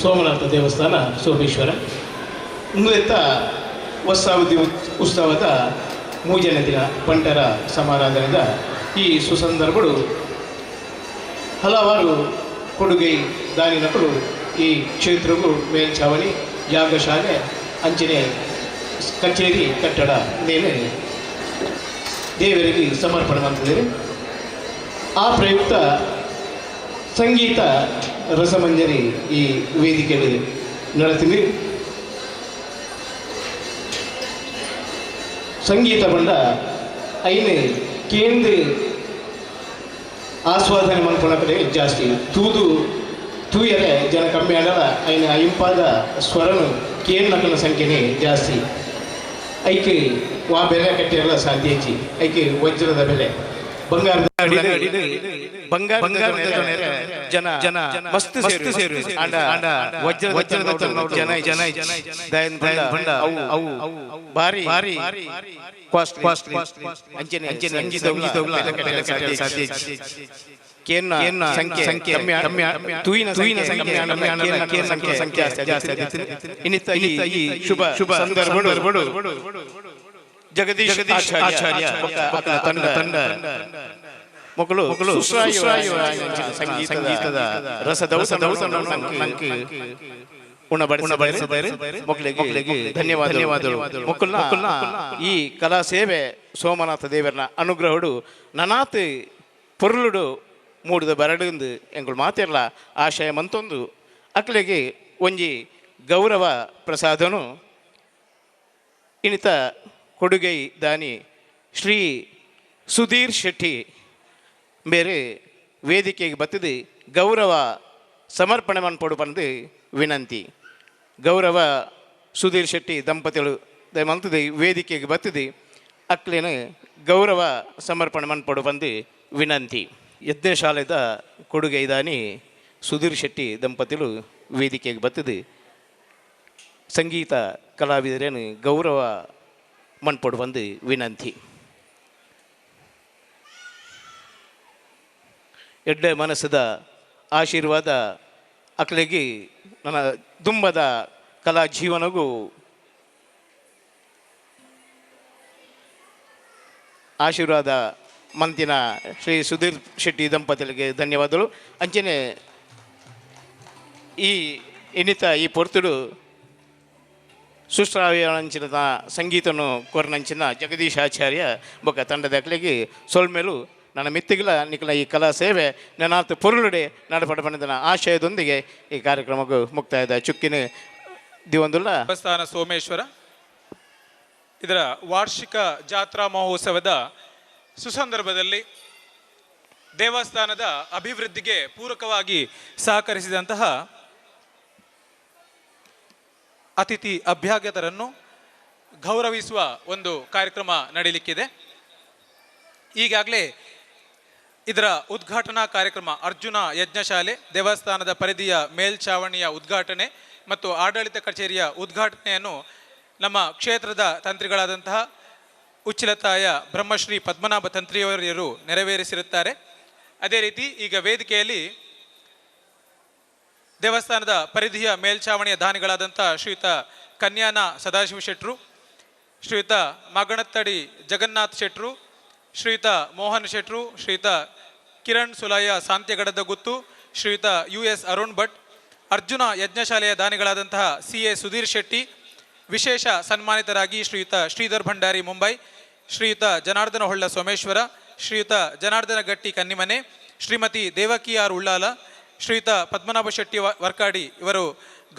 ಸೋಮನಾಥ ದೇವಸ್ಥಾನ ಸೋಮೇಶ್ವರ ಉಂದೆತ್ತ ಹೊಸಾವಧಿ ಉತ್ಸವದ ಮೂಜನೇ ದಿನ ಬಂಟರ ಸಮಾರಾಧನೆದ ಈ ಸುಸಂದರ್ಭಡು ಹಲವಾರು ಕೊಡುಗೆ ದಾನಿನಕುಲು ಈ ಕ್ಷೇತ್ರಗೂ ಮೇಲ್ಛಾವಣಿ, ಯಾಗಶಾಲೆ, ಅಂಚನೆ ಕಚೇರಿ ಕಟ್ಟಡ ಮೇಲೆ ದೇವರಿಗೆ ಸಮರ್ಪಣೆ ಮಾಡ್ತಿದ್ದಾರೆ. ಆ ಪ್ರಯುಕ್ತ ಸಂಗೀತ ರಸಮಂಜರಿ ಈ ವೇದಿಕೆಯಲ್ಲಿ ನಡೆಸಿದೆ. ಸಂಗೀತ ಬಂಡ ಐನೆ ಕೇಂದ್ರ ಆಸ್ವಾದನೆ ಮನ್ಪುನ ಕಡೆ ಜಾಸ್ತಿ ತೂದು ತೂಯರೆ ಜನ ಕಮ್ಮಿ ಆಡಲ್ಲ. ಐನ ಇಂಪಾದ ಸ್ವರನು ಕೇಂದ್ರಕನ ಸಂಖ್ಯೆನೇ ಜಾಸ್ತಿ. ಐಕೆ ವಾ ಬೆಲೆ ಕಟ್ಟಿರಲ್ಲ ಸಾಧ್ಯ ಹೆಚ್ಚಿ. ಐಕೆ ವಜ್ರದ ಬೆಲೆ, ಬಂಗಾರದ ಬಂಗಾರ ಜನ ಜನ ಮಸ್ತ್ ಸೇರು ಆಂಡ ವಜ್ರದ ಜನ ಜನ ದಯನ್ ಬಂಡ ಅವು ಅವು ಭಾರಿ ಭಾರಿ ಕಾಸ್ಟ್ ಕಾಸ್ಟ್ ಅಂಚನೆ ಅಂಚನೆ ಸಂಗೀತ ಸಾಧ್ಯ. ಕೇನ್ನ ಸಂಖ್ಯೆ ಸಂಖ್ಯೆ ಕಮ್ಮಿ, ತೂಯಿನ ತೂಯಿನ ಸಂಖ್ಯೆ ಕೇನ್ನ ಸಂಖ್ಯೆ ಸಂಖ್ಯೆ ಜಾಸ್ತಿ ಜಾಸ್ತಿ. ಇನ್ನಿತ ಈ ಶುಭ ಶುಭ ಸಂದರ್ಭಡು ಜಗದೀಶ್ ಆಚಾರ್ಯ ತಂಡ ತಂಡ ಮಕ್ಕಳು ಸಂಗೀತದ ರಸದೌತಣ ಉಣಬಡಿಸಿದ್ದಾರೆ. ಮಕ್ಕಳಿಗೆ ಧನ್ಯವಾದ ಧನ್ಯವಾದಗಳು. ಮಕ್ಕಳನ್ನ ಈ ಕಲಾ ಸೇವೆ ಸೋಮನಾಥ ದೇವರನ ಅನುಗ್ರಹಡು ನನಾತ್ ಪೊರುಳುಡು ಮೂಡಿದ ಬರಡುಂದು ಎಂಕುಲು ಮಾತಿರಲ ಆಶಯ ಮಂತೊಂದು ಅಕ್ಲೆಗೆ ಒಂಜಿ ಗೌರವ ಪ್ರಸಾದನು ಇನಿತ ಕೊಡುಗೈ ದಾನಿ ಶ್ರೀ ಸುಧೀರ್ ಶೆಟ್ಟಿ ಬೇರೆ ವೇದಿಕೆಗೆ ಬತ್ತಿದು ಗೌರವ ಸಮರ್ಪಣೆ ಮನ್ಪೊಡು ಪಂದು ವಿನಂತಿ. ಗೌರವ ಸುಧೀರ್ ಶೆಟ್ಟಿ ದಂಪತಿಗಳು ಮಂತದ ವೇದಿಕೆಗೆ ಬತ್ತಿದು ಅಕ್ಲೇನ ಗೌರವ ಸಮರ್ಪಣೆ ಮನ್ಪೊಡು ಪಂದು ವಿನಂತಿ. ಯಜ್ಞಶಾಲೆದ ಕೊಡುಗೆ ದಾನಿ ಸುಧೀರ್ ಶೆಟ್ಟಿ ದಂಪತಿಗಳು ವೇದಿಕೆಗೆ ಬತ್ತಿದು ಸಂಗೀತ ಕಲಾವಿದರೇನು ಗೌರವ ಮನ್ಪೊಡು ಬಂದು ವಿನಂತಿ. ಎಡ್ಡೆ ಮನಸ್ಸದ ಆಶೀರ್ವಾದ ಅಕ್ಲೆಗೆ ನನ್ನ ದುಂಬದ ಕಲಾ ಜೀವನಗೂ ಆಶೀರ್ವಾದ ಮಂತಿನ ಶ್ರೀ ಸುಧೀರ್ ಶೆಟ್ಟಿ ದಂಪತಿಗಳಿಗೆ ಧನ್ಯವಾದಗಳು. ಅಂಚನೆ ಈ ಇನ್ನಿತ ಈ ಪೊರ್ತುಡು ಸುಶ್ರಾವ್ಯಾಂಚಿನ ಸಂಗೀತನು ಕೊರ್ನಂಚಿನ ಜಗದೀಶ್ ಆಚಾರ್ಯ ಬೊಕ್ಕ ತಂಡದ ಅಕ್ಲೆಗೆ ಸೊಲ್ಮೆಲು ನನ್ನ ಮಿತ್ತಿಗಿಲ ನಿಖಲ ಈ ಕಲಾ ಸೇವೆ ನನಾತ್ ಪೊರುಳುಡೆ ನಡಪಡ ಪಣದನ ಆಶಯದೊಂದಿಗೆ ಈ ಕಾರ್ಯಕ್ರಮಕ್ಕೂ ಮುಕ್ತಾಯದ ಚುಕ್ಕಿನ ದಿವಂದುಲ್ಲ. ದೇವಸ್ಥಾನ ಸೋಮೇಶ್ವರ ಇದರ ವಾರ್ಷಿಕ ಜಾತ್ರಾ ಮಹೋತ್ಸವದ ಸುಸಂದರ್ಭದಲ್ಲಿ ದೇವಸ್ಥಾನದ ಅಭಿವೃದ್ಧಿಗೆ ಪೂರಕವಾಗಿ ಸಹಕರಿಸಿದಂತಹ ಅತಿಥಿ ಅಭ್ಯಾಗತರನ್ನು ಗೌರವಿಸುವ ಒಂದು ಕಾರ್ಯಕ್ರಮ ನಡೆಯಲಿಕ್ಕಿದೆ. ಈಗಾಗಲೇ ಇದರ ಉದ್ಘಾಟನಾ ಕಾರ್ಯಕ್ರಮ ಅರ್ಜುನ ಯಜ್ಞಶಾಲೆ ದೇವಸ್ಥಾನದ ಪರಿಧಿಯ ಮೇಲ್ಛಾವಣಿಯ ಉದ್ಘಾಟನೆ ಮತ್ತು ಆಡಳಿತ ಕಚೇರಿಯ ಉದ್ಘಾಟನೆಯನ್ನು ನಮ್ಮ ಕ್ಷೇತ್ರದ ತಂತ್ರಿಗಳಾದಂತಹ ಉಚ್ಚಿಲತಾಯ ಬ್ರಹ್ಮಶ್ರೀ ಪದ್ಮನಾಭ ತಂತ್ರಿಯವರಿಯರು ನೆರವೇರಿಸಿರುತ್ತಾರೆ. ಅದೇ ರೀತಿ ಈಗ ವೇದಿಕೆಯಲ್ಲಿ ದೇವಸ್ಥಾನದ ಪರಿಧಿಯ ಮೇಲ್ಛಾವಣಿಯ ದಾನಿಗಳಾದಂಥ ಶ್ರೀಯುತ ಕನ್ಯಾನ ಸದಾಶಿವ ಶೆಟ್ರು, ಶ್ರೀಯುತ ಮಗಣತ್ತಡಿ ಜಗನ್ನಾಥ್ ಶೆಟ್ರು, ಶ್ರೀಯುತ ಮೋಹನ್ ಶೆಟ್ರು, ಶ್ರೀಯುತ ಕಿರಣ್ ಸುಲಯ್ಯ ಸಾಂತ್ಯಗಡದ ಗುತ್ತು, ಶ್ರೀಯುತ ಯು.ಎಸ್. ಅರುಣ್ ಭಟ್, ಅರ್ಜುನ ಯಜ್ಞಶಾಲೆಯ ದಾನಿಗಳಾದಂತಹ ಸಿ.ಎ. ಸುಧೀರ್ ಶೆಟ್ಟಿ, ವಿಶೇಷ ಸನ್ಮಾನಿತರಾಗಿ ಶ್ರೀಯುತ ಶ್ರೀಧರ್ ಭಂಡಾರಿ ಮುಂಬೈ, ಶ್ರೀಯುತ ಜನಾರ್ದನ ಹೊಳ್ಳ ಸೋಮೇಶ್ವರ, ಶ್ರೀಯುತ ಜನಾರ್ದನ ಗಟ್ಟಿ ಕನ್ನಿಮನೆ, ಶ್ರೀಮತಿ ದೇವಕಿ ಆರ್ ಉಳ್ಳಾಲ, ಶ್ರೀಯುತ ಪದ್ಮನಾಭ ಶೆಟ್ಟಿ ವರ್ಕಾಡಿ ಇವರು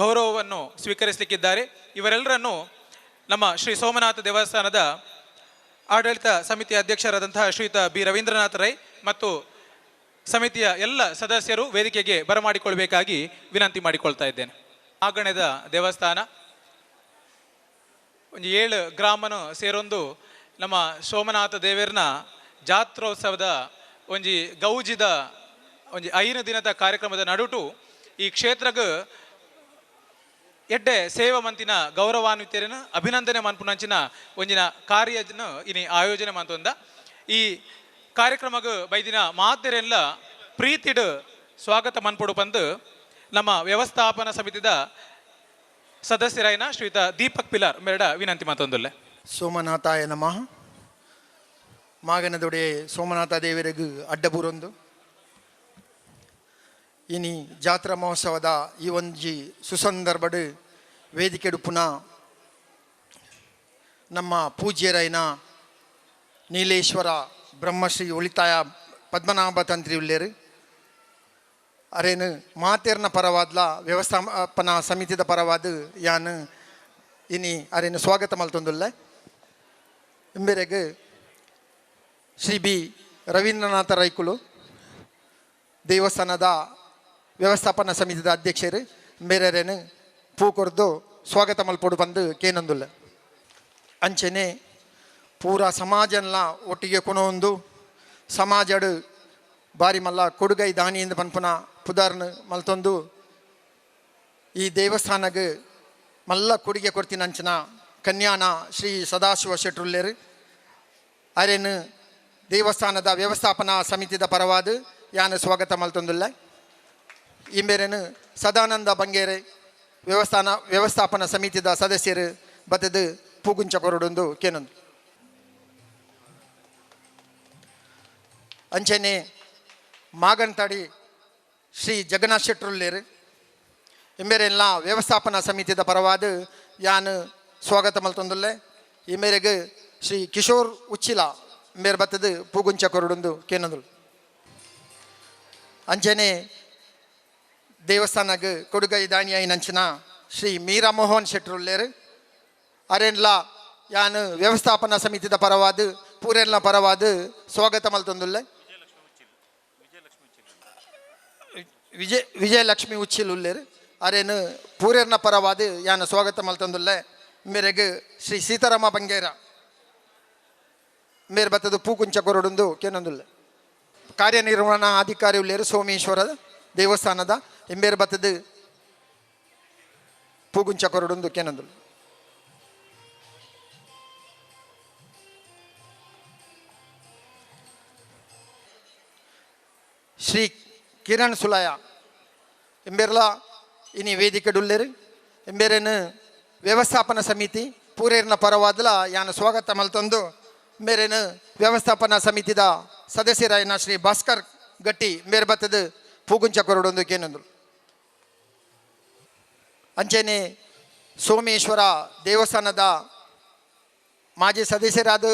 ಗೌರವವನ್ನು ಸ್ವೀಕರಿಸಲಿಕ್ಕಿದ್ದಾರೆ. ಇವರೆಲ್ಲರನ್ನು ನಮ್ಮ ಶ್ರೀ ಸೋಮನಾಥ ದೇವಸ್ಥಾನದ ಆಡಳಿತ ಸಮಿತಿಯ ಅಧ್ಯಕ್ಷರಾದಂತಹ ಶ್ರೀಯುತ ಬಿ ರವೀಂದ್ರನಾಥ ರೈ ಮತ್ತು ಸಮಿತಿಯ ಎಲ್ಲ ಸದಸ್ಯರು ವೇದಿಕೆಗೆ ಬರಮಾಡಿಕೊಳ್ಬೇಕಾಗಿ ವಿನಂತಿ ಮಾಡಿಕೊಳ್ತಾ ಇದ್ದೇನೆ. ಆಗಣದ ದೇವಸ್ಥಾನ ಒಂದು 7 ಗ್ರಾಮನು ಸೇರೊಂದು ನಮ್ಮ ಸೋಮನಾಥ ದೇವರನ ಜಾತ್ರೋತ್ಸವದ ಒಂಜಿ ಗೌಜಿದ ಒಂಜಿ 5 ದಿನದ ಕಾರ್ಯಕ್ರಮದ ನಡುಟು ಈ ಕ್ಷೇತ್ರಗ್ ಎಡ್ಡೆ ಸೇವಾ ಮಂತಿನ ಗೌರವಾನ್ವಿತರನ್ನು ಅಭಿನಂದನೆ ಮನ್ಪುನಂಚಿನ ಒಂಜಿನ ಕಾರ್ಯನ ಇನಿ ಆಯೋಜನೆ ಮಂತೊಂದ. ಈ ಕಾರ್ಯಕ್ರಮಗ್ ಬೈದಿನ ಮಾತೆರೆಲ್ಲ ಪ್ರೀತಿಡ್ ಸ್ವಾಗತ ಮನ್ಪುಡು ಪಂದು ನಮ್ಮ ವ್ಯವಸ್ಥಾಪನಾ ಸಮಿತಿದ ಸದಸ್ಯರಾಯಿನ ಶ್ರೀಯುತ ದೀಪಕ್ ಪಿಲಾರ್ ಮೇರಡ ವಿನಂತಿ ಮಾತೊಂದುಲ್ಲೆ. ಸೋಮನಾಥಾಯ ನಮಃ. ಮಾಗನದೊಡೆ ಸೋಮನಾಥ ದೇವರಿಗೂ ಅಡ್ಡಬೂರೊಂದು ಇನಿ ಜಾತ್ರಾ ಮಹೋತ್ಸವದ ಈ ಒಂಜಿ ಸುಸಂದರ್ಭಡು ವೇದಿಕೆಡು ಪುನಃ ನಮ್ಮ ಪೂಜ್ಯರೈನ ನೀಲೇಶ್ವರ ಬ್ರಹ್ಮಶ್ರೀ ಉಳಿತಾಯ ಪದ್ಮನಾಭ ತಂತ್ರಿ ಉಲ್ಲೇರು ಅರೇನು ಮಾತೇರ್ನ ಪರವಾದ್ಲ ವ್ಯವಸ್ಥಾಪನಾ ಸಮಿತಿದ ಪರವಾದ ಯಾನ್ ಇನಿ ಅರೇನು ಸ್ವಾಗತ ಮಲ್ತೊಂದುಲ್ಲೆ. ಇಂಬೆರೆಗ್ ಶ್ರೀ ಬಿ ರವೀಂದ್ರನಾಥ ರೈಕುಲು ದೇವಸ್ಥಾನದ ವ್ಯವಸ್ಥಾಪನಾ ಸಮಿತಿದ ಅಧ್ಯಕ್ಷರು ಬೇರೆರೇನು ಪೂ ಕೊರ್ದು ಸ್ವಾಗತ ಮಲ್ಪೊಡು ಬಂದು ಕೇನೊಂದುಲ್ಲ. ಅಂಚೆನೆ ಪೂರ ಸಮಾಜನ್ಲ ಒಟ್ಟಿಗೆ ಕೊನೊಂದು ಸಮಾಜಡು ಬಾರಿ ಮಲ್ಲ ಕೊಡುಗೈ ದಾನಿಯಿಂದ ಪನ್ಪುನ ಪುದಾರ್ನ ಮಲ್ತೊಂದು ಈ ದೇವಸ್ಥಾನಗ್ ಮಲ್ಲ ಕೊಡುಗೆ ಕೊಡ್ತಿನ ಅಂಚನ ಕನ್ಯಾನ ಶ್ರೀ ಸದಾಶಿವ ಶೆಟ್ರುಲ್ಲೇರು ಅರೇನು ದೇವಸ್ಥಾನದ ವ್ಯವಸ್ಥಾಪನಾ ಸಮಿತಿದ ಪರವಾದ ಯಾನ್ ಸ್ವಾಗತ ಮಲ್ತೊಂದುಲ್ಲ. ಈ ಮೇರೆನು ಸದಾನಂದ ಬಂಗೇರೆ ವ್ಯವಸ್ಥಾಪನಾ ಸಮಿತಿದ ಸದಸ್ಯರು ಬತ್ತದು ಪೂಗುಂಚ ಕೊರಡೊಂದು ಕೇನೊಂದು. ಅಂಚನೆ ಮಾಗಂತಾಡಿ ಶ್ರೀ ಜಗನ್ನಾಥ ಶೆಟ್ರುಲ್ಲೇರು ಇಂಬೇರೆಲ್ಲ ವ್ಯವಸ್ಥಾಪನಾ ಸಮಿತಿದ ಪರವಾದ ಯಾನ್ ಸ್ವಾಗತ ಮಲ್ತೊಂದುಲ್ಲೆ. ಈ ಮೇರೆಗೆ ಶ್ರೀ ಕಿಶೋರ್ ಉಚ್ಚಿಲ ಮೇರ್ ಬತ್ತದು ಪೂಗುಂಚ ಕೊರಡೊಂದು ಕೇನೊಂದುಲು. ಅಂಚನೆ ದೇವಸ್ಥಾನಗ್ ಕೊಡುಗೈ ದಾನಿಯಾಯಿನಂಚಿನ ಶ್ರೀ ಮೀರಾ ಮೋಹನ್ ಶೆಟ್ರುಲ್ಲೇರು ಅರೆನ್ಲ ಯಾನ್ ವ್ಯವಸ್ಥಾಪನಾ ಸಮಿತಿದ ಪರವಾದ ಪೂರೆನ್ಲ ಪರವಾದ ಸ್ವಾಗತ ಮಲ್ತೊಂದುಲ್ಲೆ. ವಿಜಯಲಕ್ಷ್ಮಿ ಉಚ್ಚಿಲ್ ಉಲ್ಲೇರು ಅರೇನು ಪೂರೇರ್ನ ಪರವಾದ ಯಾನ್ ಸ್ವಾಗತ ಮಲ್ತೊಂದುಲ್ಲೆ. ಮೇರೆಗ್ ಶ್ರೀ ಸೀತಾರಾಮ ಬಂಗೇರ ಮೇರ್ ಬತ್ತದು ಪೂಕುಂಚ ಕೊರಡೊಂದು ಕೇನೊಂದುಲ್ಲೆ. ಕಾರ್ಯನಿರ್ವಹಣಾ ಅಧಿಕಾರಿ ಉಲ್ಲೇರು ಸೋಮೇಶ್ವರ ದೇವಸ್ಥಾನದ ಇಂಬೇರ್ ಬತ್ತದು ಪೂಗುಂಚ ಕೊರಡೊಂದು ಕೇನೊಂದುಲ್ಲೆ. ಶ್ರೀ ಕಿರಣ್ ಸುಲಾಯ ಇಂಬೇರ್ಲ ಇನಿ ವೇದಿಕೆ ಡುಲ್ಲೇರು ಇಂಬೇರೇನು ವ್ಯವಸ್ಥಾಪನಾ ಸಮಿತಿ ಪೂರೇರ್ನ ಪರವಾದಲ ಯಾನ್ ಸ್ವಾಗತ ಮಲ್ತೊಂದು ಮೇರೇನು ವ್ಯವಸ್ಥಾಪನಾ ಸಮಿತಿದ ಸದಸ್ಯರಾಯಿನ ಶ್ರೀ ಭಾಸ್ಕರ್ ಗಟ್ಟಿ ಮೇರ್ ಬತ್ತದು ಪೂಗುಂಚ ಕೊರಡೊಂದು ಕೇನೊಂದು. ಅಂಚೆನೆ ಸೋಮೇಶ್ವರ ದೇವಸ್ಥಾನದ ಮಾಜಿ ಸದಸ್ಯರಾದ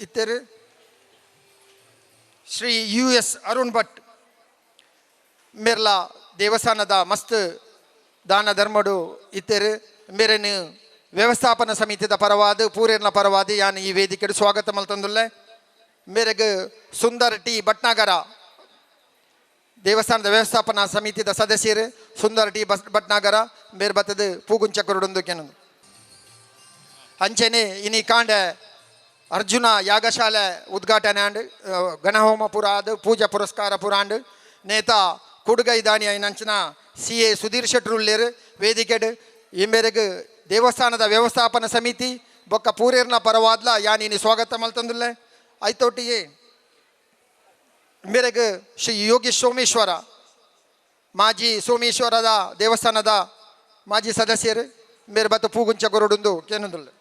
ಇತ್ತರು ಶ್ರೀ ಯು ಎಸ್ ಅರುಣ್ ಭಟ್ ಮೇರ್ಲ ದೇವಸ್ಥಾನದ ಮಸ್ತ್ ದಾನ ಧರ್ಮಡು ಇತ್ತರು ಮೇರೇನು ವ್ಯವಸ್ಥಾಪನಾ ಸಮಿತಿದ ಪರವಾದ ಪೂರೇರ್ನ ಪರವಾದ ಯಾನ್ ಈ ವೇದಿಕೆಡು ಸ್ವಾಗತ ಮಲ್ತೊಂದುಲ್ಲೆ. ಮೇರೆಗ್ ಸುಂದರ್ ಟಿ ಭಟ್ನಾಗರ ದೇವಸ್ಥಾನದ ವ್ಯವಸ್ಥಾಪನಾ ಸಮಿತಿದ ಸದಸ್ಯರು ಸುಂದರ್ ಟಿ ಭಟ್ನಾಗರ ಮೇರ್ ಬತ್ತದು ಪೂಗುಂಚ ಕೊರಡೊಂದು ಕೆನೊಂದು. ಅಂಚೆನೆ ಇನಿ ಕಾಂಡೆ ಅರ್ಜುನ ಯಾಗಶಾಲೆ ಉದ್ಘಾಟನೆ ಆಂಡ್ ಗಣಹೋಮ ಪುರ ಆದ್ ಪೂಜಾ ಪುರಸ್ಕಾರ ಪುರ ಆಂಡ್ ನೇತಾ ಕೊಡುಗೈ ದಾನಿ ಐನಂಚಿನ ಸಿ ಎ ಸುಧೀರ್ ಶೆಟ್ರುಲ್ಲೇರು ವೇದಿಕೆಡ್ ಈ ಮೇರೆಗ್ ದೇವಸ್ಥಾನದ ವ್ಯವಸ್ಥಾಪನಾ ಸಮಿತಿ ಬೊಕ್ಕ ಪೂರೇರ್ನ ಪರವಾದ್ಲ ಯಾನಿನಿ ಸ್ವಾಗತ ಮಲ್ತೊಂದುಲ್ಲೆ. ಐತೊಟ್ಟಿಗೆ ಮೇರೆಗ್ ಶ್ರೀ ಯೋಗೇಶ್ ಸೋಮೇಶ್ವರ ಮಾಜಿ ಸೋಮೇಶ್ವರದ ದೇವಸ್ಥಾನದ ಮಾಜಿ ಸದಸ್ಯರು ಮೇರ್ ಬತ್ತ ಪೂಗುಂಚ ಕೊರಡುಂದು ಕೇನೊಂದುಲ್ಲೆ.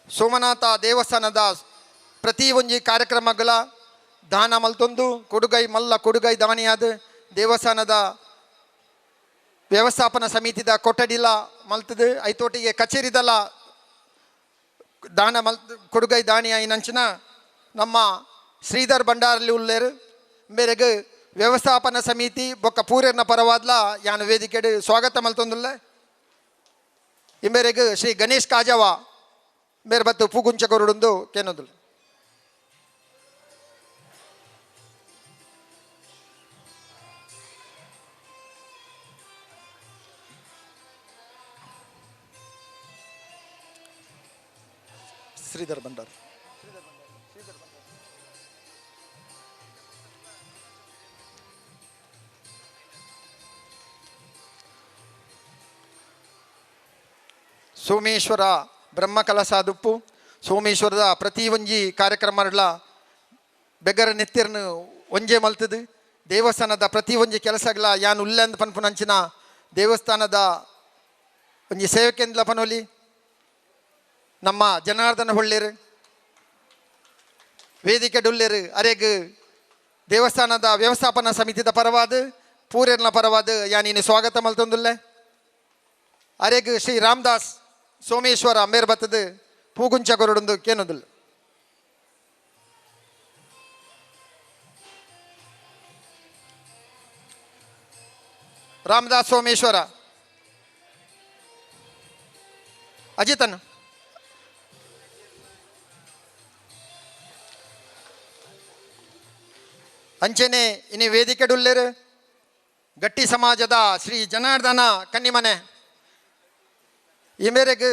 ಸೋಮನಾಥ ದೇವಸ್ಥಾನದ ಪ್ರತಿ ಒಂಜಿ ಕಾರ್ಯಕ್ರಮಗಳ ದಾನ ಮಲ್ತೊಂದು ಕೊಡುಗೈ ಮಲ್ಲ ಕೊಡುಗೈ ದಾನಿಯಾದ ದೇವಸ್ಥಾನದ ವ್ಯವಸ್ಥಾಪನಾ ಸಮಿತಿದ ಕೊಠಡಿಲ ಮಲ್ತದು ಐತೋಟಿಗೆ ಕಚೇರಿದಲ ದಾನ ಮಲ್ ಕೊಡುಗೈ ದಾನಿ ಐನಂಚಿನ ನಮ್ಮ ಶ್ರೀಧರ್ ಭಂಡಾರಲ್ಲಿ ಉಲ್ಲೇರು ಮೇರೆಗ್ ವ್ಯವಸ್ಥಾಪನಾ ಸಮಿತಿ ಬೊಕ್ಕ ಪೂರೇರ್ನ ಪರವಾದ್ಲ ಯಾನ್ ವೇದಿಕೆಡು ಸ್ವಾಗತ ಮಲ್ತೊಂದುಲ್ಲೆ. ಈ ಮೇರೆಗ್ ಶ್ರೀ ಗಣೇಶ್ ಕಾಜವ ಮೇರ್ ಬತ್ತು ಪೂಗುಂಚ ಕೊರಡುಂದು ಕೇನೊಂದುಲ್ಲೆ. ಶ್ರೀಧರ್ ಭಂಡಾರಿ. ಸೋಮೇಶ್ವರ ಬ್ರಹ್ಮಕಲಶ ದುಪ್ಪು ಸೋಮೇಶ್ವರದ ಪ್ರತಿ ಒಂಜಿ ಕಾರ್ಯಕ್ರಮಗಳ ಬೆಗರ ನೆತ್ತಿರ್ನು ಒಂಜೆ ಮಲ್ತದು ದೇವಸ್ಥಾನದ ಪ್ರತಿ ಒಂಜಿ ಕೆಲಸಗಳ ಯಾನ್ ಉಲ್ಲಂದ್ ಪನ್ಪುನಂಚಿನ ದೇವಸ್ಥಾನದ ಒಂಜಿ ಸೇವಕೆಂದ್ಲ ಪನೊಲಿ ನಮ್ಮ ಜನಾರ್ದನ ಹೊಳ್ಳೇರು ವೇದಿಕೆ ಡುಲ್ಲೇರು ಅರೆಗ್ ದೇವಸ್ಥಾನದ ವ್ಯವಸ್ಥಾಪನಾ ಸಮಿತಿದ ಪರವಾದ ಪೂರೇರ್ನ ಪರವಾದ ಯಾನಿನಿ ಸ್ವಾಗತ ಮಲ್ತೊಂದುಲ್ಲೆ. ಅರೆಗ್ ಶ್ರೀ ರಾಮದಾಸ್ ಸೋಮೇಶ್ವರ ಅಂಬೇರ್ ಬತ್ತದ ಪೂಗುಂಚ ಕೊರಡೊಂದು ಕೇನೊಂದುಲ್ಲ. ರಾಮದಾಸ್ ಸೋಮೇಶ್ವರ ಅಜಿತನ್ ಅಂಚೆನೆ ಇನಿ ವೇದಿಕೆಡುಲ್ಲೇರು ಗಟ್ಟಿ ಸಮಾಜದ ಶ್ರೀ ಜನಾರ್ದನ ಕನ್ನಿಮನೆ ಈ ಮೇರೆಗೆ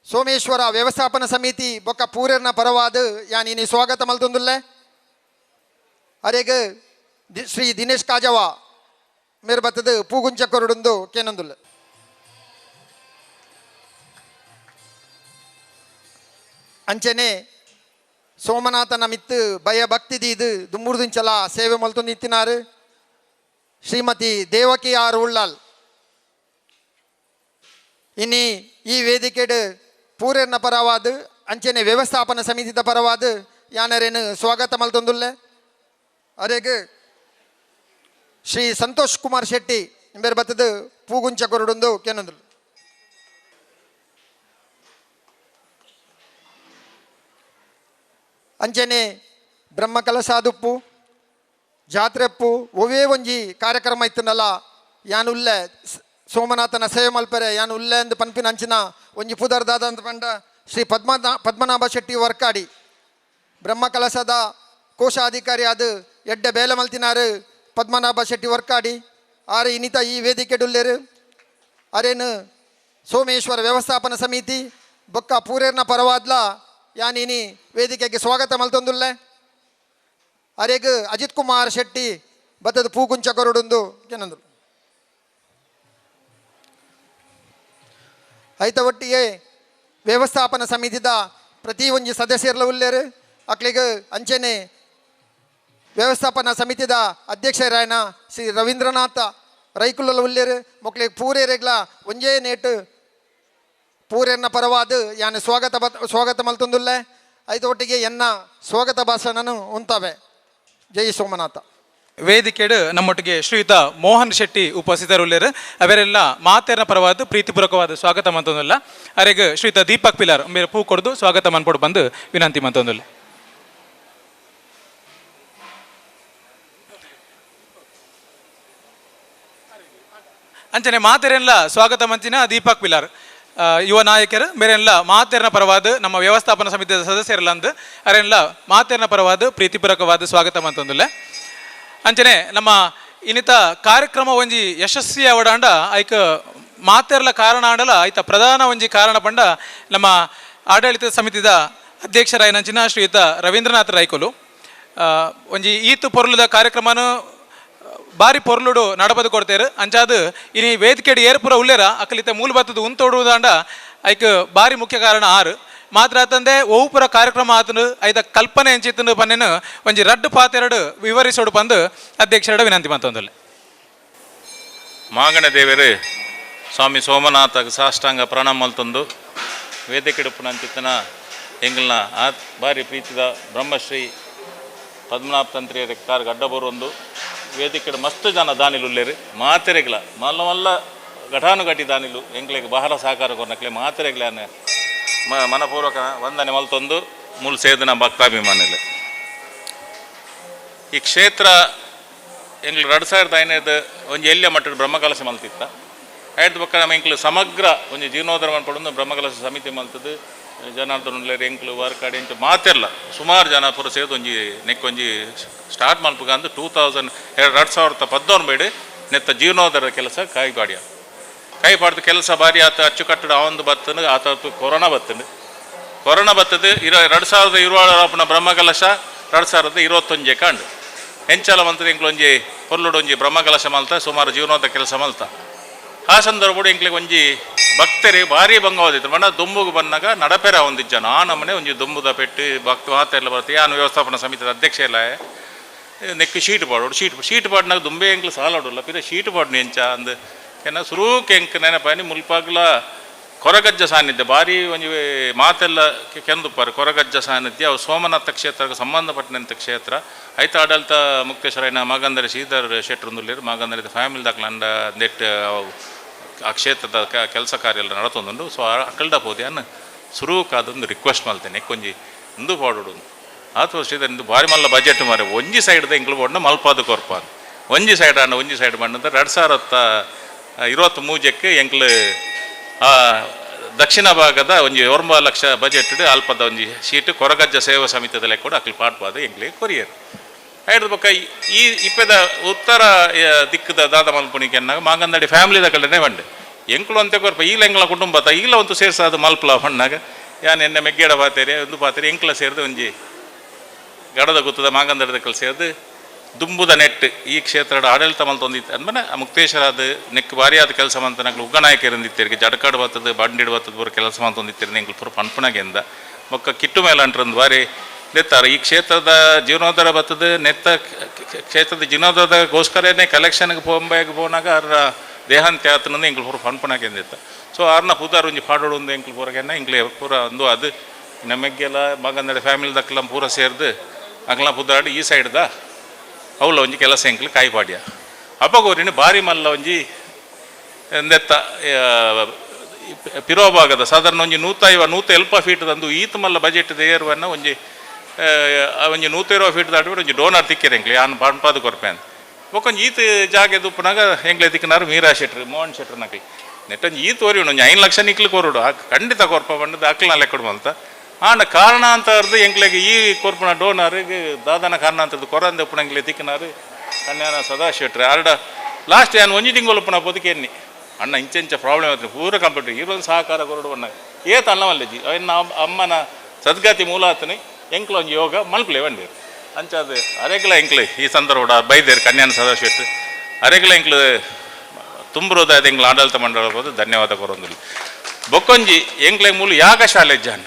ಸೋಮೇಶ್ವರ ವ್ಯವಸ್ಥಾಪನಾ ಸಮಿತಿ ಬೊಕ್ಕ ಪೂರೇರ್ನ ಪರವಾದ ಯಾನ್ ಇನಿ ಸ್ವಾಗತ ಮಲ್ತೊಂದುಲ್ಲೆ. ಅರೆಗ್ ಶ್ರೀ ದಿನೇಶ್ ಕಾಜವ ಮೇರ್ ಬತ್ತದ ಪೂಗುಂಚ ಕೊರಡುಂದು ಕೇನೊಂದುಲ್ಲೆ. ಅಂಚೆನೆ ಸೋಮನಾಥನ ಮಿತ್ತು ಭಯ ಭಕ್ತಿ ದೀದು ದುಮ್ಮುರ್ದಿಂಚಲ ಸೇವೆ ಮಲ್ತೊಂದು ಇತ್ತಿನಾರು ಶ್ರೀಮತಿ ದೇವಕಿ ಆರ್ ಉಳ್ಳಾಲ್ ಇನಿ ಈ ವೇದಿಕೆಡ್ ಪೂರೇರ್ನ ಪರವಾದ ಅಂಚೆನೆ ವ್ಯವಸ್ಥಾಪನಾ ಸಮಿತಿದ ಪರವಾದ ಯಾನರೇನು ಸ್ವಾಗತ ಮಲ್ತೊಂದುಲ್ಲೆ. ಅರೆಗ್ ಶ್ರೀ ಸಂತೋಷ್ ಕುಮಾರ್ ಶೆಟ್ಟಿ ಇಂಬೇರ್ ಬತ್ತದ ಪೂಗುಂಚ ಕೊರಡುಂದು ಕೇನೊಂದುಲ್ಲೆ. ಅಂಚೆನೆ ಬ್ರಹ್ಮಕಲಸಾದುಪ್ಪು ಜಾತ್ರೆಪ್ಪು ಒವೇ ಒಂಜಿ ಕಾರ್ಯಕ್ರಮ ಇತ್ತನಲ್ಲ ಯಾನ್ ಉಲ್ಲೆ ಸೋಮನಾಥನ ಸೇವೆ ಮಲ್ಪೆರೆ ಯಾನ್ ಉಲ್ಲೆ ಅಂದ್ ಪನ್ಪಿನ ಅಂಚಿನ ಒಂಜಿ ಪುದರ್ ದಾದ ಅಂತ ಪಂಡ ಶ್ರೀ ಪದ್ಮನಾಭ ಶೆಟ್ಟಿ ವರ್ಕಾಡಿ ಬ್ರಹ್ಮಕಲಸದ ಕೋಶಾಧಿಕಾರಿ ಆದ ಎಡ್ಡೆ ಬೇಲೆ ಮಲ್ತಿನಾರು ಪದ್ಮನಾಭ ಶೆಟ್ಟಿ ವರ್ಕಾಡಿ ಆರು ಇನ್ನಿತ ಈ ವೇದಿಕೆಡುಲ್ಲೇರು. ಅರೇನು ಸೋಮೇಶ್ವರ ವ್ಯವಸ್ಥಾಪನಾ ಸಮಿತಿ ಬೊಕ್ಕ ಪೂರೇರ್ನ ಪರವಾದ್ಲ ಯಾನ್ ಇನಿ ವೇದಿಕೆಗೆ ಸ್ವಾಗತ ಮಲ್ತೊಂದುಲ್ಲೆ. ಅರೆಗ್ ಅಜಿತ್ ಕುಮಾರ್ ಶೆಟ್ಟಿ ಬತ್ತದ ಪೂಗುಂಚ ಕೊರಡುಂದು ಕೆನಂದು. ಐತ ಒಟ್ಟಿಗೆ ವ್ಯವಸ್ಥಾಪನಾ ಸಮಿತಿದ ಪ್ರತಿ ಒಂಜಿ ಸದಸ್ಯರ್ಲ ಉಲ್ಲೇರು ಅಕ್ಲಿಗ್ ಅಂಚೆನೆ ವ್ಯವಸ್ಥಾಪನಾ ಸಮಿತಿದ ಅಧ್ಯಕ್ಷರಾಯನ ಶ್ರೀ ರವೀಂದ್ರನಾಥ ರೈಕುಲಲ ಉಲ್ಲೇರು ಮೊಕ್ಲಿಗ್ ಪೂರೇರೆಗ್ಲ ಒಂಜೇ ನೇಟು ಪೂರೇರ್ನ ಪರವಾದ ಯಾನ್ ಸ್ವಾಗತ ಮಲ್ತೊಂದುಲ್ಲೆ. ಐತ ಒಟ್ಟಿಗೆ ಎನ್ನ ಸ್ವಾಗತ ಭಾಷಣನು ಉಂತಾವೆ. ಜೈ ಸೋಮನಾಥ. ವೇದಿಕೆಡು ನಮ್ಮೊಟ್ಟಿಗೆ ಶ್ರೀಯುತ ಮೋಹನ್ ಶೆಟ್ಟಿ ಉಪಸ್ಥಿತರುಳ್ಳೇರು ಅವರೆಲ್ಲ ಮಾತೆರ್ನ ಪರವಾದ ಪ್ರೀತಿಪೂರ್ವಕವಾದ ಸ್ವಾಗತ ಮಂತೊಂದುಲ್ಲ. ಅರೆಗ್ ಶ್ರೀಯುತ ದೀಪಕ್ ಪಿಲಾರ್ ಮೇರೆ ಪೂ ಕೊಡ್ದು ಸ್ವಾಗತ ಮನ್ಪೊಡು ಬಂದು ವಿನಂತಿ ಮಂತೊಂದುಲ್ಲ. ಅಂಚನೆ ಮಾತೆರೆಲ್ಲ ಸ್ವಾಗತ ಮಂಚಿನ ದೀಪಕ್ ಪಿಲಾರ್ ಯುವ ನಾಯಕರು ಮೇರೆಲ್ಲ ಮಾತೆರ್ನ ಪರವಾದ ನಮ್ಮ ವ್ಯವಸ್ಥಾಪನಾ ಸಮಿತಿಯ ಸದಸ್ಯರಲ್ಲ ಅಂದು ಅರೆಲ್ಲ ಮಾತೆರ್ನ ಪರವಾದ ಪ್ರೀತಿಪೂರ್ವಕವಾದ ಸ್ವಾಗತ ಮಂತೊಂದುಲ್ಲ. ಅಂಚನೆ ನಮ್ಮ ಇನ್ನಿತ ಕಾರ್ಯಕ್ರಮ ಒಂಜಿ ಯಶಸ್ವಿ ಅವಡಾಂಡ ಐಕ ಮಾತೆರ್ಲ ಕಾರಣ ಆಂಡಲ ಐತ ಪ್ರಧಾನ ಒಂಜಿ ಕಾರಣ ಪಂಡ ನಮ್ಮ ಆಡಳಿತ ಸಮಿತಿದ ಅಧ್ಯಕ್ಷರಾಯನಂಚಿನ ಶ್ರೀಯುತ ರವೀಂದ್ರನಾಥ್ ರೈಕುಲು ಒಂಜಿ ಈತು ಪೊರ್ಲುದ ಕಾರ್ಯಕ್ರಮನು ಬಾರಿ ಪೊರ್ಲುಡು ನಡಪದು ಕೊಡ್ತೇರು. ಅಂಚಾದು ಇನಿ ವೇದಿಕೆಡ್ ಏರ್ಪುರ ಉಲ್ಲೇರ ಅಕಲಿತ ಮೂಲ ಬತ್ತದ ಉಂತೋಡುವುದಾಂಡ ಐಕ್ ಬಾರಿ ಮುಖ್ಯ ಕಾರಣ ಆರು ಮಾತ್ರ ಆತಂದೆ ಒವ್ಪುರ ಕಾರ್ಯಕ್ರಮ ಆತನು ಐತ ಕಲ್ಪನೆ ಎಂಚಿತ್ತನು ಪನ್ನೆನು ಒಂಜಿ ರಡ್ಡು ಪಾತೆರಡು ವಿವರಿಸೋಡು ಪಂದು ಅಧ್ಯಕ್ಷರಡ ವಿನಂತಿ ಮಂತೊಂದುಲ್ಲೆ. ಮಾಗಣ ದೇವರು ಸ್ವಾಮಿ ಸೋಮನಾಥ ಸಾಷ್ಟಾಂಗ ಪ್ರಣಾಮ ಮಲ್ತೊಂದು ವೇದಿಕೆಡುಪ್ಪುನಂಚಿತ್ತನ ಎಂಗಲ್ನ ಆತ್ ಬಾರಿ ಪ್ರೀತಿದ ಬ್ರಹ್ಮಶ್ರೀ ಪದ್ಮನಾಭ ತಂತ್ರಿಯರ ಕಾರ್ ಗಡ್ಡ ಬರುವೊಂದು ವೇದಿಕೆಡು ಮಸ್ತ್ ಜನ ದಾನಿಲು ಉಲ್ಲೇರು ಮಾತೆರೆಗ್ಲ ಮಲ್ಲ ಮಲ್ಲ ಘಟಾನುಘಟಿ ದಾನಿಲು ಎಂಕ್ಲೆಗ್ ಬಹಳ ಸಹಕಾರ ಕೊರ್ನಕ್ಲೆ ಮಾತೆರೆಗ್ಲ ಮನಪೂರ್ವಕ ವಂದನೆ ಮಲ್ತೊಂದು ಮೂಲ ಸೇದನ ಭಕ್ತಾಭಿಮಾನಿಲೆ. ಈ ಕ್ಷೇತ್ರ ಎಂಗ್ಲು 2005 ಒಂಜಿ ಎಲ್ಯ ಮಟ್ಟದ ಬ್ರಹ್ಮಕಲಶ ಮಲ್ತಿತ್ತ ಐದು ಬೊಕ್ಕ ನಮ್ಮ ಎಂಕ್ಲು ಸಮಗ್ರ ಒಂಜಿ ಜೀರ್ಣೋದ್ಧಾರ ಮನ್ಪೊಡೊಂದು ಬ್ರಹ್ಮಕಲಶ ಸಮಿತಿ ಮಲ್ತದ್ದು ಜನಾರ್ದನ ಉಲ್ಲೇರು ಎಂಕ್ಲು ವರ್ಕಾಡಿ ಎಂಚ ಮಾತೆರ್ಲ ಸುಮಾರು ಜನ ಪೂರ ಸೇರ್ದು ಒಂಜಿ ನೆಕ್ ಒಂಜಿ ಸ್ಟಾರ್ಟ್ ಮಲ್ಪುಗ ಅಂದು 2014 ಬೇಡಿ ನೆತ್ತ ಜೀರ್ಣೋದ್ಧಾರ ಕೆಲಸ ಕಾಯಿಪಾಡಿಯ ಕೈಪಾಡ್ದು ಕೆಲಸ ಬಾರಿ ಆತ ಅಚ್ಚುಕಟ್ಟಡ ಆವೊಂದು ಬತ್ತನು ಆತ ಕೊರೋನಾ ಬತ್ತನು ಕೊರೋನಾ ಬತ್ತದು 2020 ಬ್ರಹ್ಮಕಲಶ 2021 ಕಾಂಡು ಎಂಚಲ ಮಂತದ ಎಂಕ್ಲೊಂಜಿ ಪೊರ್ಲುಡೊಂಜಿ ಬ್ರಹ್ಮಕಲಶ ಮಲ್ತ ಸುಮಾರು ಜೀರ್ಣೋದ್ಧಾರ ಕೆಲಸ ಮಲ್ತ. ಆ ಸಂದರ್ಭಡು ಎಂಕ್ಲೆಗ್ ಒಂಜಿ ಭಕ್ತರು ಭಾರಿ ಭಂಗವಾದಿತ್ತು. ಪಂಡ ದುಂಬುಗು ಬಂದಾಗ ನಡಪೆರ ಒಂದಿಜ್ಜ ಆ ನಮನೆ ಒಂಜಿ ದುಂಬುದ ಪೆಟ್ಟು ಭಕ್ತ ಮಾತೆಲ್ಲ ಬರುತ್ತೆ. ಯಾನು ವ್ಯವಸ್ಥಾಪನಾ ಸಮಿತಿದ ಅಧ್ಯಕ್ಷ ಎಲ್ಲ ನೆಕ್ ಶೀಟ್ ಪಾಡೋಡು, ಶೀಟ್ ಶೀಟ್ ಪಾಡ್ನಾಗ ದುಂಬೆ ಎಂಕ್ಲು ಸಾಲಾಡೋಲ್ಲ ಪಿರ ಶೀಟ್ ಪಾಡ್ನು ಎಂಚ ಅಂದ್ ಏನ ಸುರೂಕ್ ಎಂಕ್ ನೆನಪಾನಿ. ಮುಲ್ಪಾಗ್ಲ ಕೊರಗಜ್ಜ ಸಾನ್ನಿಧ್ಯ ಭಾರಿ ಒಂಜಿ ಮಾತೆಲ್ಲ ಕೆಂದುಪ್ಪಾರು ಕೊರಗಜ್ಜ ಸಾನ್ನಿಧ್ಯ. ಅವು ಸೋಮನಾಥ ಕ್ಷೇತ್ರಕ್ಕೆ ಸಂಬಂಧಪಟ್ಟಂಥ ಕ್ಷೇತ್ರ. ಐತ ಆಡಳಿತ ಮುಕ್ತೇಶ್ವರಯ್ಯನ ಮಾಗಂದರಿ ಶ್ರೀಧರ್ ಶೆಟ್ರು ಮಾಗಂದರಿದ ಫ್ಯಾಮಿಲಿ ದಾಖಲ ನೆಟ್ ಅವು ಆ ಕ್ಷೇತ್ರದ ಕೆಲಸ ಕಾರ್ಯ ಎಲ್ಲ ನಡತೊಂದುಂಡು. ಸೊ ಅಕಲ್ಡ ಪೋದೆ ಅನ್ನ ಸುರೂಕಾದೊಂದು ರಿಕ್ವೆಸ್ಟ್ ಮಲ್ತೇನೆ, ಒಂಜಿ ಇಂದು ಪಾಡೋಡು ಆತು ಶ್ರೀಧರ್ ಇಂದು ಭಾರಿ ಮಲ್ಲ ಬಜೆಟ್ ಮಾರೆ, ಒಂಜಿ ಸೈಡ್ದ ಎಂಕ್ಲು ಬೋಡ್ನ ಮಲ್ಪಾದ ಕೊರ್ಪ, ಒಂಜಿ ಸೈಡ್ ಅಣ್ಣ ಒಂಜಿ ಸೈಡ್ ಮಣ್ಣಂತ 2023ಕ್ಕೆ ಎಂಕ್ಲು ದಕ್ಷಿಣ ಭಾಗದ ಒಂಜಿ 9 ಲಕ್ಷ ಬಜೆಟ್ ಅಲ್ಪದ ಒಂಜಿ ಶೀಟ್ ಕೊರಗಜ್ಜ ಸೇವಾ ಸಮಿತಿದ ಕೂಡ ಅಕ್ಲು ಪಾಡ್ಪಾದ ಎಂಕ್ಲಿಗೆ ಕೊರಿಯರ್ ಐಡ್ದು. ಬೊಕ್ಕ ಈ ಇಪ್ಪದ ಉತ್ತರ ದಿಕ್ಕದ ದಾದ ಮಲ್ಪುನಿಕೆ ಎನ್ನಾಗ ಮಾಗಂದಡಿ ಫ್ಯಾಮಿಲಿದ ಕಡೆನೇ ಬಂಡೆ ಎಂಕ್ಲು ಅಂತೆ ಕೊರ್ಪ ಈಲ ಎಂಗ್ಲ ಕುಟುಂಬ ಈಲ ಒಂದು ಸೇರ್ಸಾದ ಮಲ್ಪಲ ಪಣ್ಣಾಗ ಯಾನ್ ಎನ್ನ ಮೆಗ್ಗೇಡ ಪಾತೇರಿ ಒಂದು ಪಾತೇರಿ ಎಂಕ್ಲ ಸೇರ್ದು ಒಂಜಿ ಗಡದ ಗುತ್ತದ ಮಾಗಂದಡದ ಕಲ್ ಸೇರ್ದು ದುಂಬುದ ನೆಟ್ ಈ ಕ್ಷೇತ್ರದ ಆಡಳಿತ ಮಲ್ತೊಂದಿತ್ತು. ಅಂದ್ಮೇಲೆ ಮುಕ್ತೇಶ್ವರಾದ ನೆಕ್ ಭಾರಿ ಆದ ಕೆಲಸ ಮಂತನಕ್ಲು ಉಗ್ಗನಾಯಕರಿಂದಿತ್ತೇರಿಗೆ ಜಡಕಾಡು ಬತ್ತದ ಬಂಡಿಡು ಬತ್ತದ ಪೂರ ಕೆಲಸ ಮಂತೊಂದಿತ್ತಿರ ಎಂಕ್ಲು ಪೂರ ಪನ್ಪುನಗೆಂದ. ಬೊಕ್ಕ ಕಿಟ್ಟು ಮೇಲೆ ಅಂಟ್ರಂದು ಬಾರಿ ನೆತ್ತಾರೆ ಈ ಕ್ಷೇತ್ರದ ಜೀರ್ಣೋದ್ಧಾರ ಬತ್ತದ ನೆತ್ತ ಕ್ಷೇತ್ರದ ಜೀರ್ಣೋದ್ಧಾರಗೋಸ್ಕರನೇ ಕಲೆಕ್ಷನ್ಗೆ ಪೋಂಬೆಗೆ ಪೋನಾಗ ಅರ್ರ ದೇಹಾಂತ್ಯ ಆತನಂದು ಎಂಕ್ಲು ಪೂರ ಪನ್ಪುನಗೆಂದಿತ್ತ. ಸೊ ಆರ್ನ ಪುದಾರ್ ಒಂಜಿ ಪಾಡೋಡು ಒಂದು ಎಂಕ್ಲು ಪೂರಗೆನ್ನ ಎಂಕ್ಲೆ ಪೂರ ಒಂದು ಅದು ನಮಗೆಲ್ಲ ಮಗಂದಡೆ ಫ್ಯಾಮಿಲಿ ದಕ್ಲ ಪೂರ ಸೇರ್ದು ಅಕ್ಲ ಪುದಾಡಿ ಈ ಸೈಡ್ದ ಅವಳ ಒಂಜಿ ಕೆಲಸ ಎಂಕ್ಲು ಕಾಯಿಪಾಡ್ಯ. ಅಪ್ಪಗೋರಿನ ಭಾರಿ ಮಲ್ಲ ಒಂಜಿ ಎಂದೆತ್ತ ಪಿರೋ ಭಾಗದ ಸಾಧಾರಣ ಒಂಜಿ 150 170 ಫೀಟ್ ತಂದು ಈತ ಮಲ್ಲ ಬಜೆಟ್ ಏರುವನ್ನ ಒಂಜಿ ಒಂಜಿ 120 ಫೀಟ್ ದಾಟಿ ಒಂಜಿ ಡೋನರ್ ತಿಕ್ಕಿರ ಎಂಕ್ಲೆ ಯಾನ್ ಪನ್ಪಾದ ಕೊರ್ಪೆ ಅಂತ. ಬೊಕ್ಕೊಂಜಿ ಈತ ಜಾಗೆ ದುಪ್ಪನಾಗ ಎಂಕ್ಲೆ ತಿಕ್ಕಿನಾರು ಮೀರಾ ಶೆಟ್ರು ಮೋಹನ್ ಶೆಟ್ರು ನಕ್ಲಿ ನೆಟ್ಟೊಂಜಿ ಈತ ಒರಿ ಒಂಜಿ 5 ಲಕ್ಷ ನಿಕ್ಲು ಕೊರಡು ಖಂಡಿತ ಕೊರ್ಪ ಬಂಡದ ಅಕ್ಲ ಲೆಕ್ಕಡು ಅಂತ. ಆಂಡ ಕಾರಣ ಅಂತ ಅರ್ದು ಎಂಕ್ಲೆಗ್ ಈ ಕೊರ್ಪುನ ಡೋನರ್ ದಾದನ ಕಾರಣ ಅಂತದ್ದು ಕೊರಂದೆ ಉಪ್ಪುನ ಎಂಕ್ಲೆ ತಿಕ್ಕಿನಾರು ಕನ್ಯಾನ ಸದಾ ಶೆಟ್ರು. ಆರ್ಡ ಲಾಸ್ಟ್ ಯಾನ್ ಒಂಜಿ ತಿಂಗಳು ಉಪ್ಪುನ ಪೊದಕ್ಕೆ ಎನ್ನಿ ಅಣ್ಣ ಇಂಚೆಂಚ ಪ್ರಾಬ್ಲಮ್ ಆಯ್ತು ಪೂರ ಕಂಪ್ಯೂಟರ್ ಈರೊಂದು ಸಹಕಾರ ಕೊರಡು ಬಣ್ಣ ಏತ ಅಣ್ಣವಲ್ಲಜಿ ಅಯ್ಯನ ಅಮ್ಮನ ಸದ್ಗತಿ ಮೂಲಾತನಿ ಎಂಕ್ಲ ಒಂಜಿ ಯೋಗ ಮಲ್ಪಲೆ ಬಂಡೇರು ಅಂಚಾದ ಅರೆಗ್ಲ ಎಂಕ್ಲೆ ಈ ಸಂದರ್ಭ ಬೈದೇರು ಕನ್ಯಾನ ಸದಾ ಶೆಟ್ರು ಅರೆಗ್ಲ ಎಂಕ್ಲು ತುಂಬರೋದ ಎಂಕ್ಲ ಆಡಳಿತ ಮಂಡಳ ಧನ್ಯವಾದ ಕೊರೊಂದಿಲ್ಲ. ಬೊಕ್ಕೊಂಜಿ ಎಂಕ್ಲೆ ಮೂಲು ಯಾಗಶಾಲೆ ಜಾನ್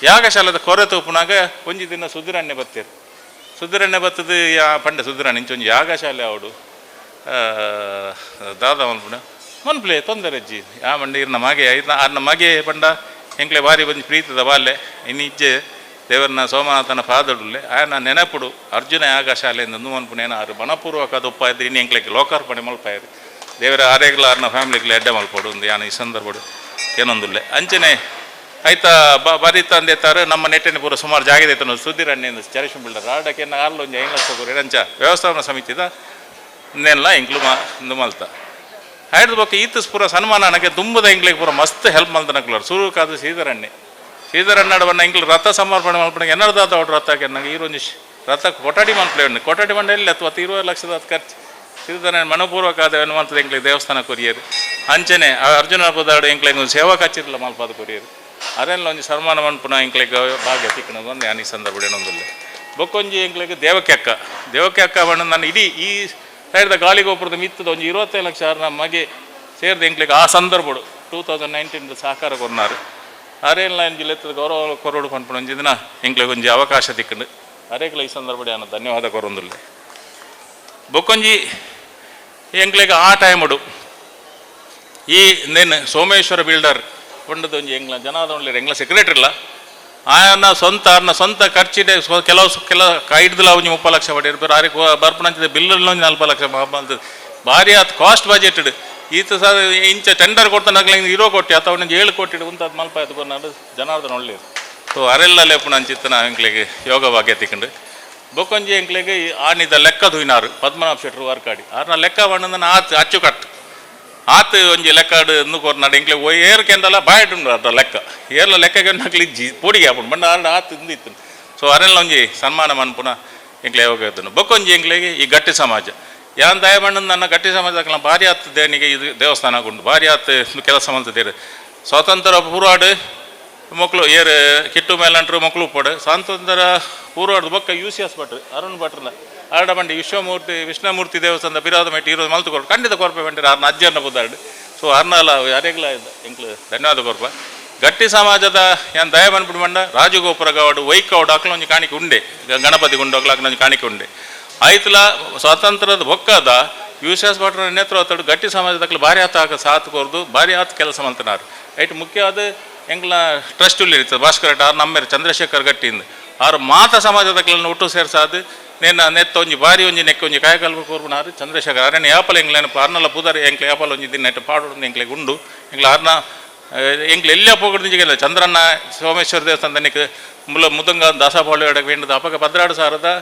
ಯಾಗಶಾಲೆದ ಕೊರತೆ ಉಪ್ಪುನಾಗ ಒಂಜಿ ದಿನ ಸುಧಿರಣ್ಣೆ ಬತ್ತೇರು ಸುಧಿರಣ್ಣೆ ಬತ್ತದ ಯಾ ಪಂಡ ಸುಧಿರಣ್ಣೆ ಇಂಚೊಂಜಿ ಯಾಗಶಾಲೆ ಅವಡು ದಾದ ಮನ್ಪುಣ ಮನ್ಪ್ಲೆ ತೊಂದರೆ ಅಜ್ಜಿ ಆ ಮಂಡ ಇರ್ನ ಮಗೆ ಇರ್ನ ಆರ್ನ ಮಗೆ ಪಂಡ ಎಂಕ್ಲೆ ಬಾರಿ ಒಂಜಿ ಪ್ರೀತಿದ ಬಾಲ್ಯ ಇನ್ನು ಇಜ್ಜೆ ದೇವರನ್ನ ಸೋಮನಾಥನ ಪಾದಡುಲ್ಲೆ ಆಯನ ನೆನಪುಡು ಅರ್ಜುನ ಯಾಗಶಾಲೆಯಿಂದ ಮನ್ಪುನೇನ ಆರು ಮನಪೂರ್ವಕ ದುಪ್ಪ ಇದ್ರೆ ಇನ್ನು ಎಂಕ್ಲೆಗೆ ಲೋಕಾರ್ಪಣೆ ಮಲ್ಪಾಯರು ದೇವರ ಆರೇಗ್ಲ ಆರ್ನ ಫ್ಯಾಮಿಲಿಗ್ಲ ಎಡ್ಡೆ ಮಲ್ಪಡು ಒಂದು ಯಾನ ಈ ಸಂದರ್ಭಡು ಏನೊಂದುಲ್ಲೆ. ಅಂಚನೆ ಆಯ್ತಾ ಬರೀತ ಅಂದೇತಾರೆ ನಮ್ಮ ನೆಟ್ಟಿನ ಪೂರ ಸುಮಾರು ಜಾಗ ಐತನ ಸುದ್ದಿರಣ್ಣೆ ಚರಿಷ್ಮ ಬಿಲ್ಡರ್ ಆಡಕ್ಕೆ ಆರ್ಲ ಒಂಜಿ 5 ಲಕ್ಷ ಕೊರಿ ಅಂಚ ವ್ಯವಸ್ಥಾಪನಾ ಸಮಿತಿದ ಇನ್ನೆಲ್ಲ ಎಂಕ್ಲು ಮಾ ಇಂದು ಮಲ್ತ ಆಯ್ತು. ಬೊಕ್ಕ ಈತ ಪೂರ ಸನ್ಮಾನ ನನಗೆ ದುಂಬದ ಎಂಕ್ಲಿಗೆ ಪೂರ ಮಸ್ತ್ ಹೆಲ್ಪ್ ಮಲ್ತನಕ್ಲರು ಸುರುಕಾದ ಶ್ರೀಧರಣ್ಣೆ ಶ್ರೀಧರಣ್ಣಡ ಬಣ್ಣ ಎಂಕ್ಲು ರಥ ಸಮರ್ಪಣೆ ಮಲ್ಪಣೆ ಎನ್ನರ್ದಾದ ಅವ್ರು ರಥ ನಂಗೆ ಈರೊಂಜಿ ರಥ ಕೊಠಡಿ ಮಲ್ಪಲೆ ಉಂಡು ಕೊಠಡಿ ಮಂಡಳಿ ಅಥವಾ 20 ಲಕ್ಷದ ಖರ್ಚು ಶ್ರೀಧರಣ್ಣ ಮನಪೂರ್ವಕ ಆದ ಹನುಮಂತದ ಎಂಕ್ಲಿಗೆ ದೇವಸ್ಥಾನ ಕೊರಿಯರು. ಅಂಚನೆ ಅರ್ಜುನ ಪದಾಡು ಎಂಕ್ಲಿಗೆ ಒಂದು ಸೇವಾ ಕಚ್ಚಿರಲ್ಲ ಮಲ್ಪಾದ ಕೊರಿಯರು ಅದೆಲ್ಲ ಒಂಜಿ ಸನ್ಮಾನ ಮನ್ಪುನ ಎಂಕ್ಲಿಗೆ ಭಾಗ್ಯ ತಿಕ್ಕಣದು ಒಂದು ಯಾನ್ ಈ ಸಂದರ್ಭ ಏನೊಂದಿಲ್ಲ. ಬೊಕ್ಕೊಂಜಿ ಎಂಕ್ಲಿಗೆ ದೇವಕ್ಕೆ ಅಕ್ಕ ದೇವಕ್ಕೆ ಅಕ್ಕ ಬಣ್ಣ ನಾನು ಇಡೀ ಈ ಸೈಡ್ದ ಗಾಳಿಗೋಪುರದ ಮಿತ್ತದ ಒಂಜಿ 25 ಲಕ್ಷ ನಮ್ಮ ಮಗೆ ಸೇರಿದ ಎಂಕ್ಲಿಗೆ ಆ ಸಂದರ್ಭಡು 2019 ಸಹಕಾರ ಕೊರ್ನಾರು ಅರೇಲ್ಲ ಒಂಜಿ ಲೆತ್ತದ ಗೌರವ ಕೊರಡು ಪನ್ಪುನ ಒಂಜಿ ದಿನ ಎಂಕ್ಲಿಗೆ ಒಂಜಿ ಅವಕಾಶ ತಿಕ್ಕಂಡು ಅರೇಕ್ಲ ಈ ಸಂದರ್ಭ ಯಾನ ಧನ್ಯವಾದ ಕೊರೊಂದುಲ್ಲೆ. ಬೊಕ್ಕೊಂಜಿ ಎಂಕ್ಲೆಗ್ ಆ ಟೈಮುಡು ಈ ನೇನು ಸೋಮೇಶ್ವರ ಬಿಲ್ಡರ್ ಪಂಡದ ಒಂಜಿ ಎಂಗ್ಲ ಜನಾದ ಉಂಡ್ಲೇರ್ ಎಂಗ್ಲ ಸೆಕ್ರೆಟರಿ ಇಲ್ಲ ಆಯನ ಸ್ವಂತ ಆರ್ನ ಸ್ವಂತ ಖರ್ಚಿಡೆ ಕೆಲವು ಕೆಲ ಐಡ್ದಲ ಒಂಜಿ 30 ಲಕ್ಷ ಪಡೆಯರ್ ಆರಿಗೆ ಬರ್ಪುನಂಚಿದ ಬಿಲ್ ಒಂಜಿ 40 ಲಕ್ಷ ಬಂತದ್ದು ಭಾರಿ ಆತ್ ಕಾಸ್ಟ್ ಬಜೆಟೆಡ್ ಈತ ಸರ್ ಇಂಚ ಟೆಂಡರ್ ಕೊಡ್ತಾನೆ 20 ಕೋಟಿ ಅಥವಾ ಒಂಜಿ 7 ಕೋಟಿ ಉಂತಾದ್ ಮಲ್ಪ ಆಯ್ತು ಕೊರ್ನಾಡು ಜನಾರ್ದನ ಒಳ್ಳೆಯದು. ಸೊ ಅರೆಲ್ಲ ಲೇಪುನ ಅಂಚಿತ್ತನ ಎಂಕ್ಲೆಗ್ ಯೋಗ ಭಾಗ್ಯ ತಿಕ್ಕಂಡು. ಬೊಕ್ಕೊಂಜಿ ಎಂಕ್ಲೆಗ್ ಆನಿದ ಲೆಕ್ಕ ದುಯ್ನಾರು ಪದ್ಮನಾಭ ಶೆಟ್ರು ವರ್ಕಾಡಿ ಆರ್ನ ಲೆಕ್ಕ ಬಣ್ಣದನ್ನ ಆತ್ ಅಚ್ಚುಕಟ್ಟು ಆತ್ ಒಂಜಿ ಲೆಕ್ಕಾಡು ಇಂದು ಕೊರ್ನಾಡು ಎಂಕ್ಲೆ ಏರ್ ಕೆಂದಲ ಬಾಯ್ಟುಂಡು ಅರ್ಧ ಲೆಕ್ಕ ಏರ್ಲ ಲೆಕ್ಕಗೆ ನಕ್ಲಿ ಜಿ ಪೊಡಿಗೆ ಆಪುಂಡು ಬಣ್ಣ ಆರ್ಡ ಆತ್ ಇಂದು ಇತ್ತು. ಸೊ ಅರೆಲ್ಲ ಒಂಜಿ ಸನ್ಮಾನ ಮನ್ಪುನ ಎಂಕ್ಲೆ ಯೋಗ ಇದ್ದನು. ಬೊಕ್ಕೊಂಜಿ ಎಂಕ್ಲೆಗೆ ಈ ಗಟ್ಟಿ ಸಮಾಜ ಯಾನ್ ದಯಮಣ್ಣ ನನ್ನ ಗಟ್ಟಿ ಸಮಾಜ ಭಾರಿ ಆತ್ ದೇನಿಗೆ ಇದು ದೇವಸ್ಥಾನ ಗುಂಡು ಭಾರಿ ಆತ್ ಕೆಲಸ ಮಲ್ತದೇರು ಸ್ವಾತಂತ್ರ್ಯ ಪೂರ್ವಾಡು ಮಕ್ಕಳು ಏರ್ ಕಿಟ್ಟು ಮೇಲಂಟ್ರು ಮಕ್ಕಳು ಉಪ್ಪಡು ಸ್ವಾತಂತ್ರ್ಯ ಪೂರ್ವಾಡು ಬೊಕ್ಕ U C S ಭಟ್ರು ಅರುಣ್ ಭಟ್ರನ ಆರಡ ಬಂಡಿ ವಿಶ್ವಮೂರ್ತಿ ವಿಷ್ಣುಮೂರ್ತಿ ದೇವಸ್ಥಾನದ ಬಿರಾದ ಮೆಟ್ಟಿ ಇರೋದು ಮಲ್ತು ಕೊಟ್ಟು ಖಂಡಿತ ಕೊರ್ಪೆ ಬಂಡಿರ ಆರ್ನ ಅಜ್ಜನ ಬುದ್ದಾಡು. So ಅರ್ನಲ ಯಾರೆಗ್ಲ ಎಂಕ್ಲು ಧನ್ಯವಾದ ಕೊರ್ಪ. ಗಟ್ಟಿ ಸಮಾಜದ ಏನ್ ದಯ ಬಂದ್ಬಿಡು ಮಂಡ ರಾಜಗೋಪುರ ಗವಾಡು ವೈಕೌಡು ಅಕ್ಲ ಒಂಜಿ ಕಾಣಿಕೆ ಉಂಡೆ, ಗಣಪತಿ ಗುಂಡು ಅಕ್ಲ ಒಂಜಿ ಕಾಣಿಕೆ ಉಂಡೆ. ಆಯ್ತಲ ಸ್ವಾತಂತ್ರ್ಯದ ಬೊಕ್ಕದ ಯುಎಸ್ ಭಟ್ರ ನೇತೃತ್ವದ ಗಟ್ಟಿ ಸಮಾಜದ ಭಾರಿ ಆತ ಸಾಥ್ ಕೊರ್ದು ಭಾರಿ ಆತ ಕೆಲಸ ಮಂತನಾರು. ಐಟ್ ಮುಖ್ಯವಾದ ಎಂಕ್ಲ ಟ್ರಸ್ಟ್ ಇರ್ತದೆ ಭಾಸ್ಕರ ಆರ್ ನಮ್ಮೇರು ಚಂದ್ರಶೇಖರ್ ಗಟ್ಟಿಯಿಂದ ಆರು ಮಾತ ಸಮಾಜದಕ್ಲನ್ನು ಒಟ್ಟು ಸೇರ್ಸಾದು ನೇನ ನೆತ್ತ ಒಂಜಿ ಬಾರಿ ಒಂಜಿ ನೆಕ್ಕ ಒಂಜಿ ಕಾಯಕಲ್ಪ ಕೋರ್ಪುನಾರು ಚಂದ್ರಶೇಖರ್ ಅರಣ್ಯ ಯಾಪಲ ಎಂಕ್ಲೇನ ಅರ್ನಲ ಪುದರ್ ಎಂಕ್ಲೆ ಯಾಪಲ ಒಂಜಿ ದಿನ ನೆಟ್ಟು ಪಾಡೋಡು ಎಂಕ್ಲೆ ಗುಂಡು ಎಂಕ್ಲ ಅರ್ನ ಎಂಕ್ಲೆ ಎಲ್ಲ ಪೋಗಡ್ದಿಂಜಿಗೆಲ್ಲ ಚಂದ್ರಣ್ಣ ಸೋಮೇಶ್ವರ ದೇವಸ್ಥಾನದ ಮುಲ ಮುದಂಗ ದಾಸಪಾಳು ಎಡಕ್ಕೆ ವೇಂಡದ ಅಪಗ 12,000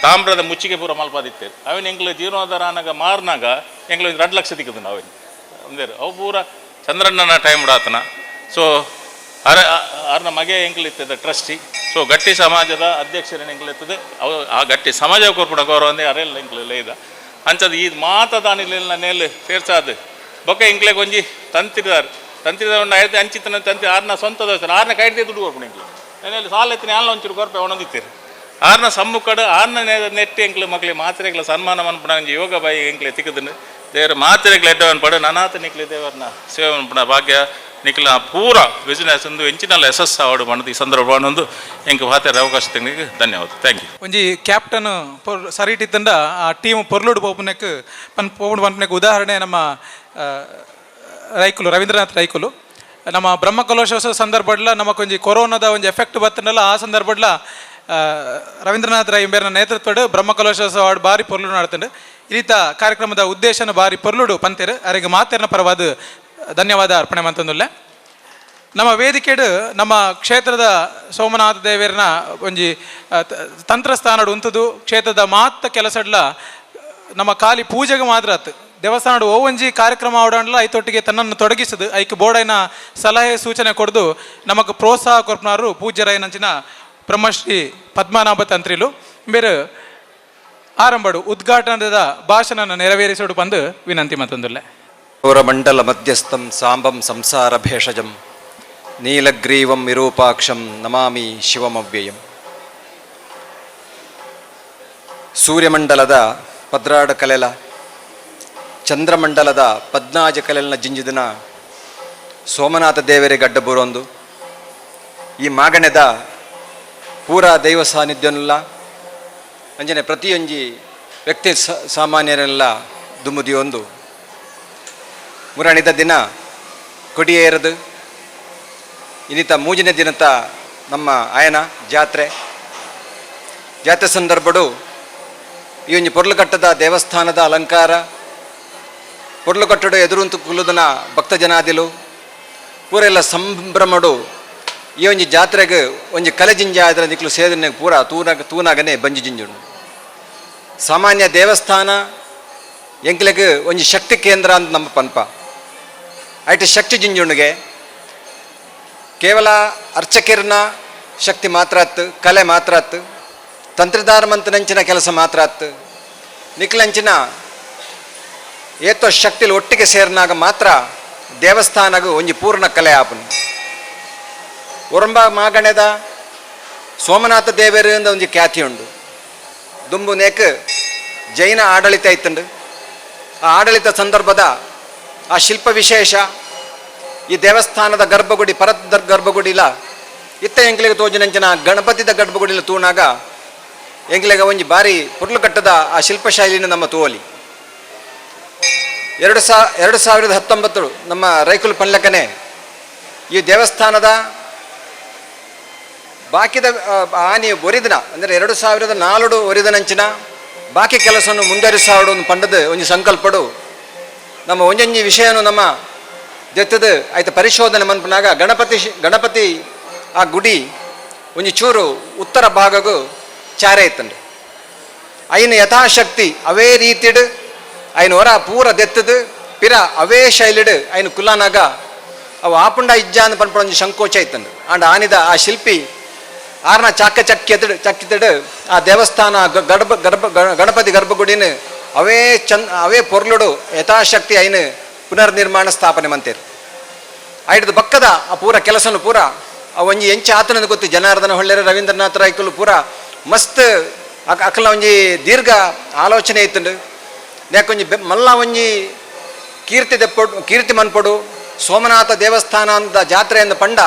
ತಾಮ್ರದ ಮುಚ್ಚಿಗೆ ಪೂರ ಮಲ್ಪಾದಿತ್ತೇರು. ಅವಿನ ಎಂಕ್ಲೆ ಜೀರ್ಣೋದ್ಧಾರ ಆನಾಗ ಮಾರ್ನಾಗ ಎಂಕ್ಲೆ 2 ಲಕ್ಷ ತಿಕ್ಕದು ನಾವೇನು ಅಂದೇರು ಅವು ಪೂರ ಚಂದ್ರಣ್ಣನ ಟೈಮ್ ಆತನ. ಸೊ ಅರ ಅರ್ನ ಮಗೆ ಎಂಕ್ಲಿತ್ತದ ಟ್ರಸ್ಟಿ. ಸೊ ಗಟ್ಟಿ ಸಮಾಜದ ಅಧ್ಯಕ್ಷರ ಎಂಕ್ಲಿರ್ತದೆ ಅವು ಆ ಗಟ್ಟಿ ಸಮಾಜ ಕೊರ್ಪುಡ ಗೌರವ ಅಂದೇ ಅರೆಲ್ಲ ಎಂಕ್ಲೆಲ್ಲ ಇದ ಅಂಚದ ಈ ಮಾತದಾನಿಲೆಲ್ಲ ನೇಲು ಸೇರ್ಸಾದು ಬೊಕ್ಕ ಎಂಕ್ಲೆಗ್ ಒಂಜಿ ತಂತ್ರಿದಾರ್ ತಂತ್ರಿದಾರ್ ಒಂದು ಐದು ಅಂಚಿತನ ತಂತಿ ಆರ್ನ ಸ್ವಂತ ದೇವಸ್ಥಾನ ಆರ್ನ ಕೈಡ್ದೆ ದುಡ್ಡು ಕೊರ್ಪುಣ ಎಂಕ್ಲೆ ಏನಲ್ಲಿ ಸಾಲ ಎತ್ತಿನ ಆಲ್ನ ಒಂಚೂರು ಕೊರ್ಪೆ ಒಣದಿತ್ತೀರಿ ಆರ್ನ ಸಮ್ಮುಖಡು ಆರ್ನ ನೆಟ್ಟಿ ಎಂಕ್ಲೆ ಮಕ್ಳಿಗೆ ಮಾತ್ರೆಗಳ ಸನ್ಮಾನ ಮನ್ಪುಣ ಒಂಜಿ ಯೋಗ ಬಾಯಿ ಎಂಕ್ಲೆ ತಿಕ್ಕದನು ದೇವರ ಮಾತ್ರೆಗಳ ಎಡ್ಡವನ್ ಪಡು ನನಾತ ನಿಕ್ಲೆ ದೇವರನ್ನ ಸೇವೆ ಮನ್ಪುಣ ಭಾಗ್ಯ ನಿಕ್ಲ ಪೂರ ಬಿಸ್ನೆಸ್ ಒಂದು ಎಂಚಿನಲ್ಲ ಯಶಸ್ಸು ಆವಡು ಮಣ್ಣದು ಈ ಸಂದರ್ಭ ಒಂದು ಎಂಕ್ ಭಾತೆರ ಅವಕಾಶ ತಿಂಗಳಿಗೆ ಧನ್ಯವಾದ. Thank you. ಒಂಜಿ ಕ್ಯಾಪ್ಟನ್ ಪೊರ್ ಸರಿಟಿತ್ತಂಡ ಆ ಟೀಮ್ ಪೊರ್ಲುಡು ಪೋಪುನೆಕ್ ಪನ್ ಪೋಪುಡು ಪನ್ಪುನೆಕ್ ಉದಾಹರಣೆ ನಮ್ಮ ರೈಕುಲು ರವೀಂದ್ರನಾಥ್ ರೈಕುಲು. ನಮ್ಮ ಬ್ರಹ್ಮಕಲಶೋತ್ಸವ ಸಂದರ್ಭಡ್ಲ ನಮಕೊಂಜಿ ಕೊರೋನಾದ ಒಂಜಿ ಎಫೆಕ್ಟ್ ಬತ್ತಂಡಲ್ಲ ಆ ಸಂದರ್ಭಡ್ಲ ರವೀಂದ್ರನಾಥ್ ರೈ ಇಂಬೇರ್ನ ನೇತೃತ್ವಡ್ ಬ್ರಹ್ಮಕಲಶೋತ್ಸವ ಬಾರಿ ಪೊರ್ಲು ನಡತಂಡು. ಈ ರೀತ ಕಾರ್ಯಕ್ರಮದ ಉದ್ದೇಶನ ಬಾರಿ ಪೊರ್ಲುಡು ಪಂತೇರು ಅರೆಗೆ ಮಾತೇರ್ನ ಪರವಾದ ಧನ್ಯವಾದ ಅರ್ಪಣೆ ಮಂತಂದುಲ್ಲೆ. ನಮ್ಮ ವೇದಿಕೆಡು ನಮ್ಮ ಕ್ಷೇತ್ರದ ಸೋಮನಾಥ ದೇವರನ ಒಂಜಿ ತಂತ್ರಸ್ಥಾನಡು ಉಂತುದು ಕ್ಷೇತ್ರದ ಮಾತ ಕೆಲಸಡ್ಲ ನಮ್ಮ ಖಾಲಿ ಪೂಜೆಗೆ ಮಾತ್ರ ಆತು ದೇವಸ್ಥಾನಡು ಒಂಜಿ ಕಾರ್ಯಕ್ರಮ ಆಡೋಣಲ ಐತೊಟ್ಟಿಗೆ ತನ್ನನ್ನು ತೊಡಗಿಸದು ಐಕ್ ಬೋರ್ಡೈನ ಸಲಹೆ ಸೂಚನೆ ಕೊಡ್ದು ನಮಕ್ ಪ್ರೋತ್ಸಾಹ ಕೊರ್ಪನಾರು ಪೂಜ್ಯರಾಯನಂಚಿನ ಬ್ರಹ್ಮಶ್ರೀ ಪದ್ಮನಾಭ ತಂತ್ರಿಲು ಬೇರೆ ಆರಂಭಡು ಉದ್ಘಾಟನದ ಭಾಷಣನ ನೆರವೇರಿಸೋಡು ಬಂದು ವಿನಂತಿ ಮತ್ತೊಂದುಲ್ಲೆ. ಸೌರಮಂಡಲ ಮಧ್ಯಸ್ಥಂ ಸಾಂಬಂ ಸಂಸಾರ ಭೇಷಜಂ ನೀಲಗ್ರೀವಂ ವಿರೂಪಾಕ್ಷಂ ನಮಾಮಿ ಶಿವಮವ್ಯಯಂ. ಸೂರ್ಯಮಂಡಲದ ಪದ್ರಾಡ ಕಲೆಲ ಚಂದ್ರಮಂಡಲದ ಪದ್ನಾಜ ಕಲೆಲ್ನ ಜಿಂಜಿದಿನ ಸೋಮನಾಥ ದೇವರೇ ಗಡ್ಡ ಬುರೊಂದು ಈ ಮಾಗಣೆದ ಪೂರಾ ದೈವ ಸಾನ್ನಿಧ್ಯನುಲ್ಲ ಅಂಜನೆ ಪ್ರತಿಯೊಂಜಿ ವ್ಯಕ್ತಿ ಸಾಮಾನ್ಯರೆಲ್ಲ ದುಮುದಿಯೊಂದು ಮುರಣಿದ ದಿನ ಕೊಡಿಯೇರದು ಇನ್ನಿತ ಮೂಜನೇ ದಿನತ ನಮ್ಮ ಆಯನ ಜಾತ್ರೆ ಜಾತ್ರೆ ಸಂದರ್ಭಡು ಈ ಒಂಜಿ ಪೊರ್ಲುಕಟ್ಟದ ದೇವಸ್ಥಾನದ ಅಲಂಕಾರ ಪೊರ್ಲುಕಟ್ಟಡು ಎದುರುಂತು ಕುಲ್ಲುದನ ಭಕ್ತ ಜನಾದಿಲು ಪೂರೆಲ್ಲ ಸಂಭ್ರಮಡು ಈ ಒಂಜಿ ಜಾತ್ರೆಗೆ ಒಂಜಿ ಕಲೆ ಜಿಂಜ ಆದ್ರೆ ನಿಕ್ಲು ಸೇದನೆ ಪೂರ ತೂನಾಗ ತೂನಾಗನೆ ಬಂಜಿ ಜಿಂಜುಂಡು. ಸಾಮಾನ್ಯ ದೇವಸ್ಥಾನ ಎಂಕ್ಲೆಗ್ ಒಂಜಿ ಶಕ್ತಿ ಕೇಂದ್ರ ಅಂತ ನಮ್ಮ ಪನ್ಪ ಐಟ್ ಶಕ್ತಿ ಜಿಂಜುಂಡುಗೆ ಕೇವಲ ಅರ್ಚಕಿರ್ನ ಶಕ್ತಿ ಮಾತ್ರ ಅತ್ತು ಕಲೆ ಮಾತ್ರ ಅತ್ತು ತಂತ್ರದಾರಮಂತನಂಚಿನ ಕೆಲಸ ಮಾತ್ರ ಅತ್ತು ನಿಕ್ಲಂಚಿನ ಏತೋ ಶಕ್ತಿಲಿ ಒಟ್ಟಿಗೆ ಸೇರಿನಾಗ ಮಾತ್ರ ದೇವಸ್ಥಾನಗು ಒಂಜಿ ಪೂರ್ಣ ಕಲೆ ಆಪುನು. ಒರಂಬ ಮಾಗಣೆದ ಸೋಮನಾಥ ದೇವರಿಂದ ಒಂಜಿ ಖ್ಯಾತಿ ಉಂಡು. ದುಂಬು ನೇಕ್ ಜೈನ ಆಡಳಿತ ಇತ್ತಂಡು. ಆ ಆಡಳಿತ ಸಂದರ್ಭದ ಆ ಶಿಲ್ಪ ವಿಶೇಷ ಈ ದೇವಸ್ಥಾನದ ಗರ್ಭಗುಡಿ ಪರತ್ ಗರ್ಭಗುಡಿಲ ಇತ್ತ ಎಂಕ್ಲೆಗೆ ತೋಜಿನಂಚಿನ ಗಣಪತಿದ ಗರ್ಭಗುಡಿಲ ತೂಣಾಗ ಎಂಕ್ಲೆಗ ಒಂಜಿ ಬಾರಿ ಪುರ್ಲುಕಟ್ಟದ ಆ ಶಿಲ್ಪಶೈಲಿನ ನಮ್ಮ ತೋಲಿ. 2019 ನಮ್ಮ ರೈಕುಲ್ ಪನ್ಲಕನೆ ಈ ದೇವಸ್ಥಾನದ ಬಾಕಿದ ಆನಿ ಒರಿದಿನ ಅಂದರೆ 2004 ಒರಿದನಂಚಿನ ಬಾಕಿ ಕೆಲಸವನ್ನು ಮುಂದುವರಿಸಾಡು ಒಂದು ಪಂಡದ ಒಂಜಿ ಸಂಕಲ್ಪಡು ನಮ್ಮ ಒಂಜೊಂಜಿ ವಿಷಯನು ನಮ್ಮ ದೆತ್ತದ ಆಯ್ತು ಪರಿಶೋಧನೆ ಮನ್ಪುನಾಗ ಗಣಪತಿ ಆ ಗುಡಿ ಒಂಜಿ ಚೂರು ಉತ್ತರ ಭಾಗಗೂ ಚಾರೆ ಇತ್ತಂಡು. ಐನ ಯಥಾಶಕ್ತಿ ಅವೇ ರೀತಿಡ್ ಐನ ಹೊರ ಪೂರ ದೆತ್ತದು ಪಿರ ಅವೇ ಶೈಲಿಡ್ ಐನ ಕುಲ್ಲಾನಾಗ ಅವು ಆಪುಂಡ ಇಜ್ಜ ಅಂದ್ ಪನ್ಪುನ ಒಂಜಿ ಸಂಕೋಚ ಇತ್ತಂಡು. ಆಂಡ ಆನಿದ ಆ ಶಿಲ್ಪಿ ಆರ್ನ ಚಾಕ ಚಕ್ಕಿತಡು ಚಕ್ಕಿತಡು ಆ ದೇವಸ್ಥಾನ ಗರ್ಭ ಗರ್ಭ ಗಣಪತಿ ಗರ್ಭಗುಡಿನ ಅವೇ ಚಂದ ಅವೇ ಪೊರ್ಲುಡು ಯಥಾಶಕ್ತಿ ಐನ ಪುನರ್ನಿರ್ಮಾಣ ಸ್ಥಾಪನೆ ಮಂತೇರು. ಐಡ್ದು ಬಕ್ಕದ ಆ ಪೂರ ಕೆಲಸನು ಪೂರ ಆ ಒಂಜಿ ಎಂಚ ಆತನದು ಗೊತ್ತು ಜನಾರ್ದನ ಹೊಳ್ಳೆರ ರವೀಂದ್ರನಾಥ ರಾಯ್ಕುಲು ಪೂರ ಮಸ್ತ್ ಅಕಲ ಒಂಜಿ ದೀರ್ಘ ಆಲೋಚನೆ ಇತ್ತುಂಡು. ಯಾಕೊಂಜಿ ಮಲ್ಲ ಒಂಜಿ ಕೀರ್ತಿ ದೆಪ್ಪೊಡು ಕೀರ್ತಿ ಮನ್ಪೊಡು ಸೋಮನಾಥ ದೇವಸ್ಥಾನ ಅಂತ ಜಾತ್ರೆಯನ್ನು ಪಂಡ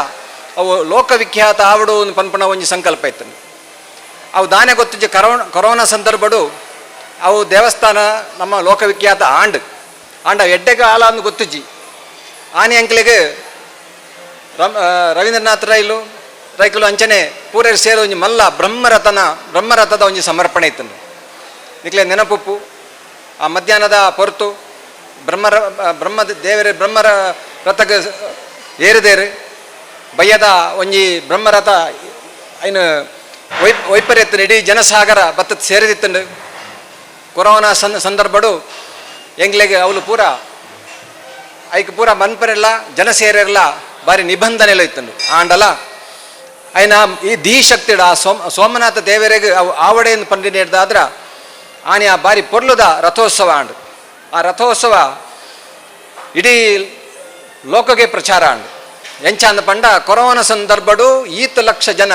ಅವು ಲೋಕವಿಖ್ಯಾತ ಆವಡು ಪನ್ಪುನ ಒಂಜಿ ಸಂಕಲ್ಪ ಇತ್ತು. ಅವು ದಾನೆ ಗೊತ್ತಿಜ್ಜಿ ಕರೋನ ಕೊರೋನಾ ಸಂದರ್ಭಡು ಅವು ದೇವಸ್ಥಾನ ನಮ್ಮ ಲೋಕವಿಖ್ಯಾತ ಆಂಡ್ ಆಂಡ ಎಡ್ಡೆಗೆ ಆಲ ಅಂದು ಗೊತ್ತಿಜ್ಜಿ. ಆನೆ ಅಂಕ್ಲೆಗ್ ರವೀಂದ್ರನಾಥ್ ರೈಲು ರೈಕುಲು ಅಂಚನೆ ಪೂರೇರು ಸೇರು ಒಂಜಿ ಮಲ್ಲ ಬ್ರಹ್ಮರಥನ ಬ್ರಹ್ಮರಥದ ಒಂಜಿ ಸಮರ್ಪಣೆ ಇತ್ತು. ನಿಕ್ಲೆ ನೆನಪುಪ್ಪು ಆ ಮಧ್ಯಾಹ್ನದ ಪೊರ್ತು ಬ್ರಹ್ಮರ ಬ್ರಹ್ಮ ದೇವರ ಬ್ರಹ್ಮರ ರಥಕ್ಕೆ ಏರಿದೇರು ಬಯ್ಯದ ಒಂಜಿ ಬ್ರಹ್ಮರಥ ಐನು ವೈಪರ್ಯತ್ತು ಇಡೀ ಜನಸಾಗರ ಬತ್ತ ಸೇರಿದಿತ್ತಂಡು. ಕೊರೋನಾ ಸಂದರ್ಭಡು ಎಂಗ್ಲೆಗೆ ಅವಳು ಪೂರ ಐಕ್ ಪೂರ ಮನ್ಪರೆಲ್ಲ ಜನ ಸೇರಿರಲ್ಲ ಬಾರಿ ನಿಬಂಧನೆಲ್ಲ ಇತ್ತಂಡು. ಆಂಡಲ ಐನ ಈ ಧೀಶಕ್ತಿಡ ಆ ಸೋಮನಾಥ ದೇವರಿಗೆ ಅವು ಆವಡೆಯನ್ನು ಪಂಡಿ ನೀಡ್ದಾದ್ರ ಆನೆ ಆ ಬಾರಿ ಪೊರ್ಲುದ ರಥೋತ್ಸವ ಆಂಡು. ಆ ರಥೋತ್ಸವ ಇಡೀ ಲೋಕಗೆ ಪ್ರಚಾರ ಆಂಡು. ಎಂಚಾಂದ ಪಂಡ ಕೊರೋನಾ ಸಂದರ್ಭಡು ಈತ ಲಕ್ಷ ಜನ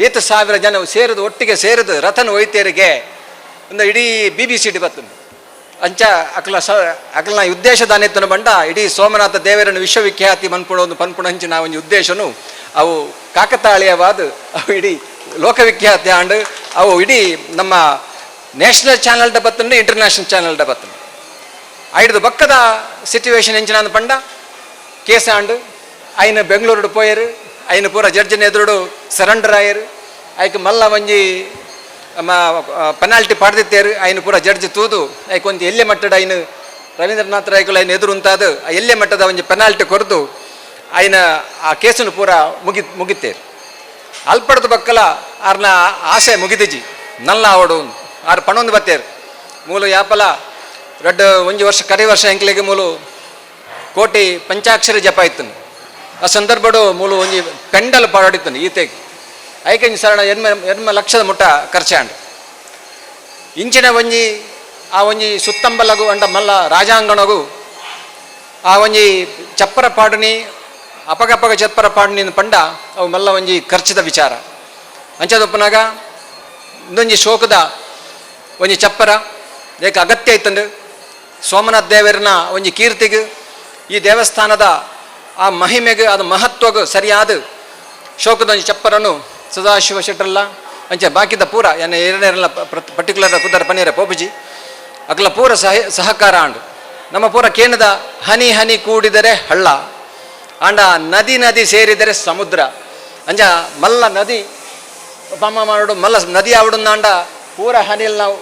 ಈತ ಸಾವಿರ ಜನ ಸೇರಿದು ಒಟ್ಟಿಗೆ ಸೇರಿದು ರಥನ ಒಯ್ತೇರಿಗೆ ಒಂದು ಇಡೀ B B C D ಬರ್ತದೆ. ಅಂಚ ಅಕ್ಲ ಸ ಅಕ್ಲನ ಉದ್ದೇಶ ದಾನೆತ್ತನ ಬಂಡ ಇಡೀ ಸೋಮನಾಥ ದೇವರನ್ನು ವಿಶ್ವವಿಖ್ಯಾತಿ ಮನ್ಪುಣ ಒಂದು ಪನ್ಪುಣ ಹಂಚಿನ ಒಂಜಿ ಉದ್ದೇಶನು ಅವು ಕಾಕತಾಳೀಯವಾದ ಅವು ಇಡೀ ಲೋಕವಿಖ್ಯಾತಿ ಆಂಡ್ ಅವು ಇಡೀ ನಮ್ಮ ನ್ಯಾಷನಲ್ ಚಾನಲ್ ಡ ಬತ್ತಂಡು ಇಂಟರ್ನ್ಯಾಷನಲ್ ಚಾನಲ್ ಡ ಬತ್ತಂಡು. ಐಡ್ದು ಬಕ್ಕದ ಸಿಚುವೇಶನ್ ಎಂಚಿನ ಪಂಡ ಕೇಸ್ ಆಂಡ್ ಐನ ಬೆಂಗಳೂರು ಪೋಯರು ಐನ ಪೂರ ಜಡ್ಜಿನ ಎದುರುಡು ಸರೆಂಡರ್ ಆಯರು ಐಕ್ ಮಲ್ಲ ಒಂಜಿ ಪೆನಾಲ್ಟಿ ಪಾಡ್ದಿತ್ತೇರು ಐನ ಪೂರ ಜಡ್ಜ್ ತೂದು ಐಕ್ ಒಂಜಿ ಎಲ್ಲೆ ಮಟ್ಟದ ಐನು ರವೀಂದ್ರನಾಥ್ ರಾಯ್ಕುಲು ಐನ ಎದುರು ಉಂತಾದ ಆ ಎಲ್ಲೆ ಮಟ್ಟದ ಒಂಜಿ ಪೆನಾಲ್ಟಿ ಕೊರದು ಐನ ಆ ಕೇಸನ್ನು ಪೂರ ಮುಗಿತ್ತೇರು. ಅಲ್ಪಡ್ದ ಬಕ್ಕಲ ಆರ್ನ ಆಸೆ ಮುಗಿದಿಜಿ ನಲ್ಲ ಆವಡು ಆರು ಪಣೊಂದು ಬತ್ತೇರು ಮೂಲು ಯಾಪಲ ರಡ್ಡು ಒಂಜಿ ವರ್ಷ ಕಡೆ ವರ್ಷ ಎಂಕ್ಲೆಗೆ ಮೂಲು ಕೋಟಿ ಪಂಚಾಕ್ಷರಿ ಜಪ ಇತ್ತು. ಆ ಸಂದರ್ಭಡು ಮೂಲು ಒಂಜಿ ಪೆಂಡಲ್ ಪಾಡಿತ್ತು ಈತೆಗೆ ಐಕೆಂಜಿ ಸರಣ ಎನ್ಮ ಎನ್ಮ ಲಕ್ಷದ ಮುಟ್ಟ ಖರ್ಚಾಂಡ್. ಇಂಚಿನ ಒಂಜಿ ಆ ಒಂಜಿ ಸುತ್ತಂಬಲಗು ಅಂಡ ಮಲ್ಲ ರಾಜಾಂಗಣಗು ಆ ಒಂಜಿ ಚಪ್ಪರ ಪಾಡುನಿ ಅಪಗಪಗ ಚಪ್ಪರ ಪಾಡುನಿ ಪಂಡ ಅವು ಮಲ್ಲ ಒಂಜಿ ಖರ್ಚಿದ ವಿಚಾರ. ಅಂಚದೊಪ್ಪನಾಗ ಇಂದೊಂಜಿ ಶೋಕದ ಒಂಜಿ ಚಪ್ಪರ ಏಕ ಅಗತ್ಯ ಇತ್ತಂಡು. ಸೋಮನಾಥ ದೇವರನ ಒಂಜಿ ಕೀರ್ತಿಗೆ ಈ ದೇವಸ್ಥಾನದ ಆ ಮಹಿಮೆಗೆ ಅದು ಮಹತ್ವಗೂ ಸರಿಯಾದ ಶೋಕದ ಒಂಜಿ ಚಪ್ಪರನು ಸದಾಶಿವ ಶೆಟ್ಟರಲ್ಲ ಅಂಚೆ ಬಾಕಿದ ಪೂರ ಎನ್ನ ಏನೇರೆಲ್ಲ ಪರ್ಟಿಕ್ಯುಲರ್ ಪುದರ್ ಪನೀರ ಪೋಪುಜಿ ಅಕ್ಲ ಪೂರ ಸಹಕಾರ ಆಂಡು. ನಮ್ಮ ಪೂರ ಕೇಂದ್ರದ ಹನಿ ಹನಿ ಕೂಡಿದರೆ ಹಳ್ಳ ಆಂಡ ನದಿ ನದಿ ಸೇರಿದರೆ ಸಮುದ್ರ. ಅಂಜ ಮಲ್ಲ ನದಿ ಪಮ್ಮ ಮಾಡೋಡು ಮಲ್ಲ ನದಿ ಆವಡುಂದಾಂಡ ಪೂರ ಹನಿಲ್ ನಾವು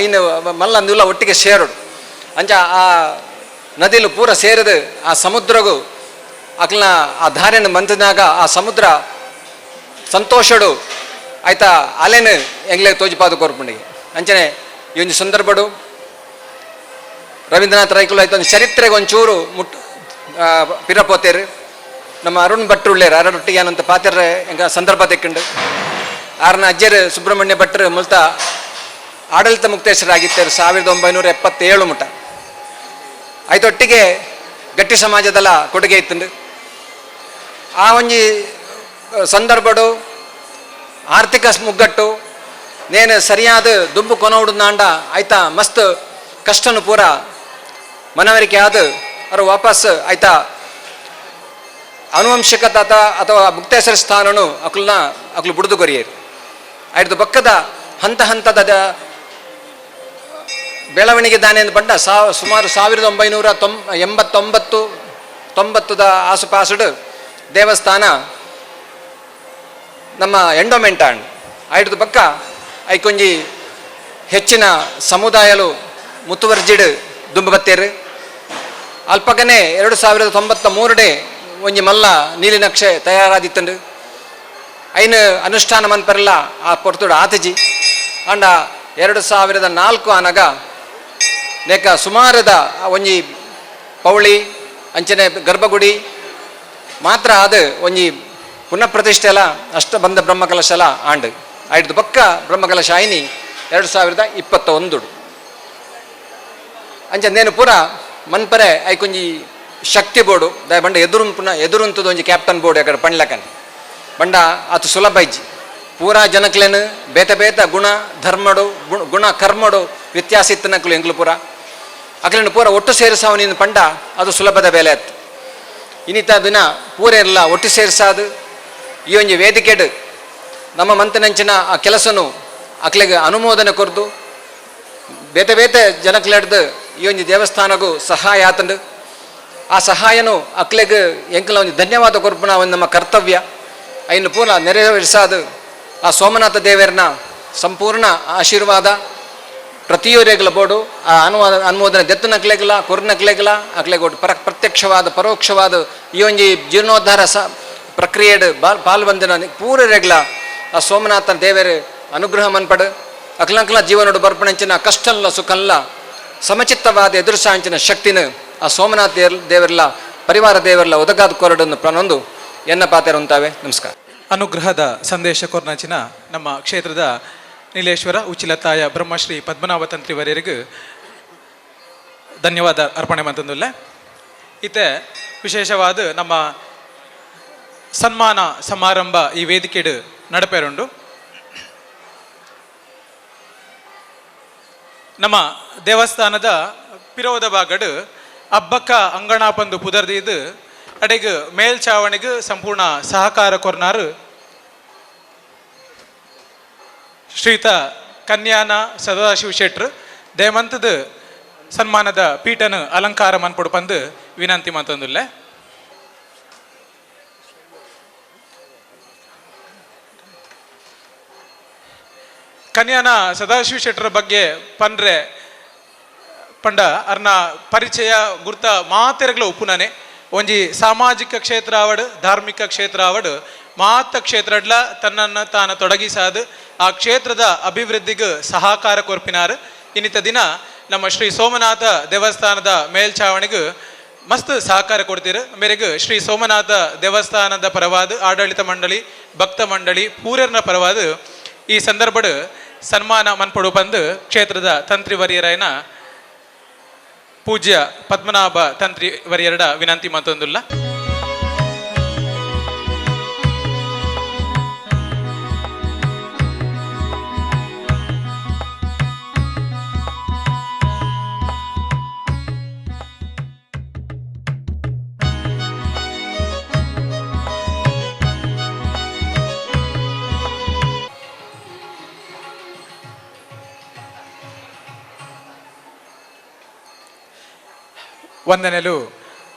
ಐನ ಮಲ್ಲ ನುಲ್ಲ ಒಟ್ಟಿಗೆ ಸೇರೋಡು. ಅಂಚ ಆ ನದಿಲು ಪೂರ ಸೇರಿದು ಆ ಸಮುದ್ರಗೂ ಅಕ್ಲನ ಆ ಧಾರೆಯನ್ನು ಮಂತಿನಾಗ ಆ ಸಮುದ್ರ ಸಂತೋಷಡು ಆಯ್ತಾ ಅಲೆನು ಎಂಗ್ಲೆ ತೋಜಿಪಾದ ಕೋರ್ಪುಂಡಿಗೆ. ಅಂಚನೆ ಈ ಒಂದು ಸಂದರ್ಭಡು ರವೀಂದ್ರನಾಥ್ ರೈಕುಲು ಆಯ್ತು ಒಂದು ಚರಿತ್ರೆಗೆ ಒಂಚೂರು ಮುಟ್ ಪಿರಪೋತೇರು. ನಮ್ಮ ಅರುಣ್ ಭಟ್ರು ಉಳ್ಳೇರು ಅರೊಟ್ಟಿಗೆ ಏನಂತ ಪಾತೆರ್ ಎಂಗ ಸಂದರ್ಭ ತೆಕ್ಕಂಡು ಆರ್ನ ಅಜ್ಜರು ಸುಬ್ರಹ್ಮಣ್ಯ ಭಟ್ರು ಮುಲ್ತ ಆಡಳಿತ ಮುಕ್ತೇಶ್ವರಾಗಿತ್ತೇರು 1977 ಮುಟ. ಆಯ್ತೊಟ್ಟಿಗೆ ಗಟ್ಟಿ ಸಮಾಜದಲ್ಲ ಕೊಡುಗೆ ಇತ್ತಂಡು. ಆ ಒಂಜಿ ಸಂದರ್ಭಡು ಆರ್ಥಿಕ ಮುಗ್ಗಟ್ಟು ನೇನು ಸರಿಯಾದ ದುಂಬು ಕೊನೋಡುಂದಾಂಡ ಆಯ್ತಾ ಮಸ್ತ್ ಕಷ್ಟನು ಪೂರ ಮನವರಿಕೆ ಆದ ಅವರು ವಾಪಸ್ ಆಯ್ತಾ ಆನುವಂಶಿಕತ ಅಥವಾ ಮುಕ್ತೇಶ್ವರ ಸ್ಥಾನನು ಅಕ್ಲನ್ನ ಅಕ್ಲು ಬುಡ್ದು ಕೊರಿಯರು. ಆಯ್ತು ಬಕ್ಕದ ಹಂತ ಹಂತದ ಬೆಳವಣಿಗೆ ದಾನೆ ಪಂಡ ಸುಮಾರು 1989 90 ಆಸುಪಾಸುಡು ದೇವಸ್ಥಾನ ನಮ್ಮ ಎಂಡೋಮೆಂಟ್ ಆಂಡ್ ಆಯ್ತು ಪಕ್ಕ ಐಕೊಂಜಿ ಹೆಚ್ಚಿನ ಸಮುದಾಯಲು ಮುತುವರ್ಜಿಡ್ ದುಂಬು ಬತ್ತೇರು. ಅಲ್ಪಗನೆ 2093 ಒಂಜಿ ಮಲ್ಲ ನೀಲಿನಕ್ಷೆ ತಯಾರಾದಿತ್ತಂಡು. ಐನ ಅನುಷ್ಠಾನ ಮನ್ಪರಲ್ಲ ಆ ಪೊರ್ತುಡು ಆತಜಿ ಅಂಡ 2004 ಆನಗ ನೇಕ ಸುಮಾರದ ಒಂಜಿ ಪೌಳಿ ಅಂಚನೆ ಗರ್ಭಗುಡಿ ಮಾತ್ರ ಅದು ಒಂಜಿ ಪುನಃ ಪ್ರತಿಷ್ಠೆಲ ಅಷ್ಟಬಂಧ ಬ್ರಹ್ಮಕಲಶಲ ಆಂಡ್ ಆಯ್ತು ಬಕ್ಕ ಬ್ರಹ್ಮಕಲಶ ಆಯ್ನಿ 2021. ಅಂಚ ನೇನು ಪೂರ ಮನ್ಪರೆ ಐಕೊಂಜಿ ಶಕ್ತಿ ಬೋರ್ಡು ದಾಯ ಬಂಡ ಎದುರು ಪುನಃ ಎದುರುಂತದ ಒಂಜಿ ಕ್ಯಾಪ್ಟನ್ ಬೋರ್ಡ್ ಯಾಕಡೆ ಪಣ್ಲಕನ್ ಬಂಡ ಆತು ಸುಲಭ ಇಜ್ಜಿ ಪೂರಾ ಜನಕ್ಲೇನು ಬೇತೆ ಬೇತೆ ಗುಣ ಧರ್ಮಡು ಗುಣ ಕರ್ಮಡು ವ್ಯತ್ಯಾಸ ಇತ್ತನಕ್ಲು ಎಂಗ್ಲು ಪೂರ. ಅಕ್ಲೆನ ಪೂರ ಒಟ್ಟು ಸೇರಿಸಾವನಿಂದ ಪಂಡ ಅದು ಸುಲಭದ ಬೇಲೆ ಆಯ್ತು. ಇನ್ನಿತ ದಿನ ಪೂರೆಲ್ಲ ಒಟ್ಟು ಸೇರಿಸಾದು ಈ ಒಂಜಿ ವೇದಿಕೆಡ್ ನಮ್ಮ ಮಂತನಂಚಿನ ಆ ಕೆಲಸನು ಅಕ್ಲೆಗ್ ಅನುಮೋದನೆ ಕೊರ್ದು ಬೇತೆ ಬೇತೆ ಜನಕ್ಲೆಡ್ದು ಈ ಒಂಜಿ ದೇವಸ್ಥಾನಗೂ ಸಹಾಯ ಆತಂಡು. ಆ ಸಹಾಯನು ಅಕ್ಲೆಗ್ ಎಂಕಲ ಒಂಜಿ ಧನ್ಯವಾದ ಕೊರ್ಪುನ ಒಂದು ನಮ್ಮ ಕರ್ತವ್ಯ. ಐನು ಪೂರ ನೆರವೇರಿಸಾದು ಆ ಸೋಮನಾಥ ದೇವರನ ಸಂಪೂರ್ಣ ಆಶೀರ್ವಾದ ಪ್ರತಿಯೊರಿಗ್ಲ ಬೋಡು. ಆ ಅನುಮೋದನೆ ದೆತ್ತನಕ್ಲೆಗ್ಲ ಕೊರ್ನಕ್ಲೆಗ್ಲ ಅಕ್ಲೆಗ್ ಒಟ್ಟು ಪ್ರತ್ಯಕ್ಷವಾದ ಪರೋಕ್ಷವಾದ ಈ ಒಂಜಿ ಜೀರ್ಣೋದ್ಧಾರ ಪ್ರಕ್ರಿಯೆಡ್ ಪಾಲ್ ಬಂದಿನ ಪೂರೆಗ್ಲ ಆ ಸೋಮನಾಥ ದೇವರು ಅನುಗ್ರಹ ಮನ್ಪಡು. ಅಕ್ಲಂಕ್ಲ ಜೀವನೋಡು ಬರ್ಪಣಂಚಿನ ಕಷ್ಟಲ್ಲ ಸುಖಲ್ಲ ಸಮಚಿತ್ತವಾದ ಎದುರುಸಾಂಚಿನ ಶಕ್ತಿನ ಆ ಸೋಮನಾಥ ದೇವರ್ಲ ಪರಿವಾರ ದೇವರ್ಲ ಒದಗಾದ ಕೊರಡನ್ನು ಪ್ರಣೊಂದು ಎನ್ನ ಪಾತೆರ ಉಂತಾವೆ. ನಮಸ್ಕಾರ. ಅನುಗ್ರಹದ ಸಂದೇಶ ಕೊರ್ನಚಿನ ನಮ್ಮ ಕ್ಷೇತ್ರದ ನೀಲೇಶ್ವರ ಉಚಿಲತಾಯ ಬ್ರಹ್ಮಶ್ರೀ ಪದ್ಮನಾಭ ತಂತ್ರಿ ವರೆಯರಿಗೆ ಧನ್ಯವಾದ ಅರ್ಪಣೆ ಮಂತಂದುಲ್ಲ. ಇತ್ತೆ ವಿಶೇಷವಾದ ನಮ್ಮ ಸನ್ಮಾನ ಸಮಾರಂಭ ಈ ವೇದಿಕೆಡು ನಡಪೇರುಂಡು. ನಮ್ಮ ದೇವಸ್ಥಾನದ ಪಿರೋದ ಭಾಗಡು ಅಬ್ಬಕ್ಕ ಅಂಗಣಾಪಂದು ಪುದರ್ದೀದು ಅಡೆಗ್ ಮೇಲ್ಛಾವಣಿಗೆ ಸಂಪೂರ್ಣ ಸಹಕಾರ ಕೊರ್ನಾರು ಶ್ರೀತ ಕನ್ಯಾನ ಸದಾಶಿವ ಶೆಟ್ರು ದೇಮಂತದ ಸನ್ಮಾನದ ಪೀಠನ ಅಲಂಕಾರ ಮನ್ಪೊಡು ಪಂದು ವಿನಂತಿ ಮಂತಂದುಲ್ಲೆ. ಕನ್ಯಾನ ಸದಾಶಿವ ಶೆಟ್ಟರ ಬಗ್ಗೆ ಪಂಡ್ರೆ ಪಂಡ ಅರ್ನ ಪರಿಚಯ ಗುರ್ತ ಮಾತೆರಗ್ಲ ಉಪ್ಪುನನೆ. ಒಂಜಿ ಸಾಮಾಜಿಕ ಕ್ಷೇತ್ರ ಆವಡ್ ಧಾರ್ಮಿಕ ಕ್ಷೇತ್ರ ಆವಡ್ ಮಾತ ಕ್ಷೇತ್ರಡ್ಲ ತನ್ನನ್ನು ತಾನು ತೊಡಗಿಸಾದು ಆ ಕ್ಷೇತ್ರದ ಅಭಿವೃದ್ಧಿಗೆ ಸಹಕಾರ ಕೊರ್ಪಿನಾರು. ಇನ್ನಿತ ದಿನ ನಮ್ಮ ಶ್ರೀ ಸೋಮನಾಥ ದೇವಸ್ಥಾನದ ಮೇಲ್ಛಾವಣಿಗೆ ಮಸ್ತ್ ಸಹಕಾರ ಕೊಡ್ತೀರು. ಮೇರೆಗೆ ಶ್ರೀ ಸೋಮನಾಥ ದೇವಸ್ಥಾನದ ಪರವಾದ ಆಡಳಿತ ಮಂಡಳಿ ಭಕ್ತ ಮಂಡಳಿ ಪೂರರ್ನ ಪರವಾದ ಈ ಸಂದರ್ಭಡ್ ಸನ್ಮಾನ ಮನ್ಪೊಡು ಬಂದು ಕ್ಷೇತ್ರದ ತಂತ್ರಿ ವರಿಯರಾಯನ ಪೂಜ್ಯ ಪದ್ಮನಾಭ ತಂತ್ರಿ ವರಿಯರಡ ವಿನಂತಿ ಮತ್ತೊಂದುಲ್ಲ. ವಂದನೆಲು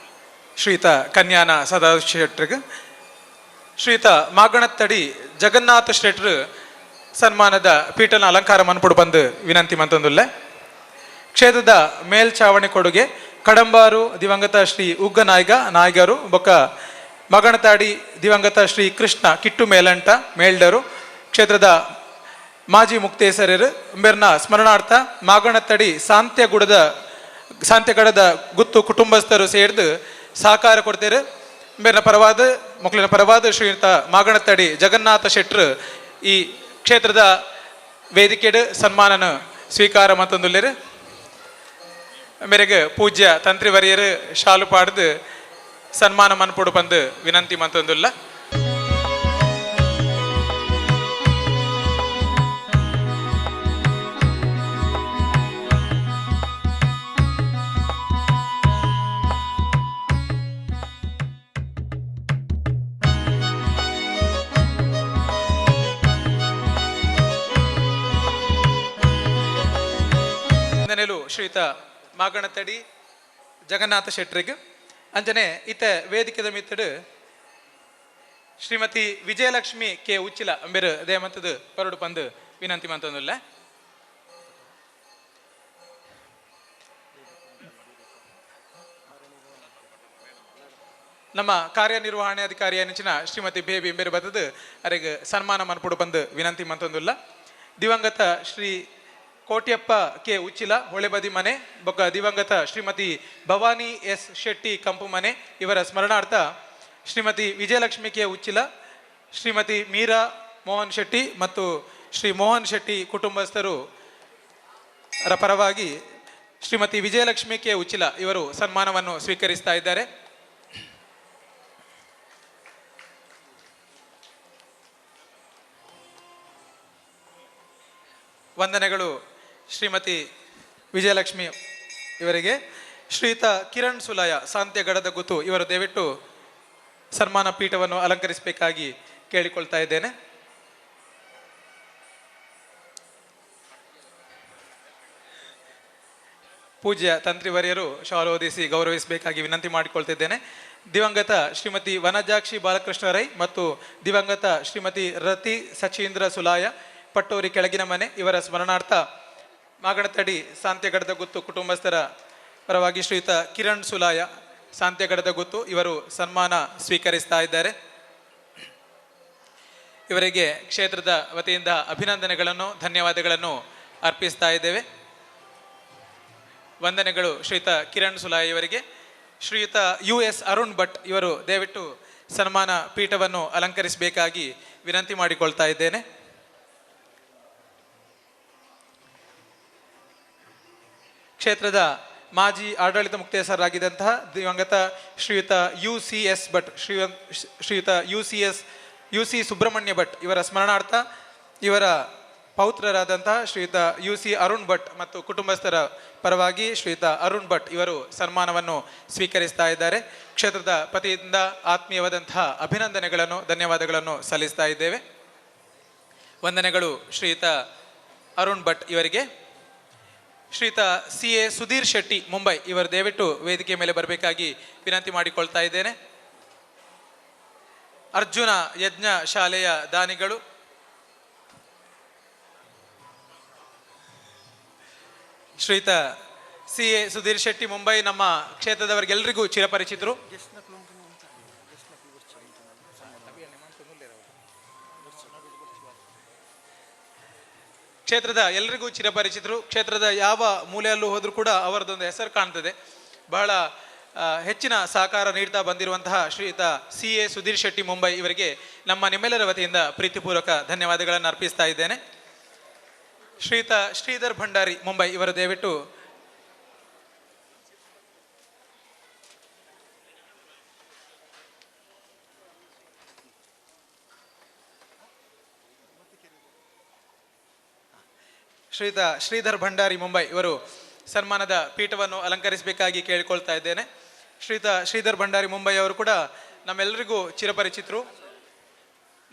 ಶ್ರೀತ ಕನ್ಯಾನ ಸದಾಶಿವ ಶೆಟ್ರಿಗೆ. ಶ್ರೀತ ಮಾಗಣತ್ತಡಿ ಜಗನ್ನಾಥ ಶೆಟ್ರು ಸನ್ಮಾನದ ಪೀಠನ ಅಲಂಕಾರ ಮನ್ಪುಡು ಬಂದು ವಿನಂತಿ ಮಂತಂದುಲ್ಲೆ. ಕ್ಷೇತ್ರದ ಮೇಲ್ಛಾವಣಿ ಕೊಡುಗೆ ಕಡಂಬಾರು ದಿವಂಗತ ಶ್ರೀ ಉಗ್ಗ ನಾಯ್ಗ ನಾಯ್ಗರು ಬೊಕ್ಕ ಮಗಣತಾಡಿ ದಿವಂಗತ ಶ್ರೀ ಕೃಷ್ಣ ಕಿಟ್ಟು ಮೇಲಂಟ ಮೇಲ್ಡರು ಕ್ಷೇತ್ರದ ಮಾಜಿ ಮುಕ್ತೇಸರರು ಮೇರ್ನ ಸ್ಮರಣಾರ್ಥ ಮಾಗಣತ್ತಡಿ ಸಾಂತ್ಯಗಡದ ಗುತ್ತು ಕುಟುಂಬಸ್ಥರು ಸೇರ್ದು ಸಹಕಾರ ಕೊಡ್ತಾರೆ. ಮೇರ್ನ ಪರವಾದ ಮಕ್ಕಳಿನ ಪರವಾದ ಶ್ರೀಯುತ ಮಾಗಣತ್ತಡಿ ಜಗನ್ನಾಥ ಶೆಟ್ರು ಈ ಕ್ಷೇತ್ರದ ವೇದಿಕೆಡ್ ಸನ್ಮಾನನ ಸ್ವೀಕಾರ ಮತ್ತೊಂದುಲ್ಲೇರು. ಮೇರೆಗೆ ಪೂಜ್ಯ ತಂತ್ರಿ ವರಿಯರು ಶಾಲು ಪಾಡ್ದು ಸನ್ಮಾನ ಮನ್ಪೊಡು ಬಂದು ವಿನಂತಿ ಮಂತೊಂದುಲ್ಲ. ಶ್ರೀಯುತ ಮಾಗಣತಡಿ ಜಗನ್ನಾಥ ಶೆಟ್ರಿಗೆ. ಅಂಜನೆ ಇತ್ತ ವೇದಿಕೆದ ಮಿತ್ತಡು ಶ್ರೀಮತಿ ವಿಜಯಲಕ್ಷ್ಮಿ ಕೆ ಉಚ್ಚಿಲ ಅಂಬೇರು ದೇಮಂತದ ಪರಡು ಪಂದು ವಿನಂತಿ ಮಂತಂದುಲ್ಲ. ನಮ್ಮ ಕಾರ್ಯನಿರ್ವಹಣೆ ಅಧಿಕಾರಿ ನೆಂಚಿನ ಶ್ರೀಮತಿ ಬೇಬಿ ಇಂಬೇರು ಬತ್ತದು ಅರೆಗ್ ಸನ್ಮಾನ ಮನ್ಪುಡು ಬಂದು ವಿನಂತಿ ಮಂತಂದುಲ್ಲ. ದಿವಂಗತ ಶ್ರೀ ಕೋಟ್ಯಪ್ಪ ಕೆ ಉಚ್ಚಿಲ ಹೊಳೆಬದಿ ಮನೆ ಬೊಕ್ಕ ದಿವಂಗತ ಶ್ರೀಮತಿ ಭವಾನಿ ಎಸ್ ಶೆಟ್ಟಿ ಕಂಪು ಮನೆ ಇವರ ಸ್ಮರಣಾರ್ಥ ಶ್ರೀಮತಿ ವಿಜಯಲಕ್ಷ್ಮಿ ಕೆ ಉಚ್ಚಿಲ, ಶ್ರೀಮತಿ ಮೀರಾ ಮೋಹನ್ ಶೆಟ್ಟಿ ಮತ್ತು ಶ್ರೀ ಮೋಹನ್ ಶೆಟ್ಟಿ ಕುಟುಂಬಸ್ಥರು ಪರವಾಗಿ ಶ್ರೀಮತಿ ವಿಜಯಲಕ್ಷ್ಮಿ ಕೆ ಉಚ್ಚಿಲ ಇವರು ಸನ್ಮಾನವನ್ನು ಸ್ವೀಕರಿಸ್ತಾ ಇದ್ದಾರೆ. ವಂದನೆಗಳು ಶ್ರೀಮತಿ ವಿಜಯಲಕ್ಷ್ಮಿ ಇವರಿಗೆ. ಶ್ರೀಯುತ ಕಿರಣ್ ಸುಲಾಯ ಸಾಂತ್ಯಗಡದ ಗುತ್ತು ಇವರು ದಯವಿಟ್ಟು ಸನ್ಮಾನ ಪೀಠವನ್ನು ಅಲಂಕರಿಸಬೇಕಾಗಿ ಕೇಳಿಕೊಳ್ತಾ ಇದ್ದೇನೆ. ಪೂಜ್ಯ ತಂತ್ರಿವರ್ಯರು ಶಾಲು ಹೊದಿಸಿ ಗೌರವಿಸಬೇಕಾಗಿ ವಿನಂತಿ ಮಾಡಿಕೊಳ್ತಿದ್ದೇನೆ. ದಿವಂಗತ ಶ್ರೀಮತಿ ವನಜಾಕ್ಷಿ ಬಾಲಕೃಷ್ಣ ರೈ ಮತ್ತು ದಿವಂಗತ ಶ್ರೀಮತಿ ರತಿ ಸಚೀಂದ್ರ ಸುಲಾಯ ಪಟ್ಟೋರಿ ಕೆಳಗಿನ ಮನೆ ಇವರ ಸ್ಮರಣಾರ್ಥ ಮಾಗಣತಡಿ ಸಾಂತ್ಯಗಡದ ಗುತ್ತು ಕುಟುಂಬಸ್ಥರ ಪರವಾಗಿ ಶ್ರೀಯುತ ಕಿರಣ್ ಸುಲಾಯ ಸಾಂತ್ಯಗಡದ ಗುತ್ತು ಇವರು ಸನ್ಮಾನ ಸ್ವೀಕರಿಸ್ತಾ ಇದ್ದಾರೆ. ಇವರಿಗೆ ಕ್ಷೇತ್ರದ ವತಿಯಿಂದ ಅಭಿನಂದನೆಗಳನ್ನು, ಧನ್ಯವಾದಗಳನ್ನು ಅರ್ಪಿಸ್ತಾ ಇದ್ದೇವೆ. ವಂದನೆಗಳು ಶ್ರೀಯುತ ಕಿರಣ್ ಸುಲಾಯ ಇವರಿಗೆ. ಶ್ರೀಯುತ ಯು.ಎಸ್. ಅರುಣ್ ಭಟ್ ಇವರು ದಯವಿಟ್ಟು ಸನ್ಮಾನ ಪೀಠವನ್ನು ಅಲಂಕರಿಸಬೇಕಾಗಿ ವಿನಂತಿ ಮಾಡಿಕೊಳ್ತಾ ಇದ್ದೇನೆ. ಕ್ಷೇತ್ರದ ಮಾಜಿ ಆಡಳಿತ ಮುಕ್ತೇಸರಾಗಿದ್ದಂತಹ ದಿವಂಗತ ಶ್ರೀಯುತ ಯು.ಸಿ.ಎಸ್. ಭಟ್, ಶ್ರೀಯುತ ಯು.ಸಿ. ಸುಬ್ರಹ್ಮಣ್ಯ ಭಟ್ ಇವರ ಸ್ಮರಣಾರ್ಥ ಇವರ ಪೌತ್ರರಾದಂತಹ ಶ್ರೀಯುತ ಯು.ಸಿ. ಅರುಣ್ ಭಟ್ ಮತ್ತು ಕುಟುಂಬಸ್ಥರ ಪರವಾಗಿ ಶ್ರೀಯುತ ಅರುಣ್ ಭಟ್ ಇವರು ಸನ್ಮಾನವನ್ನು ಸ್ವೀಕರಿಸ್ತಾ ಇದ್ದಾರೆ. ಕ್ಷೇತ್ರದ ಪತಿಯಿಂದ ಆತ್ಮೀಯವಾದಂತಹ ಅಭಿನಂದನೆಗಳನ್ನು, ಧನ್ಯವಾದಗಳನ್ನು ಸಲ್ಲಿಸ್ತಾ ಇದ್ದೇವೆ. ವಂದನೆಗಳು ಶ್ರೀಯುತ ಅರುಣ್ ಭಟ್ ಇವರಿಗೆ. ಶ್ರೀಯುತ ಸಿ.ಎ. ಸುಧೀರ್ ಶೆಟ್ಟಿ ಮುಂಬೈ ಇವರು ದಯವಿಟ್ಟು ವೇದಿಕೆ ಮೇಲೆ ಬರಬೇಕಾಗಿ ವಿನಂತಿ ಮಾಡಿಕೊಳ್ತಾ ಇದ್ದೇನೆ. ಅರ್ಜುನ ಯಜ್ಞ ಶಾಲೆಯ ದಾನಿಗಳು ಶ್ರೀಯುತ ಸಿ.ಎ. ಸುಧೀರ್ ಶೆಟ್ಟಿ ಮುಂಬೈ ನಮ್ಮ ಕ್ಷೇತ್ರದವರಿಗೆಲ್ಲರಿಗೂ ಚಿರಪರಿಚಿತರು. ಕ್ಷೇತ್ರದ ಎಲ್ರಿಗೂ ಚಿರಪರಿಚಿತರು. ಕ್ಷೇತ್ರದ ಯಾವ ಮೂಲೆಯಲ್ಲೂ ಹೋದರೂ ಕೂಡ ಅವರದೊಂದು ಹೆಸರು ಕಾಣ್ತದೆ. ಬಹಳ ಹೆಚ್ಚಿನ ಸಹಕಾರ ನೀಡ್ತಾ ಬಂದಿರುವಂತಹ ಶ್ರೀಯುತ ಸಿ.ಎ. ಸುಧೀರ್ ಶೆಟ್ಟಿ ಮುಂಬೈ ಇವರಿಗೆ ನಮ್ಮ ನಿಮ್ಮೆಲ್ಲರ ವತಿಯಿಂದ ಪ್ರೀತಿಪೂರ್ವಕ ಧನ್ಯವಾದಗಳನ್ನು ಅರ್ಪಿಸ್ತಾ ಇದ್ದೇನೆ. ಶ್ರೀಯುತ ಶ್ರೀಧರ್ ಭಂಡಾರಿ ಮುಂಬೈ ಇವರು ದಯವಿಟ್ಟು ಶ್ರೀಯುತ ಶ್ರೀಧರ್ ಭಂಡಾರಿ ಮುಂಬೈ ಇವರು ಸನ್ಮಾನದ ಪೀಠವನ್ನು ಅಲಂಕರಿಸಬೇಕಾಗಿ ಕೇಳಿಕೊಳ್ತಾ ಇದ್ದೇನೆ. ಶ್ರೀಯುತ ಶ್ರೀಧರ್ ಭಂಡಾರಿ ಮುಂಬೈ ಅವರು ಕೂಡ ನಮ್ಮೆಲ್ಲರಿಗೂ ಚಿರಪರಿಚಿತರು.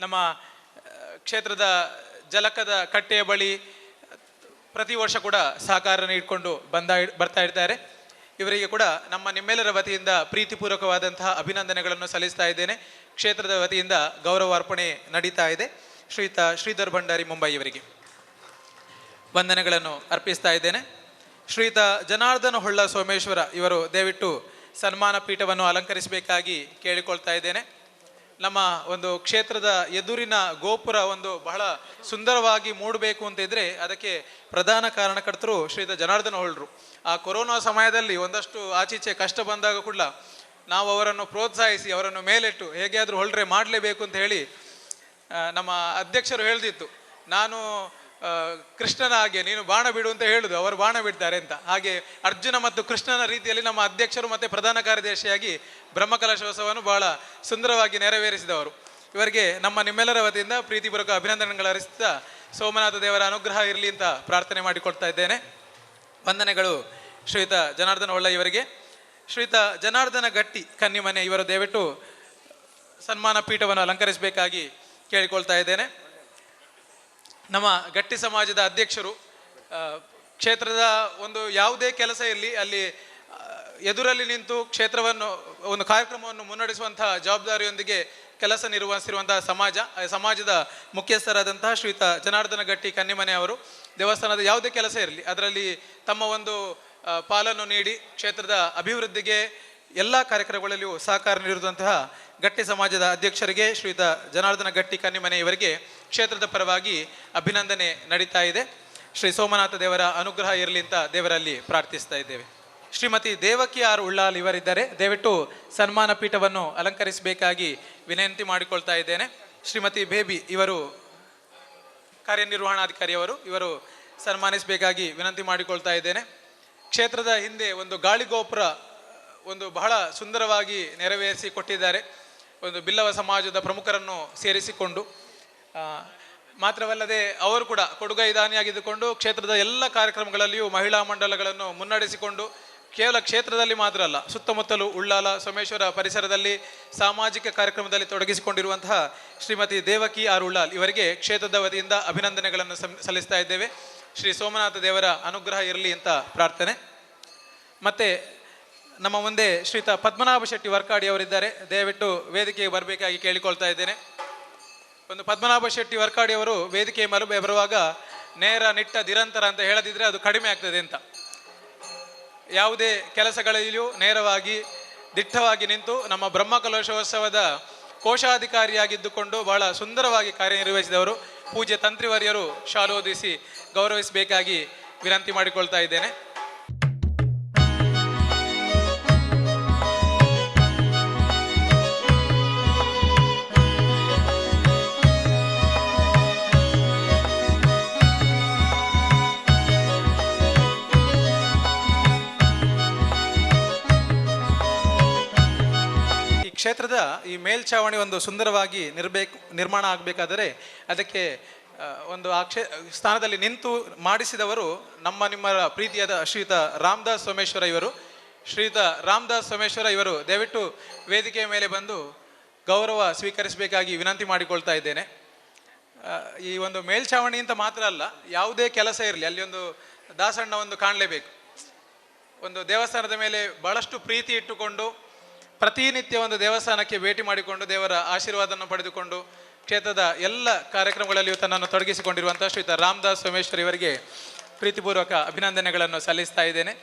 ನಮ್ಮ ಕ್ಷೇತ್ರದ ಜಲಕದ ಕಟ್ಟೆಯ ಬಳಿ ಪ್ರತಿ ವರ್ಷ ಕೂಡ ಸಹಕಾರ ನೀಡಿಕೊಂಡು ಬರ್ತಾ ಇರ್ತಾರೆ. ಇವರಿಗೆ ಕೂಡ ನಮ್ಮ ನಿಮ್ಮೆಲ್ಲರ ವತಿಯಿಂದ ಪ್ರೀತಿಪೂರ್ವಕವಾದಂತಹ ಅಭಿನಂದನೆಗಳನ್ನು ಸಲ್ಲಿಸ್ತಾ ಇದ್ದೇನೆ. ಕ್ಷೇತ್ರದ ವತಿಯಿಂದ ಗೌರವಾರ್ಪಣೆ ನಡೀತಾ ಇದೆ. ಶ್ರೀಯುತ ಶ್ರೀಧರ್ ಭಂಡಾರಿ ಮುಂಬೈ ಇವರಿಗೆ ವಂದನೆಗಳನ್ನು ಅರ್ಪಿಸ್ತಾ ಇದ್ದೇನೆ. ಶ್ರೀಯುತ ಜನಾರ್ದನ ಹೊಳ್ಳ ಸೋಮೇಶ್ವರ ಇವರು ದಯವಿಟ್ಟು ಸನ್ಮಾನ ಪೀಠವನ್ನು ಅಲಂಕರಿಸಬೇಕಾಗಿ ಕೇಳಿಕೊಳ್ತಾ ಇದ್ದೇನೆ. ನಮ್ಮ ಒಂದು ಕ್ಷೇತ್ರದ ಎದುರಿನ ಗೋಪುರ ಒಂದು ಬಹಳ ಸುಂದರವಾಗಿ ಮೂಡಬೇಕು ಅಂತ ಇದ್ರೆ ಅದಕ್ಕೆ ಪ್ರಧಾನ ಕಾರಣಕರ್ತರು ಶ್ರೀಯುತ ಜನಾರ್ದನ ಹೊಳ್ಳರು. ಆ ಕೊರೋನಾ ಸಮಯದಲ್ಲಿ ಒಂದಷ್ಟು ಆಚೀಚೆ ಕಷ್ಟ ಬಂದಾಗ ಕೂಡ ನಾವು ಅವರನ್ನು ಪ್ರೋತ್ಸಾಹಿಸಿ ಅವರನ್ನು ಮೇಲಿಟ್ಟು ಹೇಗೆ ಆದರೂ ಹೊಳ್ಳರೆ ಮಾಡಲೇಬೇಕು ಅಂತ ಹೇಳಿ ನಮ್ಮ ಅಧ್ಯಕ್ಷರು ಹೇಳ್ದಿತ್ತು. ನಾನು ಕೃಷ್ಣನ ಹಾಗೆ ನೀನು ಬಾಣ ಬಿಡು ಅಂತ ಹೇಳುದು, ಅವರು ಬಾಣ ಬಿಡ್ತಾರೆ ಅಂತ. ಹಾಗೆ ಅರ್ಜುನ ಮತ್ತು ಕೃಷ್ಣನ ರೀತಿಯಲ್ಲಿ ನಮ್ಮ ಅಧ್ಯಕ್ಷರು ಮತ್ತು ಪ್ರಧಾನ ಕಾರ್ಯದರ್ಶಿಯಾಗಿ ಬ್ರಹ್ಮಕಲಶೋತ್ಸವವನ್ನು ಬಹಳ ಸುಂದರವಾಗಿ ನೆರವೇರಿಸಿದವರು. ಇವರಿಗೆ ನಮ್ಮ ನಿಮ್ಮೆಲ್ಲರ ವತಿಯಿಂದ ಪ್ರೀತಿಪೂರ್ವಕ ಅಭಿನಂದನೆಗಳು ಅರ್ಪಿಸುತ್ತಾ ಸೋಮನಾಥ ದೇವರ ಅನುಗ್ರಹ ಇರಲಿ ಅಂತ ಪ್ರಾರ್ಥನೆ ಮಾಡಿಕೊಳ್ತಾ ಇದ್ದೇನೆ. ವಂದನೆಗಳು ಶ್ರೀಯುತ ಜನಾರ್ದನ ಹೊಳ್ಳ ಇವರಿಗೆ. ಶ್ರೀಯುತ ಜನಾರ್ದನ ಗಟ್ಟಿ ಕನ್ನಿಮನೆ ಇವರು ದಯವಿಟ್ಟು ಸನ್ಮಾನ ಪೀಠವನ್ನು ಅಲಂಕರಿಸಬೇಕಾಗಿ ಕೇಳಿಕೊಳ್ತಾ ಇದ್ದೇನೆ. ನಮ್ಮ ಗಟ್ಟಿ ಸಮಾಜದ ಅಧ್ಯಕ್ಷರು ಕ್ಷೇತ್ರದ ಒಂದು ಯಾವುದೇ ಕೆಲಸ ಇರಲಿ ಅಲ್ಲಿ ಎದುರಲ್ಲಿ ನಿಂತು ಕ್ಷೇತ್ರವನ್ನು ಒಂದು ಕಾರ್ಯಕ್ರಮವನ್ನು ಮುನ್ನಡೆಸುವಂತಹ ಜವಾಬ್ದಾರಿಯೊಂದಿಗೆ ಕೆಲಸ ನಿರ್ವಹಿಸಿರುವಂತಹ ಸಮಾಜ, ಆ ಸಮಾಜದ ಮುಖ್ಯಸ್ಥರಾದಂತಹ ಶ್ರೀಯುತ ಜನಾರ್ದನ ಗಟ್ಟಿ ಕನ್ನಿಮನೆ ಅವರು ದೇವಸ್ಥಾನದ ಯಾವುದೇ ಕೆಲಸ ಇರಲಿ ಅದರಲ್ಲಿ ತಮ್ಮ ಒಂದು ಪಾಲನ್ನು ನೀಡಿ ಕ್ಷೇತ್ರದ ಅಭಿವೃದ್ಧಿಗೆ ಎಲ್ಲ ಕಾರ್ಯಕ್ರಮಗಳಲ್ಲಿಯೂ ಸಹಕಾರ ನೀಡಿರುವಂತಹ ಗಟ್ಟಿ ಸಮಾಜದ ಅಧ್ಯಕ್ಷರಿಗೆ ಶ್ರೀಯುತ ಜನಾರ್ದನ ಗಟ್ಟಿ ಕನ್ನಿಮನೆ ಇವರಿಗೆ ಕ್ಷೇತ್ರದ ಪರವಾಗಿ ಅಭಿನಂದನೆ ನಡೀತಾ ಇದೆ. ಶ್ರೀ ಸೋಮನಾಥ ದೇವರ ಅನುಗ್ರಹ ಇರಲಿ ಅಂತ ದೇವರಲ್ಲಿ ಪ್ರಾರ್ಥಿಸ್ತಾ ಇದ್ದೇವೆ. ಶ್ರೀಮತಿ ದೇವಕಿ ಆರ್ ಉಳ್ಳಾಲ್ ಇವರಿದ್ದಾರೆ, ದಯವಿಟ್ಟು ಸನ್ಮಾನ ಪೀಠವನ್ನು ಅಲಂಕರಿಸಬೇಕಾಗಿ ವಿನಂತಿ ಮಾಡಿಕೊಳ್ತಾ ಇದ್ದೇನೆ. ಶ್ರೀಮತಿ ಬೇಬಿ ಇವರು ಕಾರ್ಯನಿರ್ವಹಣಾಧಿಕಾರಿಯವರು, ಇವರು ಸನ್ಮಾನಿಸಬೇಕಾಗಿ ವಿನಂತಿ ಮಾಡಿಕೊಳ್ತಾ ಇದ್ದೇನೆ. ಕ್ಷೇತ್ರದ ಹಿಂದೆ ಒಂದು ಗಾಳಿಗೋಪುರ ಒಂದು ಬಹಳ ಸುಂದರವಾಗಿ ನೆರವೇರಿಸಿ ಕೊಟ್ಟಿದ್ದಾರೆ. ಒಂದು ಬಿಲ್ಲವ ಸಮಾಜದ ಪ್ರಮುಖರನ್ನು ಸೇರಿಸಿಕೊಂಡು, ಮಾತ್ರವಲ್ಲದೆ ಅವರು ಕೂಡ ಕೊಡುಗೈ ದಾನಿಯಾಗಿದ್ದುಕೊಂಡು ಕ್ಷೇತ್ರದ ಎಲ್ಲ ಕಾರ್ಯಕ್ರಮಗಳಲ್ಲಿಯೂ ಮಹಿಳಾ ಮಂಡಲಗಳನ್ನು ಮುನ್ನಡೆಸಿಕೊಂಡು ಕೇವಲ ಕ್ಷೇತ್ರದಲ್ಲಿ ಮಾತ್ರ ಅಲ್ಲ, ಸುತ್ತಮುತ್ತಲು ಉಳ್ಳಾಲ ಸೋಮೇಶ್ವರ ಪರಿಸರದಲ್ಲಿ ಸಾಮಾಜಿಕ ಕಾರ್ಯಕ್ರಮದಲ್ಲಿ ತೊಡಗಿಸಿಕೊಂಡಿರುವಂತಹ ಶ್ರೀಮತಿ ದೇವಕಿ ಆರ್ ಉಳ್ಳಾಲ್ ಇವರಿಗೆ ಕ್ಷೇತ್ರದ ವತಿಯಿಂದ ಅಭಿನಂದನೆಗಳನ್ನು ಸಲ್ಲಿಸ್ತಾ ಇದ್ದೇವೆ. ಶ್ರೀ ಸೋಮನಾಥ ದೇವರ ಅನುಗ್ರಹ ಇರಲಿ ಅಂತ ಪ್ರಾರ್ಥನೆ. ಮತ್ತು ನಮ್ಮ ಮುಂದೆ ಶ್ರೀತ ಪದ್ಮನಾಭ ಶೆಟ್ಟಿ ವರ್ಕಾಡಿ ಅವರಿದ್ದಾರೆ. ದಯವಿಟ್ಟು ವೇದಿಕೆಗೆ ಬರಬೇಕಾಗಿ ಕೇಳಿಕೊಳ್ತಾ ಇದ್ದೇನೆ. ಒಂದು ಪದ್ಮನಾಭ ಶೆಟ್ಟಿ ವರ್ಕಾಡಿ ಅವರು ವೇದಿಕೆಯ ಮೇಲೆ ಬರುವಾಗ ನೇರ ನಿಟ್ಟ ನಿರಂತರ ಅಂತ ಹೇಳದಿದ್ರೆ ಅದು ಕಡಿಮೆ ಆಗ್ತದೆ ಅಂತ, ಯಾವುದೇ ಕೆಲಸಗಳಲ್ಲಿಯೂ ನೇರವಾಗಿ ದಿಟ್ಟವಾಗಿ ನಿಂತು ನಮ್ಮ ಬ್ರಹ್ಮಕಲಶೋತ್ಸವದ ಕೋಶಾಧಿಕಾರಿಯಾಗಿದ್ದುಕೊಂಡು ಬಹಳ ಸುಂದರವಾಗಿ ಕಾರ್ಯನಿರ್ವಹಿಸಿದವರು ಪೂಜ್ಯ ತಂತ್ರಿವರ್ಯರು ಶಾಲೋದಿಸಿ ಗೌರವಿಸಬೇಕಾಗಿ ವಿನಂತಿ ಮಾಡಿಕೊಳ್ತಾ ಇದ್ದೇನೆ. ಈ ಕ್ಷೇತ್ರದ ಈ ಮೇಲ್ಛಾವಣಿ ಒಂದು ಸುಂದರವಾಗಿ ನಿರ್ಮಾಣ ಆಗಬೇಕಾದರೆ ಅದಕ್ಕೆ ಒಂದು ಆ ಸ್ಥಾನದಲ್ಲಿ ನಿಂತು ಮಾಡಿಸಿದವರು ನಮ್ಮ ನಿಮ್ಮ ಪ್ರೀತಿಯಾದ ಶ್ರೀಯುತ ರಾಮದಾಸ್ ಸೋಮೇಶ್ವರ ಇವರು. ಶ್ರೀಯುತ ರಾಮದಾಸ್ ಸೋಮೇಶ್ವರ ಇವರು ದಯವಿಟ್ಟು ವೇದಿಕೆಯ ಮೇಲೆ ಬಂದು ಗೌರವ ಸ್ವೀಕರಿಸಬೇಕಾಗಿ ವಿನಂತಿ ಮಾಡಿಕೊಳ್ತಾ ಇದ್ದೇನೆ. ಈ ಒಂದು ಮೇಲ್ಛಾವಣಿ ಅಂತ ಮಾತ್ರ ಅಲ್ಲ, ಯಾವುದೇ ಕೆಲಸ ಇರಲಿ ಅಲ್ಲಿ ಒಂದು ದಾಸಣ್ಣ ಒಂದು ಕಾಣಲೇಬೇಕು. ಒಂದು ದೇವಸ್ಥಾನದ ಮೇಲೆ ಬಹಳಷ್ಟು ಪ್ರೀತಿ ಇಟ್ಟುಕೊಂಡು ಪ್ರತಿನಿತ್ಯ ಒಂದು ದೇವಸ್ಥಾನಕ್ಕೆ ಭೇಟಿ ಮಾಡಿಕೊಂಡು ದೇವರ ಆಶೀರ್ವಾದವನ್ನು ಪಡೆದುಕೊಂಡು ಕ್ಷೇತ್ರದ ಎಲ್ಲ ಕಾರ್ಯಕ್ರಮಗಳಲ್ಲಿಯೂ ತನ್ನನ್ನು ತೊಡಗಿಸಿಕೊಂಡಿರುವಂಥ ಶ್ರೀಯುತ ರಾಮದಾಸ್ ಸೋಮೇಶ್ವರ್ ಇವರಿಗೆ ಪ್ರೀತಿಪೂರ್ವಕ ಅಭಿನಂದನೆಗಳನ್ನು ಸಲ್ಲಿಸ್ತಾ ಇದ್ದೇನೆ.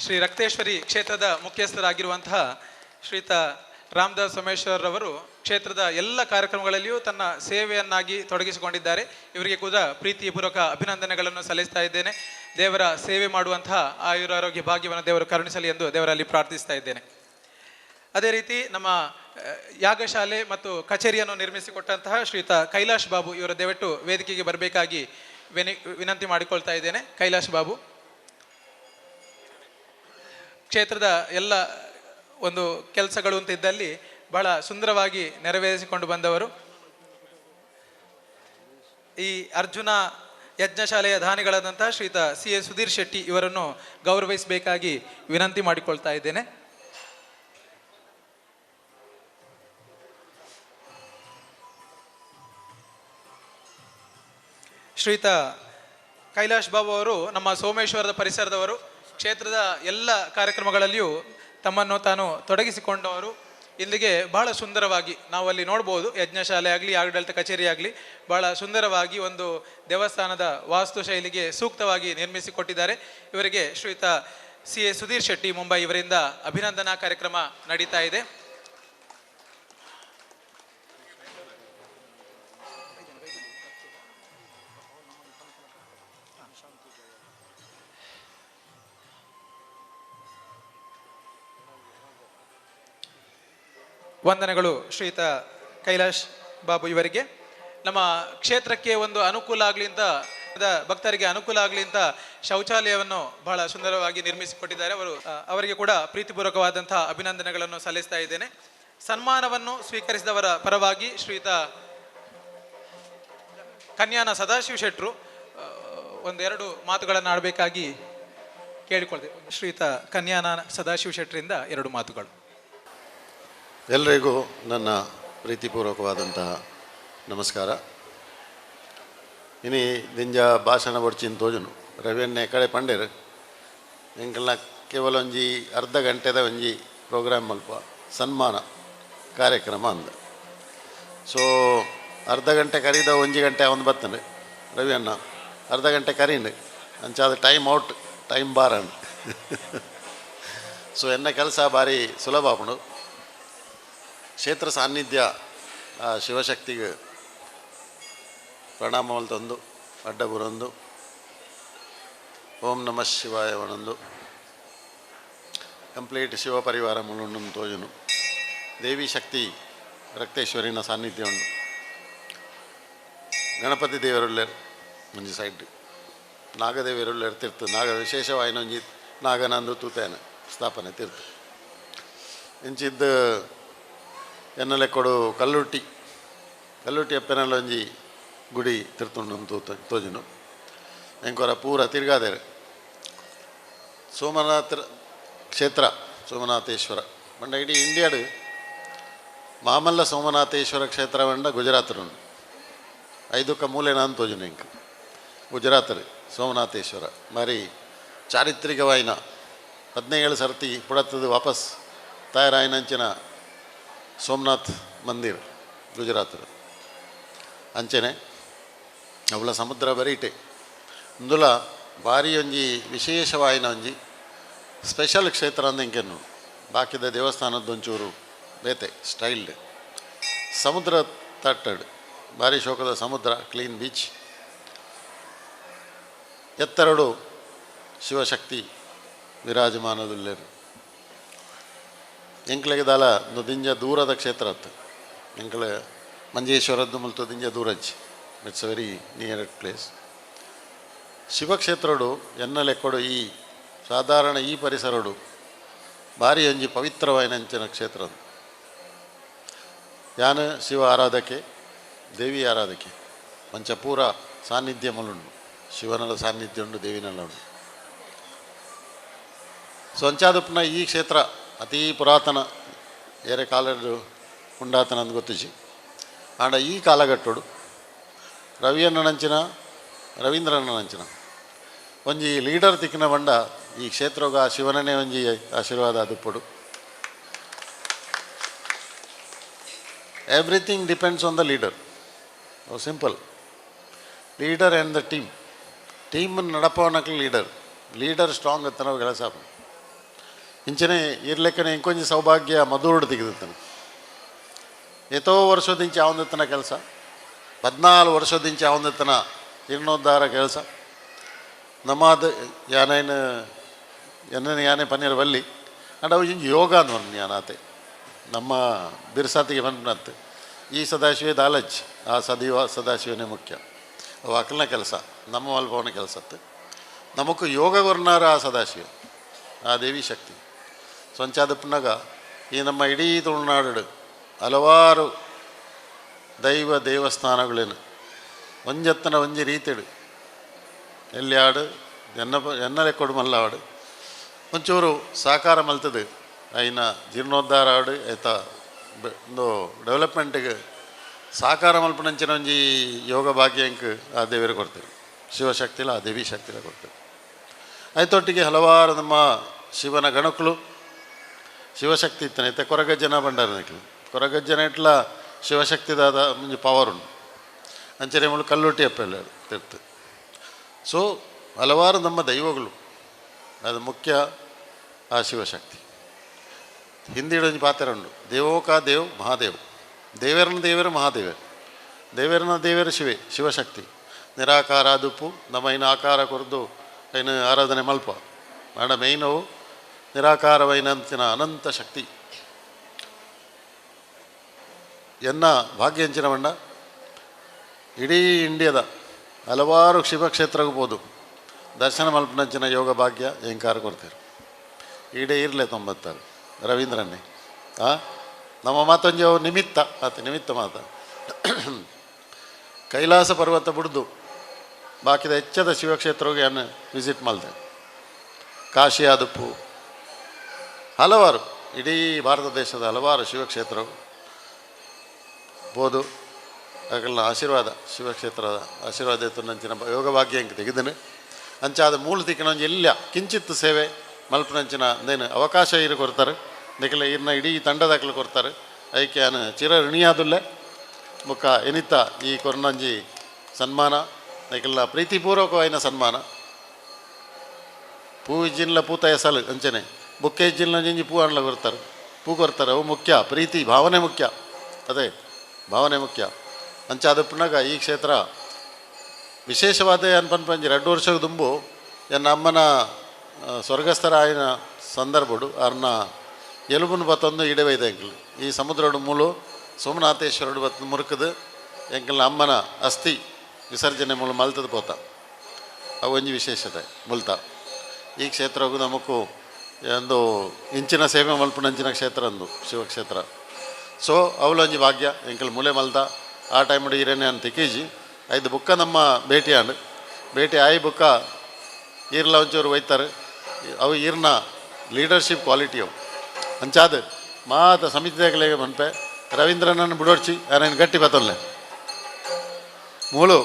ಶ್ರೀ ರಕ್ತೇಶ್ವರಿ ಕ್ಷೇತ್ರದ ಮುಖ್ಯಸ್ಥರಾಗಿರುವಂತಹ ಶ್ರೀಯುತ ರಾಮದಾಸ್ ಸೋಮೇಶ್ವರ್ ರವರು ಕ್ಷೇತ್ರದ ಎಲ್ಲ ಕಾರ್ಯಕ್ರಮಗಳಲ್ಲಿಯೂ ತನ್ನ ಸೇವೆಯನ್ನಾಗಿ ತೊಡಗಿಸಿಕೊಂಡಿದ್ದಾರೆ. ಇವರಿಗೆ ಕೂಡ ಪ್ರೀತಿಪೂರ್ವಕ ಅಭಿನಂದನೆಗಳನ್ನು ಸಲ್ಲಿಸ್ತಾ ಇದ್ದೇನೆ. ದೇವರ ಸೇವೆ ಮಾಡುವಂತಹ ಆಯುರಾರೋಗ್ಯ ಭಾಗ್ಯವನ್ನು ದೇವರು ಕರುಣಿಸಲಿ ಎಂದು ದೇವರಲ್ಲಿ ಪ್ರಾರ್ಥಿಸ್ತಾ ಇದ್ದೇನೆ. ಅದೇ ರೀತಿ ನಮ್ಮ ಯಾಗಶಾಲೆ ಮತ್ತು ಕಚೇರಿಯನ್ನು ನಿರ್ಮಿಸಿಕೊಟ್ಟಂತಹ ಶ್ರೀಯುತ ಕೈಲಾಶ್ ಬಾಬು ಇವರ ದಯವಿಟ್ಟು ವೇದಿಕೆಗೆ ಬರಬೇಕಾಗಿ ವಿನಂತಿ ಮಾಡಿಕೊಳ್ತಾ ಇದ್ದೇನೆ. ಕೈಲಾಶ್ ಬಾಬು ಕ್ಷೇತ್ರದ ಎಲ್ಲ ಒಂದು ಕೆಲಸಗಳು ಅಂತ ಇದ್ದಲ್ಲಿ ಬಹಳ ಸುಂದರವಾಗಿ ನೆರವೇರಿಸಿಕೊಂಡು ಬಂದವರು. ಈ ಅರ್ಜುನ ಯಜ್ಞಶಾಲೆಯ ದಾನಿಗಳಾದಂತಹ ಶ್ರೀಯುತ ಸಿ ಎ ಸುಧೀರ್ ಶೆಟ್ಟಿ ಇವರನ್ನು ಗೌರವಿಸಬೇಕಾಗಿ ವಿನಂತಿ ಮಾಡಿಕೊಳ್ತಾ ಇದ್ದೇನೆ. ಶ್ರೀಯುತ ಕೈಲಾಶ್ ಬಾಬು ಅವರು ನಮ್ಮ ಸೋಮೇಶ್ವರದ ಪರಿಸರದವರು. ಕ್ಷೇತ್ರದ ಎಲ್ಲ ಕಾರ್ಯಕ್ರಮಗಳಲ್ಲಿಯೂ ತಮ್ಮನ್ನು ತಾನು ತೊಡಗಿಸಿಕೊಂಡವರು. ಇಲ್ಲಿಗೆ ಬಹಳ ಸುಂದರವಾಗಿ ನಾವು ಅಲ್ಲಿ ನೋಡ್ಬೋದು, ಯಜ್ಞಶಾಲೆ ಆಗಲಿ ಆಡಳಿತ ಕಚೇರಿ ಆಗಲಿ ಬಹಳ ಸುಂದರವಾಗಿ ಒಂದು ದೇವಸ್ಥಾನದ ವಾಸ್ತುಶೈಲಿಗೆ ಸೂಕ್ತವಾಗಿ ನಿರ್ಮಿಸಿಕೊಟ್ಟಿದ್ದಾರೆ. ಇವರಿಗೆ ಶ್ರೀಯುತ ಸಿ ಎ ಸುಧೀರ್ ಶೆಟ್ಟಿ ಮುಂಬೈ ಇವರಿಂದ ಅಭಿನಂದನಾ ಕಾರ್ಯಕ್ರಮ ನಡೀತಾ ಇದೆ. ವಂದನೆಗಳು ಶ್ರೀಯುತ ಕೈಲಾಶ್ ಬಾಬು ಇವರಿಗೆ. ನಮ್ಮ ಕ್ಷೇತ್ರಕ್ಕೆ ಒಂದು ಅನುಕೂಲ ಆಗಲಿ ಅಂತ, ಭಕ್ತರಿಗೆ ಅನುಕೂಲ ಆಗಲಿ ಅಂತ ಶೌಚಾಲಯವನ್ನು ಬಹಳ ಸುಂದರವಾಗಿ ನಿರ್ಮಿಸಿಕೊಟ್ಟಿದ್ದಾರೆ. ಅವರಿಗೆ ಕೂಡ ಪ್ರೀತಿಪೂರ್ವಕವಾದಂತಹ ಅಭಿನಂದನೆಗಳನ್ನು ಸಲ್ಲಿಸ್ತಾ ಇದ್ದೇನೆ. ಸನ್ಮಾನವನ್ನು ಸ್ವೀಕರಿಸಿದವರ ಪರವಾಗಿ ಶ್ರೀಯುತ ಕನ್ಯಾನ ಸದಾಶಿವ ಶೆಟ್ಟರು ಒಂದೆರಡು ಮಾತುಗಳನ್ನು ಆಡಬೇಕಾಗಿ ಕೇಳಿಕೊಳ್ತೇವೆ. ಶ್ರೀಯುತ ಕನ್ಯಾನ ಸದಾಶಿವ ಶೆಟ್ಟರಿಂದ ಎರಡು ಮಾತುಗಳು. ಎಲ್ಲರಿಗೂ ನನ್ನ ಪ್ರೀತಿಪೂರ್ವಕವಾದಂತಹ ನಮಸ್ಕಾರ. ಇನಿ ದಿಂಜ ಭಾಷಣ ಬೊಡ್ಚಿನ ತೋಜುನು ರವಿಯನ್ನೇ ಕಡೆ ಪಂಡೇರು ಎಂಕಲ್ನ ಕೇವಲ ಒಂಜಿ ಅರ್ಧ ಗಂಟೆದ ಒಂಜಿ ಪ್ರೋಗ್ರಾಮ್ ಮಲ್ಪ ಸನ್ಮಾನ ಕಾರ್ಯಕ್ರಮ ಅಂದ. ಸೊ ಅರ್ಧ ಗಂಟೆ ಕರೀದ ಒಂಜಿ ಗಂಟೆ ಅವನು ಬತ್ತಾನೆ ರವಿ ಅಣ್ಣ, ಅರ್ಧ ಗಂಟೆ ಕರೀನು ಅಂಚಾದ ಟೈಮ್ ಔಟ್ ಟೈಮ್ ಬಾರ್ ಅಣ್ಣ. ಸೊ ಎನ್ನ ಕೆಲಸ ಭಾರಿ ಸುಲಭ ಆಪುಂಡು. ಕ್ಷೇತ್ರ ಸಾನ್ನಿಧ್ಯ ಆ ಶಿವಶಕ್ತಿಗೆ ಪ್ರಣಾಮ ತಂದು ಅಡ್ಡಬುರೊಂದು ಓಂ ನಮಃ ಶಿವಾಯ ಒಣಂದು ಕಂಪ್ಲೀಟ್ ಶಿವ ಪರಿವಾರ ಮುಳುಂಡು ತೋಜುನು. ದೇವಿ ಶಕ್ತಿ ರಕ್ತೇಶ್ವರಿನ ಸಾನ್ನಿಧ್ಯ ಉಂಡು. ಗಣಪತಿ ದೇವರುಳ್ಳೆರ್ ಒಂಜಿ ಸೈಡ್, ನಾಗದೇವರುಳ್ಳೆರ್ ತೀರ್ಥ, ನಾಗ ವಿಶೇಷವಾಯಿನ ಒಂಜಿ ನಾಗನಂದು ತೂತೇನ ಸ್ಥಾಪನೆ ತೀರ್ಥ. ಇಂಚಿದ್ದ ಎನ್ನಲೆ ಕೊಡು ಕಲ್ಲುಟ್ಟಿ ಕಲ್ಲುಟ್ಟಿ ಅಪ್ಪೆನಲ್ಲ ಒಂಜಿ ಗುಡಿ ತಿರ್ತುಂಡು ತೋಜುನು ಎಂಕೊರ ಪೂರ ತಿರ್ಗಾದೇರು. ಸೋಮನಾಥ ಕ್ಷೇತ್ರ ಸೋಮನಾಥೇಶ್ವರ ಬಂಡ ಇಡೀ ಇಂಡಿಯಾಡು ಮಾಮಲ್ಲ ಸೋಮನಾಥೇಶ್ವರ ಕ್ಷೇತ್ರ ಬಂಡ ಗುಜರಾತರು ಐದುಕ್ಕ ಮೂಲೆ ನಾನು ತೋಜುನು ಇಂಕ ಗುಜರಾತರು ಸೋಮನಾಥೇಶ್ವರ మరి చారిత్రికమైన 17 ಸರ್ತಿ ಪುಡತ್ತದು ವಾಪಸ್ ತಯಾರಾಯಿನಂಚಿನ ಸೋಮನಾಥ್ ಮಂದಿರ್ ಗುಜರಾತರು. ಅಂಚನೆ ಅವಳ ಸಮುದ್ರ ಬರೀಟೆ ಇಂದುಲ ಭಾರಿ ಒಂಜಿ ವಿಶೇಷವಾಯಿನ ಒಂಜಿ ಸ್ಪೆಷಲ್ ಕ್ಷೇತ್ರ ಅಂದ ಇಂಕೆನ್ನು ಬಾಕಿದ ದೇವಸ್ಥಾನದೊಂಚೂರು ಬೇತೆ ಸ್ಟೈಲ್ಡ್ ಸಮುದ್ರ ತಟ್ಟಡು ಭಾರಿ ಶೋಕದ ಸಮುದ್ರ ಕ್ಲೀನ್ ಬೀಚ್ ಎತ್ತರಡು ಶಿವಶಕ್ತಿ ವಿರಾಜಮಾನದುಲ್ಲೇರು. ಎಂಕ್ಲೆಗೆ ದಾಲ ದಿಂಜ ದೂರದ ಕ್ಷೇತ್ರ ಅತ್ತು ಎಂಕ್ಲೆ ಮಂಜೇಶ್ವರದ್ದು ಮುಲ್ತು ದಿಂಜ ದೂರಜ್ಜಿ it's a very near place. ಶಿವಕ್ಷೇತ್ರಡು ಎನ್ನ ಲೆಕ್ಕಡು ಈ ಸಾಧಾರಣ ಈ ಪರಿಸರಡು ಭಾರಿ ಒಂಜಿ ಪವಿತ್ರವಾಯಿನಂಚಿನ ಕ್ಷೇತ್ರ. ಯಾನು ಶಿವ ಆರಾಧಕೆ ದೇವಿ ಆರಾಧಕೆ ಮಂಚಪೂರ ಸಾನ್ನಿಧ್ಯ ಮುಲುಂಡು ಶಿವನಲ ಸಾನ್ನಿಧ್ಯ ಉಂಡು ದೇವಿನಲ್ಲ ಉಂಡು. ಸೊ ಅಂಚಾದುಪ್ಪನ ಈ ಕ್ಷೇತ್ರ ಅತೀ ಪುರಾತನ ಏರೆ ಕಾಲಡು ಉಂಡಾತನ ಅಂದ್ ಗೊತ್ತಿಜಿ. ಆಂಡ ಈ ಕಾಲಘಟ್ಟೋಡು ರವಿಯನ್ನ ನಂಚಿನ ರವೀಂದ್ರನ ನಂಚಿನ ಒಂಜಿ ಲೀಡರ್ ತಿಕ್ಕಿನ ಬಂಡ ಈ ಕ್ಷೇತ್ರಗ ಆ ಶಿವನನೇ ಒಂಜಿ ಆಶೀರ್ವಾದ ಅದುಪ್ಪಡು. Everything depends on the leader. Simple. Leader and the team. Team ನಡಪವನಕ್ಕೆ leader leader strong ಅಂತ ನಾವು ಕೆಲಸ. ಇಂಚನೆ ಇರ್ಲೆಕ್ಕನೆ ಇಂಕೊಂಜಿ ಸೌಭಾಗ್ಯ ಮಧುರುಡು ತೆಗೆದಿತ್ತಾನೆ. ಎತೋ ವರ್ಷದಿಂಚೆ ಅವಂದತ್ತನ ಕೆಲಸ 14 ವರ್ಷದಿಂಚೆ ಅವಂದತ್ತನ ಜೀರ್ಣೋದ್ಧಾರ ಕೆಲಸ. ನಮಾದ ಯಾನೇನು ಎನ್ನ ಯಾನೆ ಪನ್ನೀರ್ ವಲ್ಲಿ ಅಂಡ್ ಅವು ಇಂಜಿ ಯೋಗ ಅಂದ್ ಯಾನಾತೆ ನಮ್ಮ ಬಿರ್ಸಾತಿಗೆ ಬಂದ್ನತ್ತು ಈ ಸದಾಶಿವೆ ದಾಲಜ್ ಆ ಸದಿವ ಸದಾಶಿವನೇ ಮುಖ್ಯ ಅವು ಅಕಲ್ನ ಕೆಲಸ ನಮ್ಮ ಅಲ್ಪವನ ಕೆಲಸತ್ತು ನಮಕ್ ಯೋಗ ಗೊರ್ನಾರ ಆ ಸದಾಶಿವೆ ಆ ದೇವಿ ಶಕ್ತಿ. ಸೊಂಚಾದಪ್ಪನಾಗ ಈ ನಮ್ಮ ಇಡೀ ತುಳುನಾಡು ಹಲವಾರು ದೈವ ದೇವಸ್ಥಾನಗಳೇನು ಒಂಜತ್ತನ ಒಂಜಿ ರೀತಿಡು ಎಲ್ಲಿ ಆಡು ಎನ್ನ ಎನ್ನಲೆ ಕೊಡು ಮಲ್ಲಾಡು ಒಂಚೂರು ಸಾಕಾರ ಮಲ್ತದೆ ಐನ ಜೀರ್ಣೋದ್ಧಾರ ಆಡು ಆಯ್ತ ಒಂದು ಡೆವಲಪ್ಮೆಂಟಿಗೆ ಸಾಕಾರ ಮಲ್ಪನಂಚಿನ ಒಂಜಿ ಯೋಗ ಭಾಗ್ಯ ಆ ದೇವರು ಕೊಡ್ತಾರೆ ಶಿವಶಕ್ತಿಲ ಆ ದೇವಿ ಶಕ್ತಿಲ ಕೊಡ್ತಾರೆ. ಆಯ್ತೊಟ್ಟಿಗೆ ಹಲವಾರು ನಮ್ಮ ಶಿವನ ಗಣಕಲು ಶಿವಶಕ್ತಿ ಇತ್ತಾನೆ ಐತೆ ಕೊರಗಜ್ಜನ ಬಂಡಾರನಕ್ಲು ಕೊರಗಜ್ಜನ ಇಟ್ಲ ಶಿವಶಕ್ತಿದಾದ ಮುಂಜಿ ಪವರ್ ಉಂಟು ಅಂಚನೆ ಮುಳು ಕಲ್ಲುಟ್ಟಿ ಅಪ್ಪೆಲ್ಲ ತಿರ್ತು. ಸೊ ಹಲವಾರು ನಮ್ಮ ದೈವಗಳು ಅದು ಮುಖ್ಯ ಆ ಶಿವಶಕ್ತಿ. ಹಿಂದಿಡೊಂಜಿ ಪಾತ್ರ ಉಂಟು ದೇವೋಕ ದೇವ್ ಮಹಾದೇವ್ ದೇವರನ ದೇವರು ಮಹಾದೇವರು ದೇವರನ ದೇವರು ಶಿವೆ ಶಿವಶಕ್ತಿ ನಿರಾಕಾರ ದುಪ್ಪು ನಮ್ಮ ಇನ್ನು ಆಕಾರ ಕೊರದು ಇನ್ನು ಆರಾಧನೆ ಮಲ್ಪ ಮಾಡ ಮೇಯ್ನವು ನಿರಾಕಾರವೈನಂತಿನ ಅನಂತ ಶಕ್ತಿ ಎನ್ನ ಭಾಗ್ಯಂಚಿನ ಬಂಡ ಇಡೀ ಇಂಡಿಯಾದ ಹಲವಾರು ಶಿವಕ್ಷೇತ್ರಕ್ಕೆ ಹೋದು ದರ್ಶನ ಮಲ್ಪನಂಚಿನ ಯೋಗ ಭಾಗ್ಯ ಎಂಕಾರ ಕೊಡ್ತಾರೆ. ಈಡೇ ಇರಲೇ 96 ರವೀಂದ್ರನ್ನೇ ನಮ್ಮ ಮಾತೊಂಜಿ ಅವು ನಿಮಿತ್ತ ಆತ ನಿಮಿತ್ತ ಮಾತ ಕೈಲಾಸ ಪರ್ವತ ಬಿಡ್ದು ಬಾಕಿದ ಹೆಚ್ಚದ ಶಿವಕ್ಷೇತ್ರಕ್ಕೆ ಅನ್ನು ವಿಸಿಟ್ ಮಾಡಿದೆ. ಕಾಶಿ ಆದುಪ್ಪು ಹಲವಾರು ಇಡೀ ಭಾರತ ದೇಶದ ಹಲವಾರು ಶಿವಕ್ಷೇತ್ರವು ಬೋದು ಅಗಲ್ನ ಆಶೀರ್ವಾದ ಶಿವಕ್ಷೇತ್ರದ ಆಶೀರ್ವಾದ ನಂಚಿನ ಯೋಗ ಭಾಗ್ಯ ಅಂಕ ತೆಗೆದನು ಅಂಚಾದ ಮೂಲ ತಿಕ್ಕನೊಂಜಿ ಎಲ್ಲ ಕಿಂಚಿತ್ ಸೇವೆ ಮಲ್ಪನಂಚಿನ ಅಂದೇನು ಅವಕಾಶ ಇರು ಕೊಡ್ತಾರೆ ನಿಖಲ ಇರ್ನ ಇಡೀ ತಂಡದಾಕಲು ಕೊಡ್ತಾರೆ ಐಕೆ ಅನು ಚಿರ ಋಣಿಯಾದುಲ್ಲೆ ಮುಖ ಎನಿತ ಈ ಕೊರ್ನಂಜಿ ಸನ್ಮಾನ ನಿಖಲ ಪ್ರೀತಿಪೂರ್ವಕವಾಯಿನ ಸನ್ಮಾನ ಪೂ ಜಿನ್ಲ ಪೂತ ಎಸಲು ಅಂಚನೆ ಬುಕ್ಕೆ ಜಿಲ್ನ ಜಿಂಜಿ ಪೂ ಅಣ್ಲ ಕೊರ್ತಾರೆ ಪೂ ಕೊರ್ತಾರೆ ಅವು ಮುಖ್ಯ ಪ್ರೀತಿ ಭಾವನೆ ಮುಖ್ಯ ಅದೇ ಭಾವನೆ ಮುಖ್ಯ ಅಂಚಾದಪ್ಪನಾಗ ಈ ಕ್ಷೇತ್ರ ವಿಶೇಷವಾದ ಅನ್ಪನ್ಪಂಜಿ 2 ವರ್ಷದ ದುಂಬು ಎನ್ನ ಅಮ್ಮನ ಸ್ವರ್ಗಸ್ಥರ ಆಯ್ನ ಸಂದರ್ಭಡು ಅರ್ನ ಎಲುಬುನ್ ಬತ್ತೊಂದು ಇಡವೈದೆ ಎಂಕಲ್ ಈ ಸಮುದ್ರಡು ಮೂಲು ಸೋಮನಾಥೇಶ್ವರಡು ಬತ್ತ ಮುರುಕದು ಎಂಕಲ್ನ ಅಮ್ಮನ ಅಸ್ಥಿ ವಿಸರ್ಜನೆ ಮೂಲ ಮಲ್ತದ ಪೋತ ಅವು ಒಂಜಿ ವಿಶೇಷತೆ ಮುಲ್ತ ಈ ಕ್ಷೇತ್ರಗೂ ನಮಕು ಒಂದು ಇಂಚಿನ ಸೇವೆ ಮಲ್ಪುನಂಚಿನ ಕ್ಷೇತ್ರ ಅಂದು ಶಿವಕ್ಷೇತ್ರ. ಸೊ ಅವಲೊಂಜಿ ಭಾಗ್ಯ ಎಂಕಲ್ ಮೂಲೆ ಮಲ್ದ ಆ ಟೈಮ್ ಈರೇನೆ ಅಂತ ತಿಕ್ಕೀಜಿ ಐದು ಬುಕ್ಕ ನಮ್ಮ ಭೇಟಿ ಆಂಡ್ ಭೇಟಿ ಆಯಿ ಬುಕ್ಕ ಈರ್ಲ ಒಂಚೂರು ಒಯ್ತಾರೆ. ಅವು ಈರ್ನ ಲೀಡರ್ಶಿಪ್ ಕ್ವಾಲಿಟಿ ಅವು ಅಂಚಾದ ಮಾತ ಸಮಿತಿದಾಗಲೇ ಮನ್ಪೆ ರವೀಂದ್ರನನ್ನು ಬಿಡೋಡ್ಚಿ ಆರೇನು ಗಟ್ಟಿ ಬತ್ತೊಲ್ಲೆ ಮೂಲು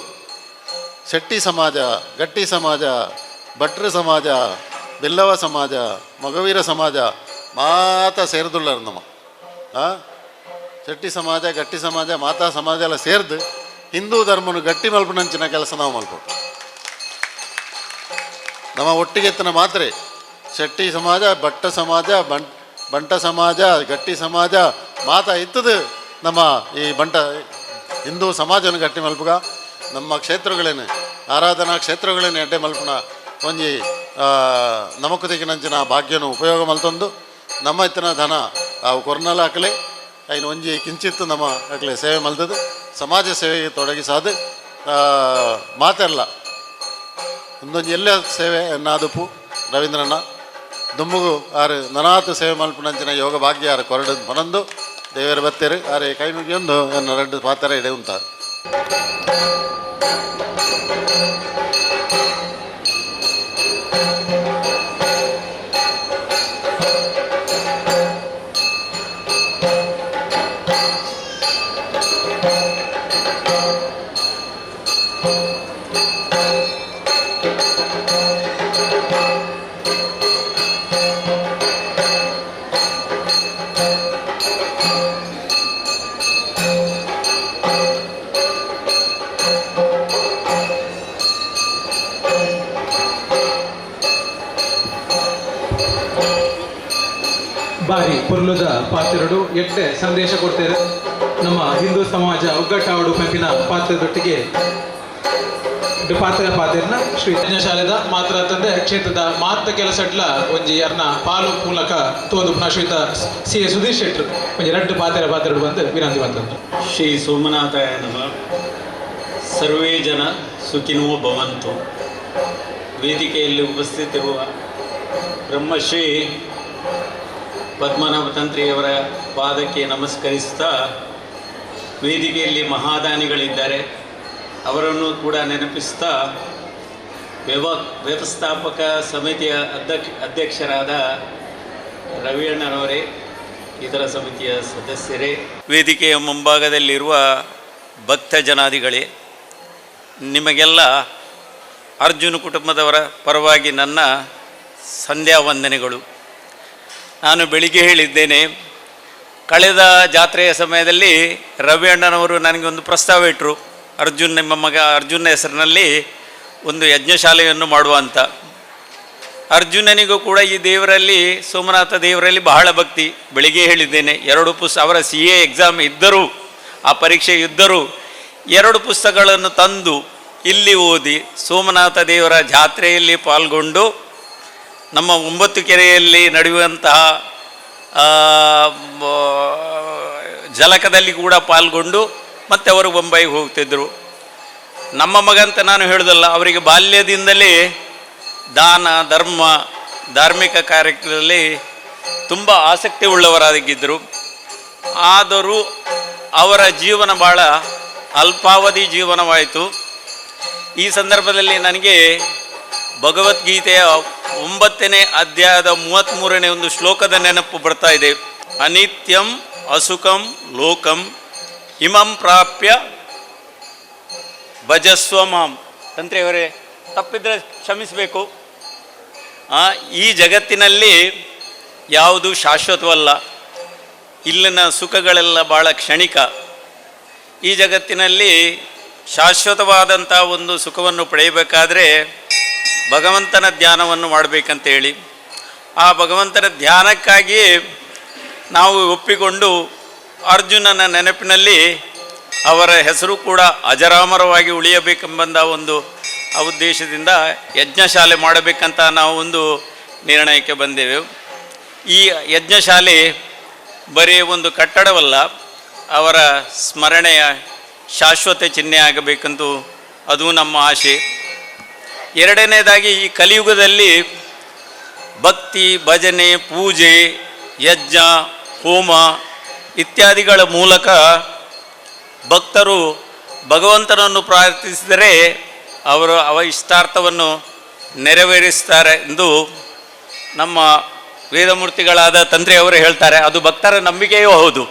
ಶೆಟ್ಟಿ ಸಮಾಜ, ಗಟ್ಟಿ ಸಮಾಜ, ಭಟ್ರ ಸಮಾಜ, ಬಿಲ್ಲವ ಸಮಾಜ, ಮೊಗವೀರ ಸಮಾಜ ಮಾತ ಸೇರ್ದುಳ್ಳರು ನಮ್ಮ ಶೆಟ್ಟಿ ಸಮಾಜ, ಗಟ್ಟಿ ಸಮಾಜ, ಮಾತಾ ಸಮಾಜ ಎಲ್ಲ ಸೇರ್ದು ಹಿಂದೂ ಧರ್ಮನು ಗಟ್ಟಿ ಮಲ್ಪುನಂಚಿನ ಕೆಲಸ ನಾವು ಮಲ್ಪೋಡು. ನಮ್ಮ ಒಟ್ಟಿಗೆತ್ತನ ಮಾತ್ರೆ ಶೆಟ್ಟಿ ಸಮಾಜ, ಭಟ್ಟ ಸಮಾಜ, ಬಂಟ ಸಮಾಜ, ಗಟ್ಟಿ ಸಮಾಜ ಮಾತಾ ಇತ್ತದು ನಮ್ಮ ಈ ಬಂಟ ಹಿಂದೂ ಸಮಾಜನ ಗಟ್ಟಿ ಮಲ್ಪುಗ ನಮ್ಮ ಕ್ಷೇತ್ರಗಳೇನು ಆರಾಧನಾ ಕ್ಷೇತ್ರಗಳೇನು ಎಡ್ಡೆ ಮಲ್ಪುನ ಒಂಜಿ ನಮಕು ತೆಗಿನಂಚಿನ ಭಾಗ್ಯನು ಉಪಯೋಗ ಮಲ್ತೊಂದು ನಮ್ಮ ಇತ್ತಿನ ಧನ ಅವು ಕೊರ್ನಲ ಹಾಕಲೆ ಐನು ಒಂಜಿ ಕಿಂಚಿತ್ತು ನಮ್ಮ ಅಕ್ಲೆ ಸೇವೆ ಮಲ್ತದು ಸಮಾಜ ಸೇವೆಗೆ ತೊಡಗಿಸಾದು ಮಾತೆಲ್ಲ ಒಂದೊಂಜಿ ಎಲ್ಲ ಸೇವೆ ಎನ್ನಾದುಪ್ಪು ರವೀಂದ್ರಣ್ಣ ದುಮ್ಮುಗು ಆರು ನನಾತು ಸೇವೆ ಮಲ್ಪುನಂಚಿನ ಯೋಗ ಭಾಗ್ಯ ಆರು ಕೊರಡು ಪನೊಂದು ದೇವರ ಬತ್ತೇರು ಆರೆ ಕೈ ಮುಗಿಯೊಂದು ಎನ್ನ ರಡ್ಡು ಪಾತ್ರ ಇಡೆ ಉಂತ. ಬಾರಿ ಪೊರ್ಲುದ ಪಾತ್ರರು ಎಡ್ಡೆ ಸಂದೇಶ ಕೊಡ್ತಾರೆ. ನಮ್ಮ ಹಿಂದೂ ಸಮಾಜ ಒಗ್ಗಟ್ಟಾವಡು ಪಂಪಿನ ಪಾತ್ರದೊಟ್ಟಿಗೆ ಪಾತ್ರ ಪಾತ್ರನ ಶ್ರೀ ಯಜ್ಞಶಾಲೆದ ಮಾತ್ರ ತಂದೆ ಕ್ಷೇತ್ರದ ಮಾತ ಕೆಲಸಟ್ಲ ಒಂಜಿ ಅರ್ನ ಪಾಲು ಮೂಲಕ ತೋದು ಪುನಃ ಶ್ರೀತ ಸಿ ಎ ಸುಧೀರ್ ಶೆಟ್ರು ಒಂಜಿ ರಡ್ಡು ಪಾತ್ರ ಪಾತ್ರರು ಬಂದು ವಿನಂತಿ ಬಂತಂದ್ರು. ಶ್ರೀ ಸೋಮನಾಥಾಯ ನಮಃ. ಸರ್ವೇ ಜನ ಸುಖಿನೋ ಭವಂತು. ವೇದಿಕೆಯಲ್ಲಿ ಉಪಸ್ಥಿತಿರುವ ಬ್ರಹ್ಮಶ್ರೀ ಪದ್ಮನಾಭ ತಂತ್ರಿಯವರ ಪಾದಕ್ಕೆ ನಮಸ್ಕರಿಸುತ್ತಾ, ವೇದಿಕೆಯಲ್ಲಿ ಮಹಾದಾನಿಗಳಿದ್ದಾರೆ, ಅವರನ್ನು ಕೂಡ ನೆನಪಿಸ್ತಾ, ವ್ಯವಸ್ಥಾಪಕ ಸಮಿತಿಯ ಅಧ್ಯಕ್ಷರಾದ ರವಿಯಣ್ಣನವರೇ, ಇತರ ಸಮಿತಿಯ ಸದಸ್ಯರೇ, ವೇದಿಕೆಯ ಮುಂಭಾಗದಲ್ಲಿರುವ ಭಕ್ತ ಜನಾದಿಗಳೇ, ನಿಮಗೆಲ್ಲ ಅರ್ಜುನ ಕುಟುಂಬದವರ ಪರವಾಗಿ ನನ್ನ ಸಂಧ್ಯಾ ವಂದನೆಗಳು. ನಾನು ಬೆಳಿಗ್ಗೆ ಹೇಳಿದ್ದೇನೆ, ಕಳೆದ ಜಾತ್ರೆಯ ಸಮಯದಲ್ಲಿ ರವಿ ಅಣ್ಣನವರು ನನಗೆ ಒಂದು ಪ್ರಸ್ತಾವ ಇಟ್ಟರು, ಅರ್ಜುನ್ ನಿಮ್ಮ ಮಗ ಅರ್ಜುನ ಹೆಸರಿನಲ್ಲಿ ಒಂದು ಯಜ್ಞಶಾಲೆಯನ್ನು ಮಾಡುವ ಅಂತ. ಅರ್ಜುನನಿಗೂ ಕೂಡ ಈ ದೇವರಲ್ಲಿ, ಸೋಮನಾಥ ದೇವರಲ್ಲಿ ಬಹಳ ಭಕ್ತಿ. ಬೆಳಿಗ್ಗೆ ಹೇಳಿದ್ದೇನೆ, 2 ಅವರ CA exam ಇದ್ದರೂ, ಆ ಪರೀಕ್ಷೆ ಇದ್ದರೂ 2 ಪುಸ್ತಕಗಳನ್ನು ತಂದು ಇಲ್ಲಿ ಓದಿ ಸೋಮನಾಥ ದೇವರ ಜಾತ್ರೆಯಲ್ಲಿ ಪಾಲ್ಗೊಂಡು ನಮ್ಮ 9 ಕೆರೆಯಲ್ಲಿ ನಡೆಯುವಂತಹ ಜಲಕದಲ್ಲಿ ಕೂಡ ಪಾಲ್ಗೊಂಡು ಮತ್ತೆ ಅವರು ಬೊಂಬೈಗೆ ಹೋಗ್ತಿದ್ದರು. ನಮ್ಮ ಮಗ ಅಂತ ನಾನು ಹೇಳೋದಲ್ಲ, ಅವರಿಗೆ ಬಾಲ್ಯದಿಂದಲೇ ದಾನ ಧರ್ಮ ಧಾರ್ಮಿಕ ಕಾರ್ಯಗಳಲ್ಲಿ ತುಂಬ ಆಸಕ್ತಿ ಉಳ್ಳವರಾಗಿದ್ದರು. ಆದರೂ ಅವರ ಜೀವನ ಭಾಳ ಅಲ್ಪಾವಧಿ ಜೀವನವಾಯಿತು. ಈ ಸಂದರ್ಭದಲ್ಲಿ ನನಗೆ ಭಗವದ್ಗೀತೆಯ 9ನೇ ಅಧ್ಯಾಯದ 33ನೇ ಒಂದು ಶ್ಲೋಕದ ನೆನಪು ಬರ್ತಾ ಇದೆ. ಅನಿತ್ಯಂ ಅಸುಖಂ ಲೋಕಂ ಇಮಂ ಪ್ರಾಪ್ಯ ಭಜಸ್ವ ಮಾಂ. ತಂತ್ರಿಯವರೇ, ತಪ್ಪಿದ್ರೆ ಕ್ಷಮಿಸಬೇಕು. ಈ ಜಗತ್ತಿನಲ್ಲಿ ಯಾವುದು ಶಾಶ್ವತವಲ್ಲ, ಇಲ್ಲಿನ ಸುಖಗಳೆಲ್ಲ ಭಾಳ ಕ್ಷಣಿಕ. ಈ ಜಗತ್ತಿನಲ್ಲಿ ಶಾಶ್ವತವಾದಂಥ ಒಂದು ಸುಖವನ್ನು ಪಡೆಯಬೇಕಾದ್ರೆ ಭಗವಂತನ ಧ್ಯಾನವನ್ನು ಮಾಡಬೇಕಂತೇಳಿ, ಆ ಭಗವಂತನ ಧ್ಯಾನಕ್ಕಾಗಿಯೇ ನಾವು ಒಪ್ಪಿಕೊಂಡು ಅರ್ಜುನನ ನೆನಪಿನಲ್ಲಿ ಅವರ ಹೆಸರು ಕೂಡ ಅಜರಾಮರವಾಗಿ ಉಳಿಯಬೇಕೆಂಬಂದ ಒಂದು ಆ ಉದ್ದೇಶದಿಂದ ಯಜ್ಞಶಾಲೆ ಮಾಡಬೇಕಂತ ನಾವು ಒಂದು ನಿರ್ಣಯಕ್ಕೆ ಬಂದೇವೆ. ಈ ಯಜ್ಞಶಾಲೆ ಬರೀ ಒಂದು ಕಟ್ಟಡವಲ್ಲ, ಅವರ ಸ್ಮರಣೆಯ ಶಾಶ್ವತ ಚಿಹ್ನೆ ಆಗಬೇಕಂತೂ ಅದು ನಮ್ಮ ಆಶೆ. ಎರಡನೇದಾಗಿ, ಈ ಕಲಿಯುಗದಲ್ಲಿ ಭಕ್ತಿ, ಭಜನೆ, ಪೂಜೆ, ಯಜ್ಞ, ಹೋಮ ಇತ್ಯಾದಿಗಳ ಮೂಲಕ ಭಕ್ತರು ಭಗವಂತನನ್ನು ಪ್ರಾರ್ಥಿಸಿದರೆ ಅವರು ಅವ ಇಷ್ಟಾರ್ಥವನ್ನು ನೆರವೇರಿಸ್ತಾರೆ ಎಂದು ನಮ್ಮ ವೇದಮೂರ್ತಿಗಳಾದ ತಂತ್ರಿಯವರು ಹೇಳ್ತಾರೆ. ಅದು ಭಕ್ತರ ನಂಬಿಕೆಯೂ ಹೌದು.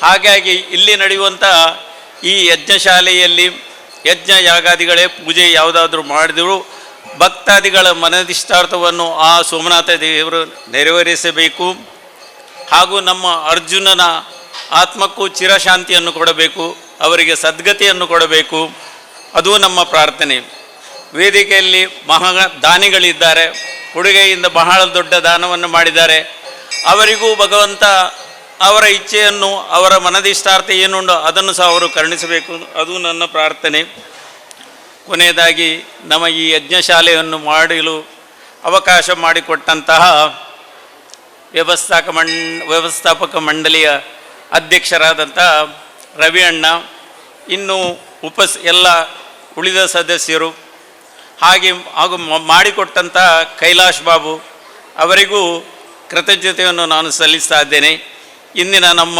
ಹಾಗಾಗಿ ಇಲ್ಲಿ ನಡೆಯುವಂಥ ಈ ಯಜ್ಞಶಾಲೆಯಲ್ಲಿ ಯಜ್ಞ ಯಾಗಾದಿಗಳೇ ಪೂಜೆ ಯಾವುದಾದ್ರೂ ಮಾಡಿದರೂ ಭಕ್ತಾದಿಗಳ ಮನದಿಷ್ಟಾರ್ಥವನ್ನು ಆ ಸೋಮನಾಥ ದೇವರು ನೆರವೇರಿಸಬೇಕು. ಹಾಗೂ ನಮ್ಮ ಅರ್ಜುನನ ಆತ್ಮಕ್ಕೂ ಚಿರಶಾಂತಿಯನ್ನು ಕೊಡಬೇಕು, ಅವರಿಗೆ ಸದ್ಗತಿಯನ್ನು ಕೊಡಬೇಕು. ಅದು ನಮ್ಮ ಪ್ರಾರ್ಥನೆ. ವೇದಿಕೆಯಲ್ಲಿ ಮಹಾ ದಾನಿಗಳಿದ್ದಾರೆ, ಕೊಡುಗೆಯಿಂದ ಬಹಳ ದೊಡ್ಡ ದಾನವನ್ನು ಮಾಡಿದ್ದಾರೆ. ಅವರಿಗೂ ಭಗವಂತ ಅವರ ಇಚ್ಛೆಯನ್ನು, ಅವರ ಮನದಿಷ್ಟಾರ್ಥ ಏನುಂಟೋ ಅದನ್ನು ಸಹ ಅವರು ಕರುಣಿಸಬೇಕು, ಅದು ನನ್ನ ಪ್ರಾರ್ಥನೆ. ಕೊನೆಯದಾಗಿ ನಮ್ಮ ಈ ಯಜ್ಞಶಾಲೆಯನ್ನು ಮಾಡಲು ಅವಕಾಶ ಮಾಡಿಕೊಟ್ಟಂತಹ ವ್ಯವಸ್ಥಾಪಕ ಮಂಡಳಿಯ ಅಧ್ಯಕ್ಷರಾದಂಥ ರವಿ ಅಣ್ಣ, ಇನ್ನು ಎಲ್ಲ ಉಳಿದ ಸದಸ್ಯರು, ಹಾಗೆ ಹಾಗೂ ಮಾಡಿಕೊಟ್ಟಂಥ ಕೈಲಾಶ್ ಬಾಬು ಅವರಿಗೂ ಕೃತಜ್ಞತೆಯನ್ನು ನಾನು ಸಲ್ಲಿಸ್ತಾ ಇದ್ದೇನೆ. ಇಂದಿನ ನಮ್ಮ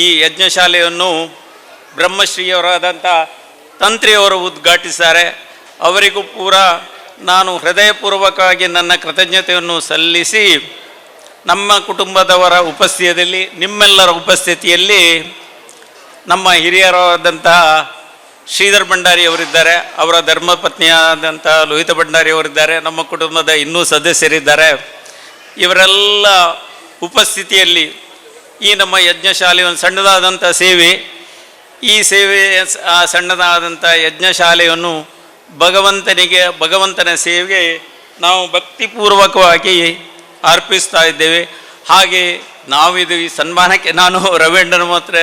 ಈ ಯಜ್ಞಶಾಲೆಯನ್ನು ಬ್ರಹ್ಮಶ್ರೀಯವರಾದಂಥ ತಂತ್ರಿಯವರು ಉದ್ಘಾಟಿಸ್ತಾರೆ. ಅವರಿಗೂ ಪೂರ ನಾನು ಹೃದಯಪೂರ್ವಕವಾಗಿ ನನ್ನ ಕೃತಜ್ಞತೆಯನ್ನು ಸಲ್ಲಿಸಿ, ನಮ್ಮ ಕುಟುಂಬದವರ ಉಪಸ್ಥಿತಿಯಲ್ಲಿ, ನಿಮ್ಮೆಲ್ಲರ ಉಪಸ್ಥಿತಿಯಲ್ಲಿ ನಮ್ಮ ಹಿರಿಯರಾದಂತಹ ಶ್ರೀಧರ್ ಭಂಡಾರಿಯವರಿದ್ದಾರೆ, ಅವರ ಧರ್ಮಪತ್ನಿಯಾದಂಥ ಲೋಹಿತ ಭಂಡಾರಿಯವರಿದ್ದಾರೆ, ನಮ್ಮ ಕುಟುಂಬದ ಇನ್ನೂ ಸದಸ್ಯರಿದ್ದಾರೆ. ಇವರೆಲ್ಲ ಉಪಸ್ಥಿತಿಯಲ್ಲಿ ಈ ನಮ್ಮ ಯಜ್ಞಶಾಲೆ ಒಂದು ಸಣ್ಣದಾದಂಥ ಸೇವೆ, ಈ ಸೇವೆ ಆ ಸಣ್ಣದಾದಂಥ ಯಜ್ಞಶಾಲೆಯನ್ನು ಭಗವಂತನಿಗೆ, ಭಗವಂತನ ಸೇವೆಗೆ ನಾವು ಭಕ್ತಿಪೂರ್ವಕವಾಗಿ ಅರ್ಪಿಸ್ತಾ ಇದ್ದೇವೆ. ಹಾಗೆ ನಾವಿದು ಈ ಸನ್ಮಾನಕ್ಕೆ, ನಾನು ರವೀಂದ್ರನ ಮಾತ್ರ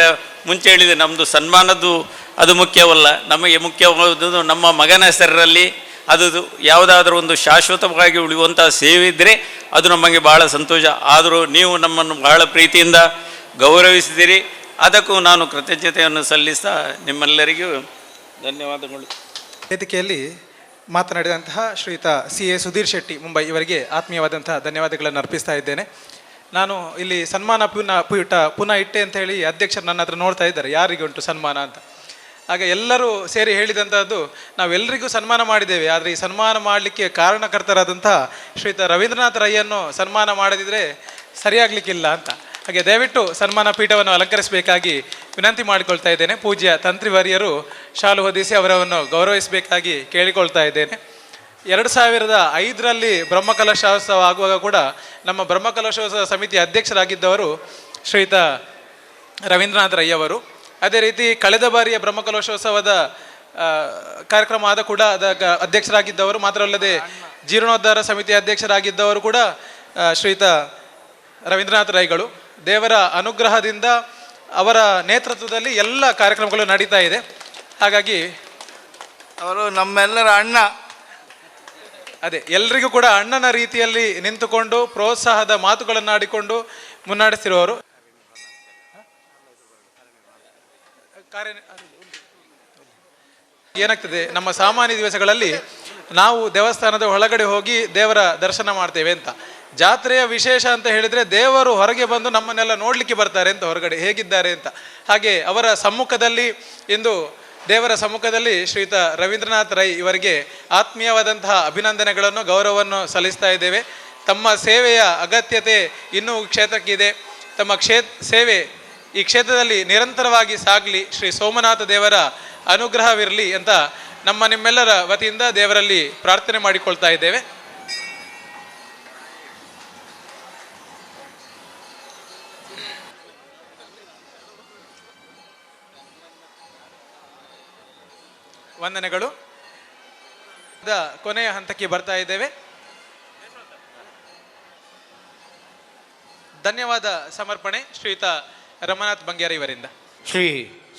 ಮುಂಚೆ ಹೇಳಿದೆ, ನಮ್ಮದು ಸನ್ಮಾನದ್ದು ಅದು ಮುಖ್ಯವಲ್ಲ, ನಮಗೆ ಮುಖ್ಯವಾದುದು ನಮ್ಮ ಮಗನ ಹೆಸರಲ್ಲಿ ಅದು ಯಾವುದಾದ್ರೂ ಒಂದು ಶಾಶ್ವತವಾಗಿ ಉಳಿಯುವಂಥ ಸೇವೆ ಇದ್ದರೆ ಅದು ನಮಗೆ ಭಾಳ ಸಂತೋಷ. ಆದರೂ ನೀವು ನಮ್ಮನ್ನು ಬಹಳ ಪ್ರೀತಿಯಿಂದ ಗೌರವಿಸಿದಿರಿ, ಅದಕ್ಕೂ ನಾನು ಕೃತಜ್ಞತೆಯನ್ನು ಸಲ್ಲಿಸ್ತಾ ನಿಮ್ಮೆಲ್ಲರಿಗೂ ಧನ್ಯವಾದಗಳು. ವೇದಿಕೆಯಲ್ಲಿ ಮಾತನಾಡಿದಂತಹ ಶ್ರೀಯುತ ಸಿ.ಎ. ಸುಧೀರ್ ಶೆಟ್ಟಿ ಮುಂಬೈ ಇವರಿಗೆ ಆತ್ಮೀಯವಾದಂತಹ ಧನ್ಯವಾದಗಳನ್ನು ಅರ್ಪಿಸ್ತಾ ಇದ್ದೇನೆ. ನಾನು ಇಲ್ಲಿ ಸನ್ಮಾನ ಪೀಠ ಪುನಃ ಇಟ್ಟೆ ಅಂತ ಹೇಳಿ ಅಧ್ಯಕ್ಷರು ನನ್ನ ಹತ್ರ ನೋಡ್ತಾ ಇದ್ದಾರೆ, ಯಾರಿಗೆ ಉಂಟು ಸನ್ಮಾನ ಅಂತ. ಆಗ ಎಲ್ಲರೂ ಸೇರಿ ಹೇಳಿದಂಥದ್ದು, ನಾವೆಲ್ಲರಿಗೂ ಸನ್ಮಾನ ಮಾಡಿದ್ದೇವೆ, ಆದರೆ ಈ ಸನ್ಮಾನ ಮಾಡಲಿಕ್ಕೆ ಕಾರಣಕರ್ತರಾದಂಥ ಶ್ರೀಯುತ ರವೀಂದ್ರನಾಥ್ ರೈಯನ್ನು ಸನ್ಮಾನ ಮಾಡದಿದ್ದರೆ ಸರಿಯಾಗಲಿಕ್ಕಿಲ್ಲ ಅಂತ. ಹಾಗೆ ದಯವಿಟ್ಟು ಸನ್ಮಾನ ಪೀಠವನ್ನು ಅಲಂಕರಿಸಬೇಕಾಗಿ ವಿನಂತಿ ಮಾಡಿಕೊಳ್ತಾ ಇದ್ದೇನೆ. ಪೂಜ್ಯ ತಂತ್ರಿವರ್ಯರು ಶಾಲು ಹೊದಿಸಿ ಅವರನ್ನು ಗೌರವಿಸಬೇಕಾಗಿ ಕೇಳಿಕೊಳ್ತಾ ಇದ್ದೇನೆ. 2005ರಲ್ಲಿ ಬ್ರಹ್ಮಕಲಶೋತ್ಸವ ಆಗುವಾಗ ಕೂಡ ನಮ್ಮ ಬ್ರಹ್ಮಕಲಶೋತ್ಸವ ಸಮಿತಿಯ ಅಧ್ಯಕ್ಷರಾಗಿದ್ದವರು ಶ್ರೀಯುತ ರವೀಂದ್ರನಾಥ್ ರೈ ಅವರು. ಅದೇ ರೀತಿ ಕಳೆದ ಬಾರಿಯ ಬ್ರಹ್ಮಕಲಶೋತ್ಸವದ ಕಾರ್ಯಕ್ರಮ ಆದ ಕೂಡ ಅದಕ್ಕೆ ಅಧ್ಯಕ್ಷರಾಗಿದ್ದವರು, ಮಾತ್ರವಲ್ಲದೆ ಜೀರ್ಣೋದ್ಧಾರ ಸಮಿತಿಯ ಅಧ್ಯಕ್ಷರಾಗಿದ್ದವರು ಕೂಡ ಶ್ರೀಯುತ ರವೀಂದ್ರನಾಥ್ ರೈಗಳು. ದೇವರ ಅನುಗ್ರಹದಿಂದ ಅವರ ನೇತೃತ್ವದಲ್ಲಿ ಎಲ್ಲ ಕಾರ್ಯಕ್ರಮಗಳು ನಡೀತಾ ಇದೆ. ಹಾಗಾಗಿ ಅವರು ನಮ್ಮೆಲ್ಲರ ಅಣ್ಣ. ಅದೇ ಎಲ್ರಿಗೂ ಕೂಡ ಅಣ್ಣನ ರೀತಿಯಲ್ಲಿ ನಿಂತುಕೊಂಡು ಪ್ರೋತ್ಸಾಹದ ಮಾತುಗಳನ್ನಾಡಿಕೊಂಡು ಮುನ್ನಡೆಸಿರುವವರು. ಏನಾಗ್ತದೆ, ನಮ್ಮ ಸಾಮಾನ್ಯ ದಿವಸಗಳಲ್ಲಿ ನಾವು ದೇವಸ್ಥಾನದ ಒಳಗಡೆ ಹೋಗಿ ದೇವರ ದರ್ಶನ ಮಾಡ್ತೇವೆ ಅಂತ. ಜಾತ್ರೆಯ ವಿಶೇಷ ಅಂತ ಹೇಳಿದರೆ ದೇವರು ಹೊರಗೆ ಬಂದು ನಮ್ಮನ್ನೆಲ್ಲ ನೋಡಲಿಕ್ಕೆ ಬರ್ತಾರೆ ಅಂತ, ಹೊರಗಡೆ ಹೇಗಿದ್ದಾರೆ ಅಂತ. ಹಾಗೆ ಅವರ ಸಮ್ಮುಖದಲ್ಲಿ ಇಂದು ದೇವರ ಸಮ್ಮುಖದಲ್ಲಿ ಶ್ರೀಯುತ ರವೀಂದ್ರನಾಥ್ ರೈ ಇವರಿಗೆ ಆತ್ಮೀಯವಾದಂತಹ ಅಭಿನಂದನೆಗಳನ್ನು, ಗೌರವವನ್ನು ಸಲ್ಲಿಸ್ತಾ ಇದ್ದೇವೆ. ತಮ್ಮ ಸೇವೆಯ ಅಗತ್ಯತೆ ಇನ್ನೂ ಕ್ಷೇತ್ರಕ್ಕಿದೆ. ತಮ್ಮ ಸೇವೆ ಈ ಕ್ಷೇತ್ರದಲ್ಲಿ ನಿರಂತರವಾಗಿ ಸಾಗಲಿ, ಶ್ರೀ ಸೋಮನಾಥ ದೇವರ ಅನುಗ್ರಹವಿರಲಿ ಅಂತ ನಮ್ಮ ನಿಮ್ಮೆಲ್ಲರ ವತಿಯಿಂದ ದೇವರಲ್ಲಿ ಪ್ರಾರ್ಥನೆ ಮಾಡಿಕೊಳ್ತಾ ಇದ್ದೇವೆ. ವಂದನೆಗಳು. ಕೊನೆಯ ಹಂತಕ್ಕೆ ಬರ್ತಾ ಇದ್ದೇವೆ. ಧನ್ಯವಾದ ಸಮರ್ಪಣೆ ಶ್ರೀಯುತ ರಮನಾಥ್ ಬಂಗೇರ ಇವರಿಂದ. ಶ್ರೀ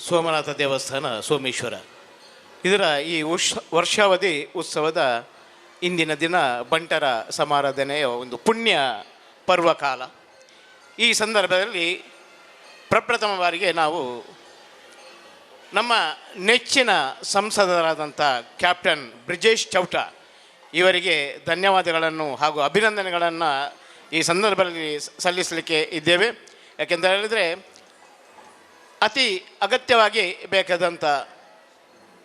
ಸೋಮನಾಥ ದೇವಸ್ಥಾನ ಸೋಮೇಶ್ವರ ಇದರ ಈ ವರ್ಷಾವಧಿ ಉತ್ಸವದ ಇಂದಿನ ದಿನ ಬಂಟರ ಸಮಾರಾಧನೆಯ ಒಂದು ಪುಣ್ಯ ಪರ್ವಕಾಲ. ಈ ಸಂದರ್ಭದಲ್ಲಿ ಪ್ರಪ್ರಥಮ ಬಾರಿಗೆ ನಾವು ನಮ್ಮ ನೆಚ್ಚಿನ ಸಂಸದರಾದಂಥ ಕ್ಯಾಪ್ಟನ್ ಬ್ರಿಜೇಶ್ ಚೌಟ ಇವರಿಗೆ ಧನ್ಯವಾದಗಳನ್ನು ಹಾಗೂ ಅಭಿನಂದನೆಗಳನ್ನು ಈ ಸಂದರ್ಭದಲ್ಲಿ ಸಲ್ಲಿಸಲಿಕ್ಕೆ ಇದ್ದೇವೆ. ಯಾಕೆಂತ ಹೇಳಿದರೆ ಅತಿ ಅಗತ್ಯವಾಗಿ ಬೇಕಾದಂಥ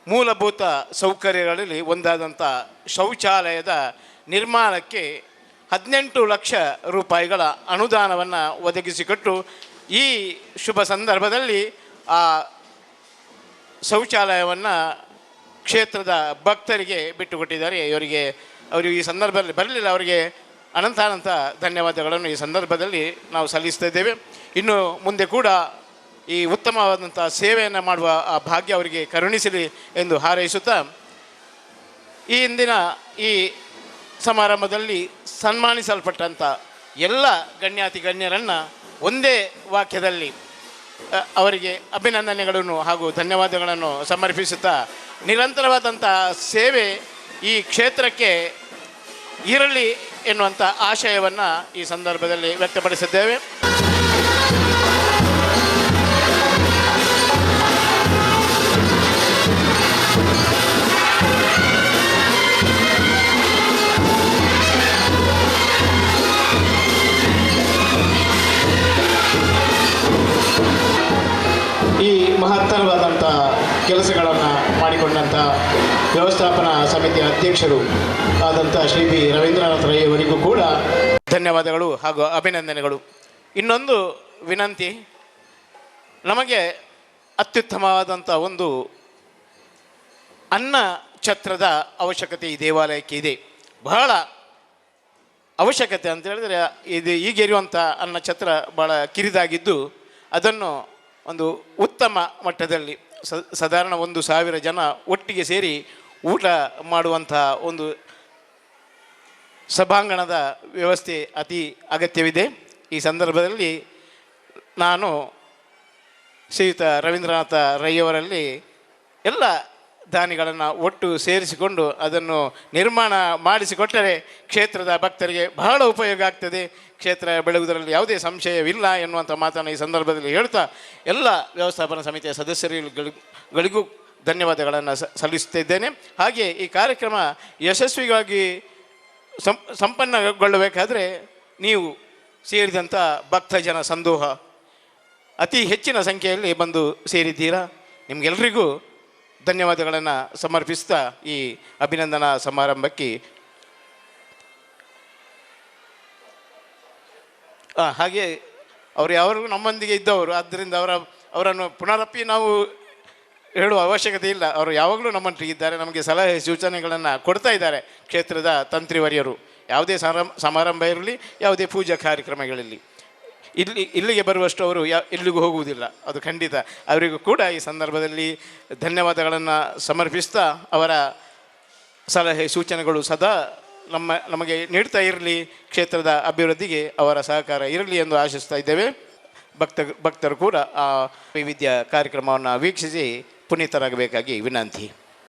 ಮೂಲಭೂತ ಸೌಕರ್ಯಗಳಲ್ಲಿ ಒಂದಾದಂಥ ಶೌಚಾಲಯದ ನಿರ್ಮಾಣಕ್ಕೆ 18 ಲಕ್ಷ ರೂಪಾಯಿಗಳ ಅನುದಾನವನ್ನು ಒದಗಿಸಿಕೊಟ್ಟು ಈ ಶುಭ ಸಂದರ್ಭದಲ್ಲಿ ಆ ಶೌಚಾಲಯವನ್ನು ಕ್ಷೇತ್ರದ ಭಕ್ತರಿಗೆ ಬಿಟ್ಟುಕೊಟ್ಟಿದ್ದಾರೆ. ಇವರಿಗೆ ಅವರು ಈ ಸಂದರ್ಭದಲ್ಲಿ ಬರಲಿಲ್ಲ, ಅವರಿಗೆ ಅನಂತಾನಂತ ಧನ್ಯವಾದಗಳನ್ನು ಈ ಸಂದರ್ಭದಲ್ಲಿ ನಾವು ಸಲ್ಲಿಸ್ತಾ ಇದ್ದೇವೆ. ಇನ್ನು ಮುಂದೆ ಕೂಡ ಈ ಉತ್ತಮವಾದಂಥ ಸೇವೆಯನ್ನು ಮಾಡುವ ಆ ಭಾಗ್ಯ ಅವರಿಗೆ ಕರುಣಿಸಲಿ ಎಂದು ಹಾರೈಸುತ್ತಾ ಈ ಇಂದಿನ ಈ ಸಮಾರಂಭದಲ್ಲಿ ಸನ್ಮಾನಿಸಲ್ಪಟ್ಟಂಥ ಎಲ್ಲ ಗಣ್ಯಾತಿ ಗಣ್ಯರನ್ನು ಒಂದೇ ವಾಕ್ಯದಲ್ಲಿ ಅವರಿಗೆ ಅಭಿನಂದನೆಗಳನ್ನು ಹಾಗೂ ಧನ್ಯವಾದಗಳನ್ನು ಸಮರ್ಪಿಸುತ್ತಾ ನಿರಂತರವಾದಂಥ ಸೇವೆ ಈ ಕ್ಷೇತ್ರಕ್ಕೆ ಇರಲಿ ಎನ್ನುವಂಥ ಆಶಯವನ್ನು ಈ ಸಂದರ್ಭದಲ್ಲಿ ವ್ಯಕ್ತಪಡಿಸಿದ್ದೇವೆ. ಈ ಮಹತ್ತರವಾದಂಥ ಕೆಲಸಗಳನ್ನು ಮಾಡಿಕೊಂಡಂಥ ವ್ಯವಸ್ಥಾಪನಾ ಸಮಿತಿಯ ಅಧ್ಯಕ್ಷರು ಆದಂಥ ಶ್ರೀ ಬಿ ರವೀಂದ್ರನಾಥ್ ರೈಯವರಿಗೂ ಕೂಡ ಧನ್ಯವಾದಗಳು ಹಾಗೂ ಅಭಿನಂದನೆಗಳು. ಇನ್ನೊಂದು ವಿನಂತಿ, ನಮಗೆ ಅತ್ಯುತ್ತಮವಾದಂಥ ಒಂದು ಅನ್ನ ಛತ್ರದ ಅವಶ್ಯಕತೆ ಈ ದೇವಾಲಯಕ್ಕೆ ಇದೆ. ಬಹಳ ಅವಶ್ಯಕತೆ ಅಂತ ಹೇಳಿದರೆ ಇದು ಈಗ ಇರುವಂಥ ಅನ್ನ ಛತ್ರ ಭಾಳ ಕಿರಿದಾಗಿದ್ದು ಅದನ್ನು ಒಂದು ಉತ್ತಮ ಮಟ್ಟದಲ್ಲಿ ಸಾಧಾರಣ 1,000 ಜನ ಒಟ್ಟಿಗೆ ಸೇರಿ ಊಟ ಮಾಡುವಂಥ ಒಂದು ಸಭಾಂಗಣದ ವ್ಯವಸ್ಥೆ ಅತಿ ಅಗತ್ಯವಿದೆ. ಈ ಸಂದರ್ಭದಲ್ಲಿ ನಾನು ಶ್ರೀಯುತ ರವೀಂದ್ರನಾಥ ರೈಯವರಲ್ಲಿ ಎಲ್ಲ ದಾನಿಗಳನ್ನು ಒಟ್ಟು ಸೇರಿಸಿಕೊಂಡು ಅದನ್ನು ನಿರ್ಮಾಣ ಮಾಡಿಸಿಕೊಟ್ಟರೆ ಕ್ಷೇತ್ರದ ಭಕ್ತರಿಗೆ ಬಹಳ ಉಪಯೋಗ ಆಗ್ತದೆ. ಕ್ಷೇತ್ರ ಬೆಳಗುವುದರಲ್ಲಿ ಯಾವುದೇ ಸಂಶಯವಿಲ್ಲ ಎನ್ನುವಂಥ ಮಾತನ್ನು ಈ ಸಂದರ್ಭದಲ್ಲಿ ಹೇಳ್ತಾ ಎಲ್ಲ ವ್ಯವಸ್ಥಾಪನಾ ಸಮಿತಿಯ ಸದಸ್ಯರುಗಳಿಗೂ ಧನ್ಯವಾದಗಳನ್ನು ಸಲ್ಲಿಸುತ್ತಿದ್ದೇನೆ. ಹಾಗೆ ಈ ಕಾರ್ಯಕ್ರಮ ಯಶಸ್ವಿಯಾಗಿ ಸಂಪನ್ನಗೊಳ್ಳಬೇಕಾದರೆ ನೀವು ಸೇರಿದಂಥ ಭಕ್ತಜನ ಸಂದೋಹ ಅತಿ ಹೆಚ್ಚಿನ ಸಂಖ್ಯೆಯಲ್ಲಿ ಬಂದು ಸೇರಿದ್ದೀರಾ. ನಿಮಗೆಲ್ಲರಿಗೂ ಧನ್ಯವಾದಗಳನ್ನು ಸಮರ್ಪಿಸ್ತಾ ಈ ಅಭಿನಂದನಾ ಸಮಾರಂಭಕ್ಕೆ ಹಾಗೆ ಅವರು ಯಾವಾಗಲೂ ನಮ್ಮೊಂದಿಗೆ ಇದ್ದವರು, ಆದ್ದರಿಂದ ಅವರನ್ನು ಪುನರಪಿ ನಾವು ಹೇಳುವ ಅವಶ್ಯಕತೆ ಇಲ್ಲ. ಅವರು ಯಾವಾಗಲೂ ನಮ್ಮೊಟ್ಟಿಗೆ ಇದ್ದಾರೆ, ನಮಗೆ ಸಲಹೆ ಸೂಚನೆಗಳನ್ನು ಕೊಡ್ತಾ ಇದ್ದಾರೆ. ಕ್ಷೇತ್ರದ ತಂತ್ರಿವರ್ಯರು ಯಾವುದೇ ಸಮಾರಂಭ ಇರಲಿ, ಯಾವುದೇ ಪೂಜಾ ಕಾರ್ಯಕ್ರಮಗಳಿರಲಿ, ಇಲ್ಲಿಗೆ ಬರುವಷ್ಟು ಅವರು ಎಲ್ಲಿಗೂ ಹೋಗುವುದಿಲ್ಲ, ಅದು ಖಂಡಿತ. ಅವರಿಗೂ ಕೂಡ ಈ ಸಂದರ್ಭದಲ್ಲಿ ಧನ್ಯವಾದಗಳನ್ನು ಸಮರ್ಪಿಸ್ತಾ ಅವರ ಸಲಹೆ ಸೂಚನೆಗಳು ಸದಾ ನಮಗೆ ನೀಡ್ತಾ ಇರಲಿ, ಕ್ಷೇತ್ರದ ಅಭಿವೃದ್ಧಿಗೆ ಅವರ ಸಹಕಾರ ಇರಲಿ ಎಂದು ಆಶಿಸ್ತಾ ಇದ್ದೇವೆ. ಭಕ್ತರು ಕೂಡ ಆ ವೈವಿಧ್ಯ ಕಾರ್ಯಕ್ರಮವನ್ನು ವೀಕ್ಷಿಸಿ ಪುನೀತರಾಗಬೇಕಾಗಿ ವಿನಂತಿ.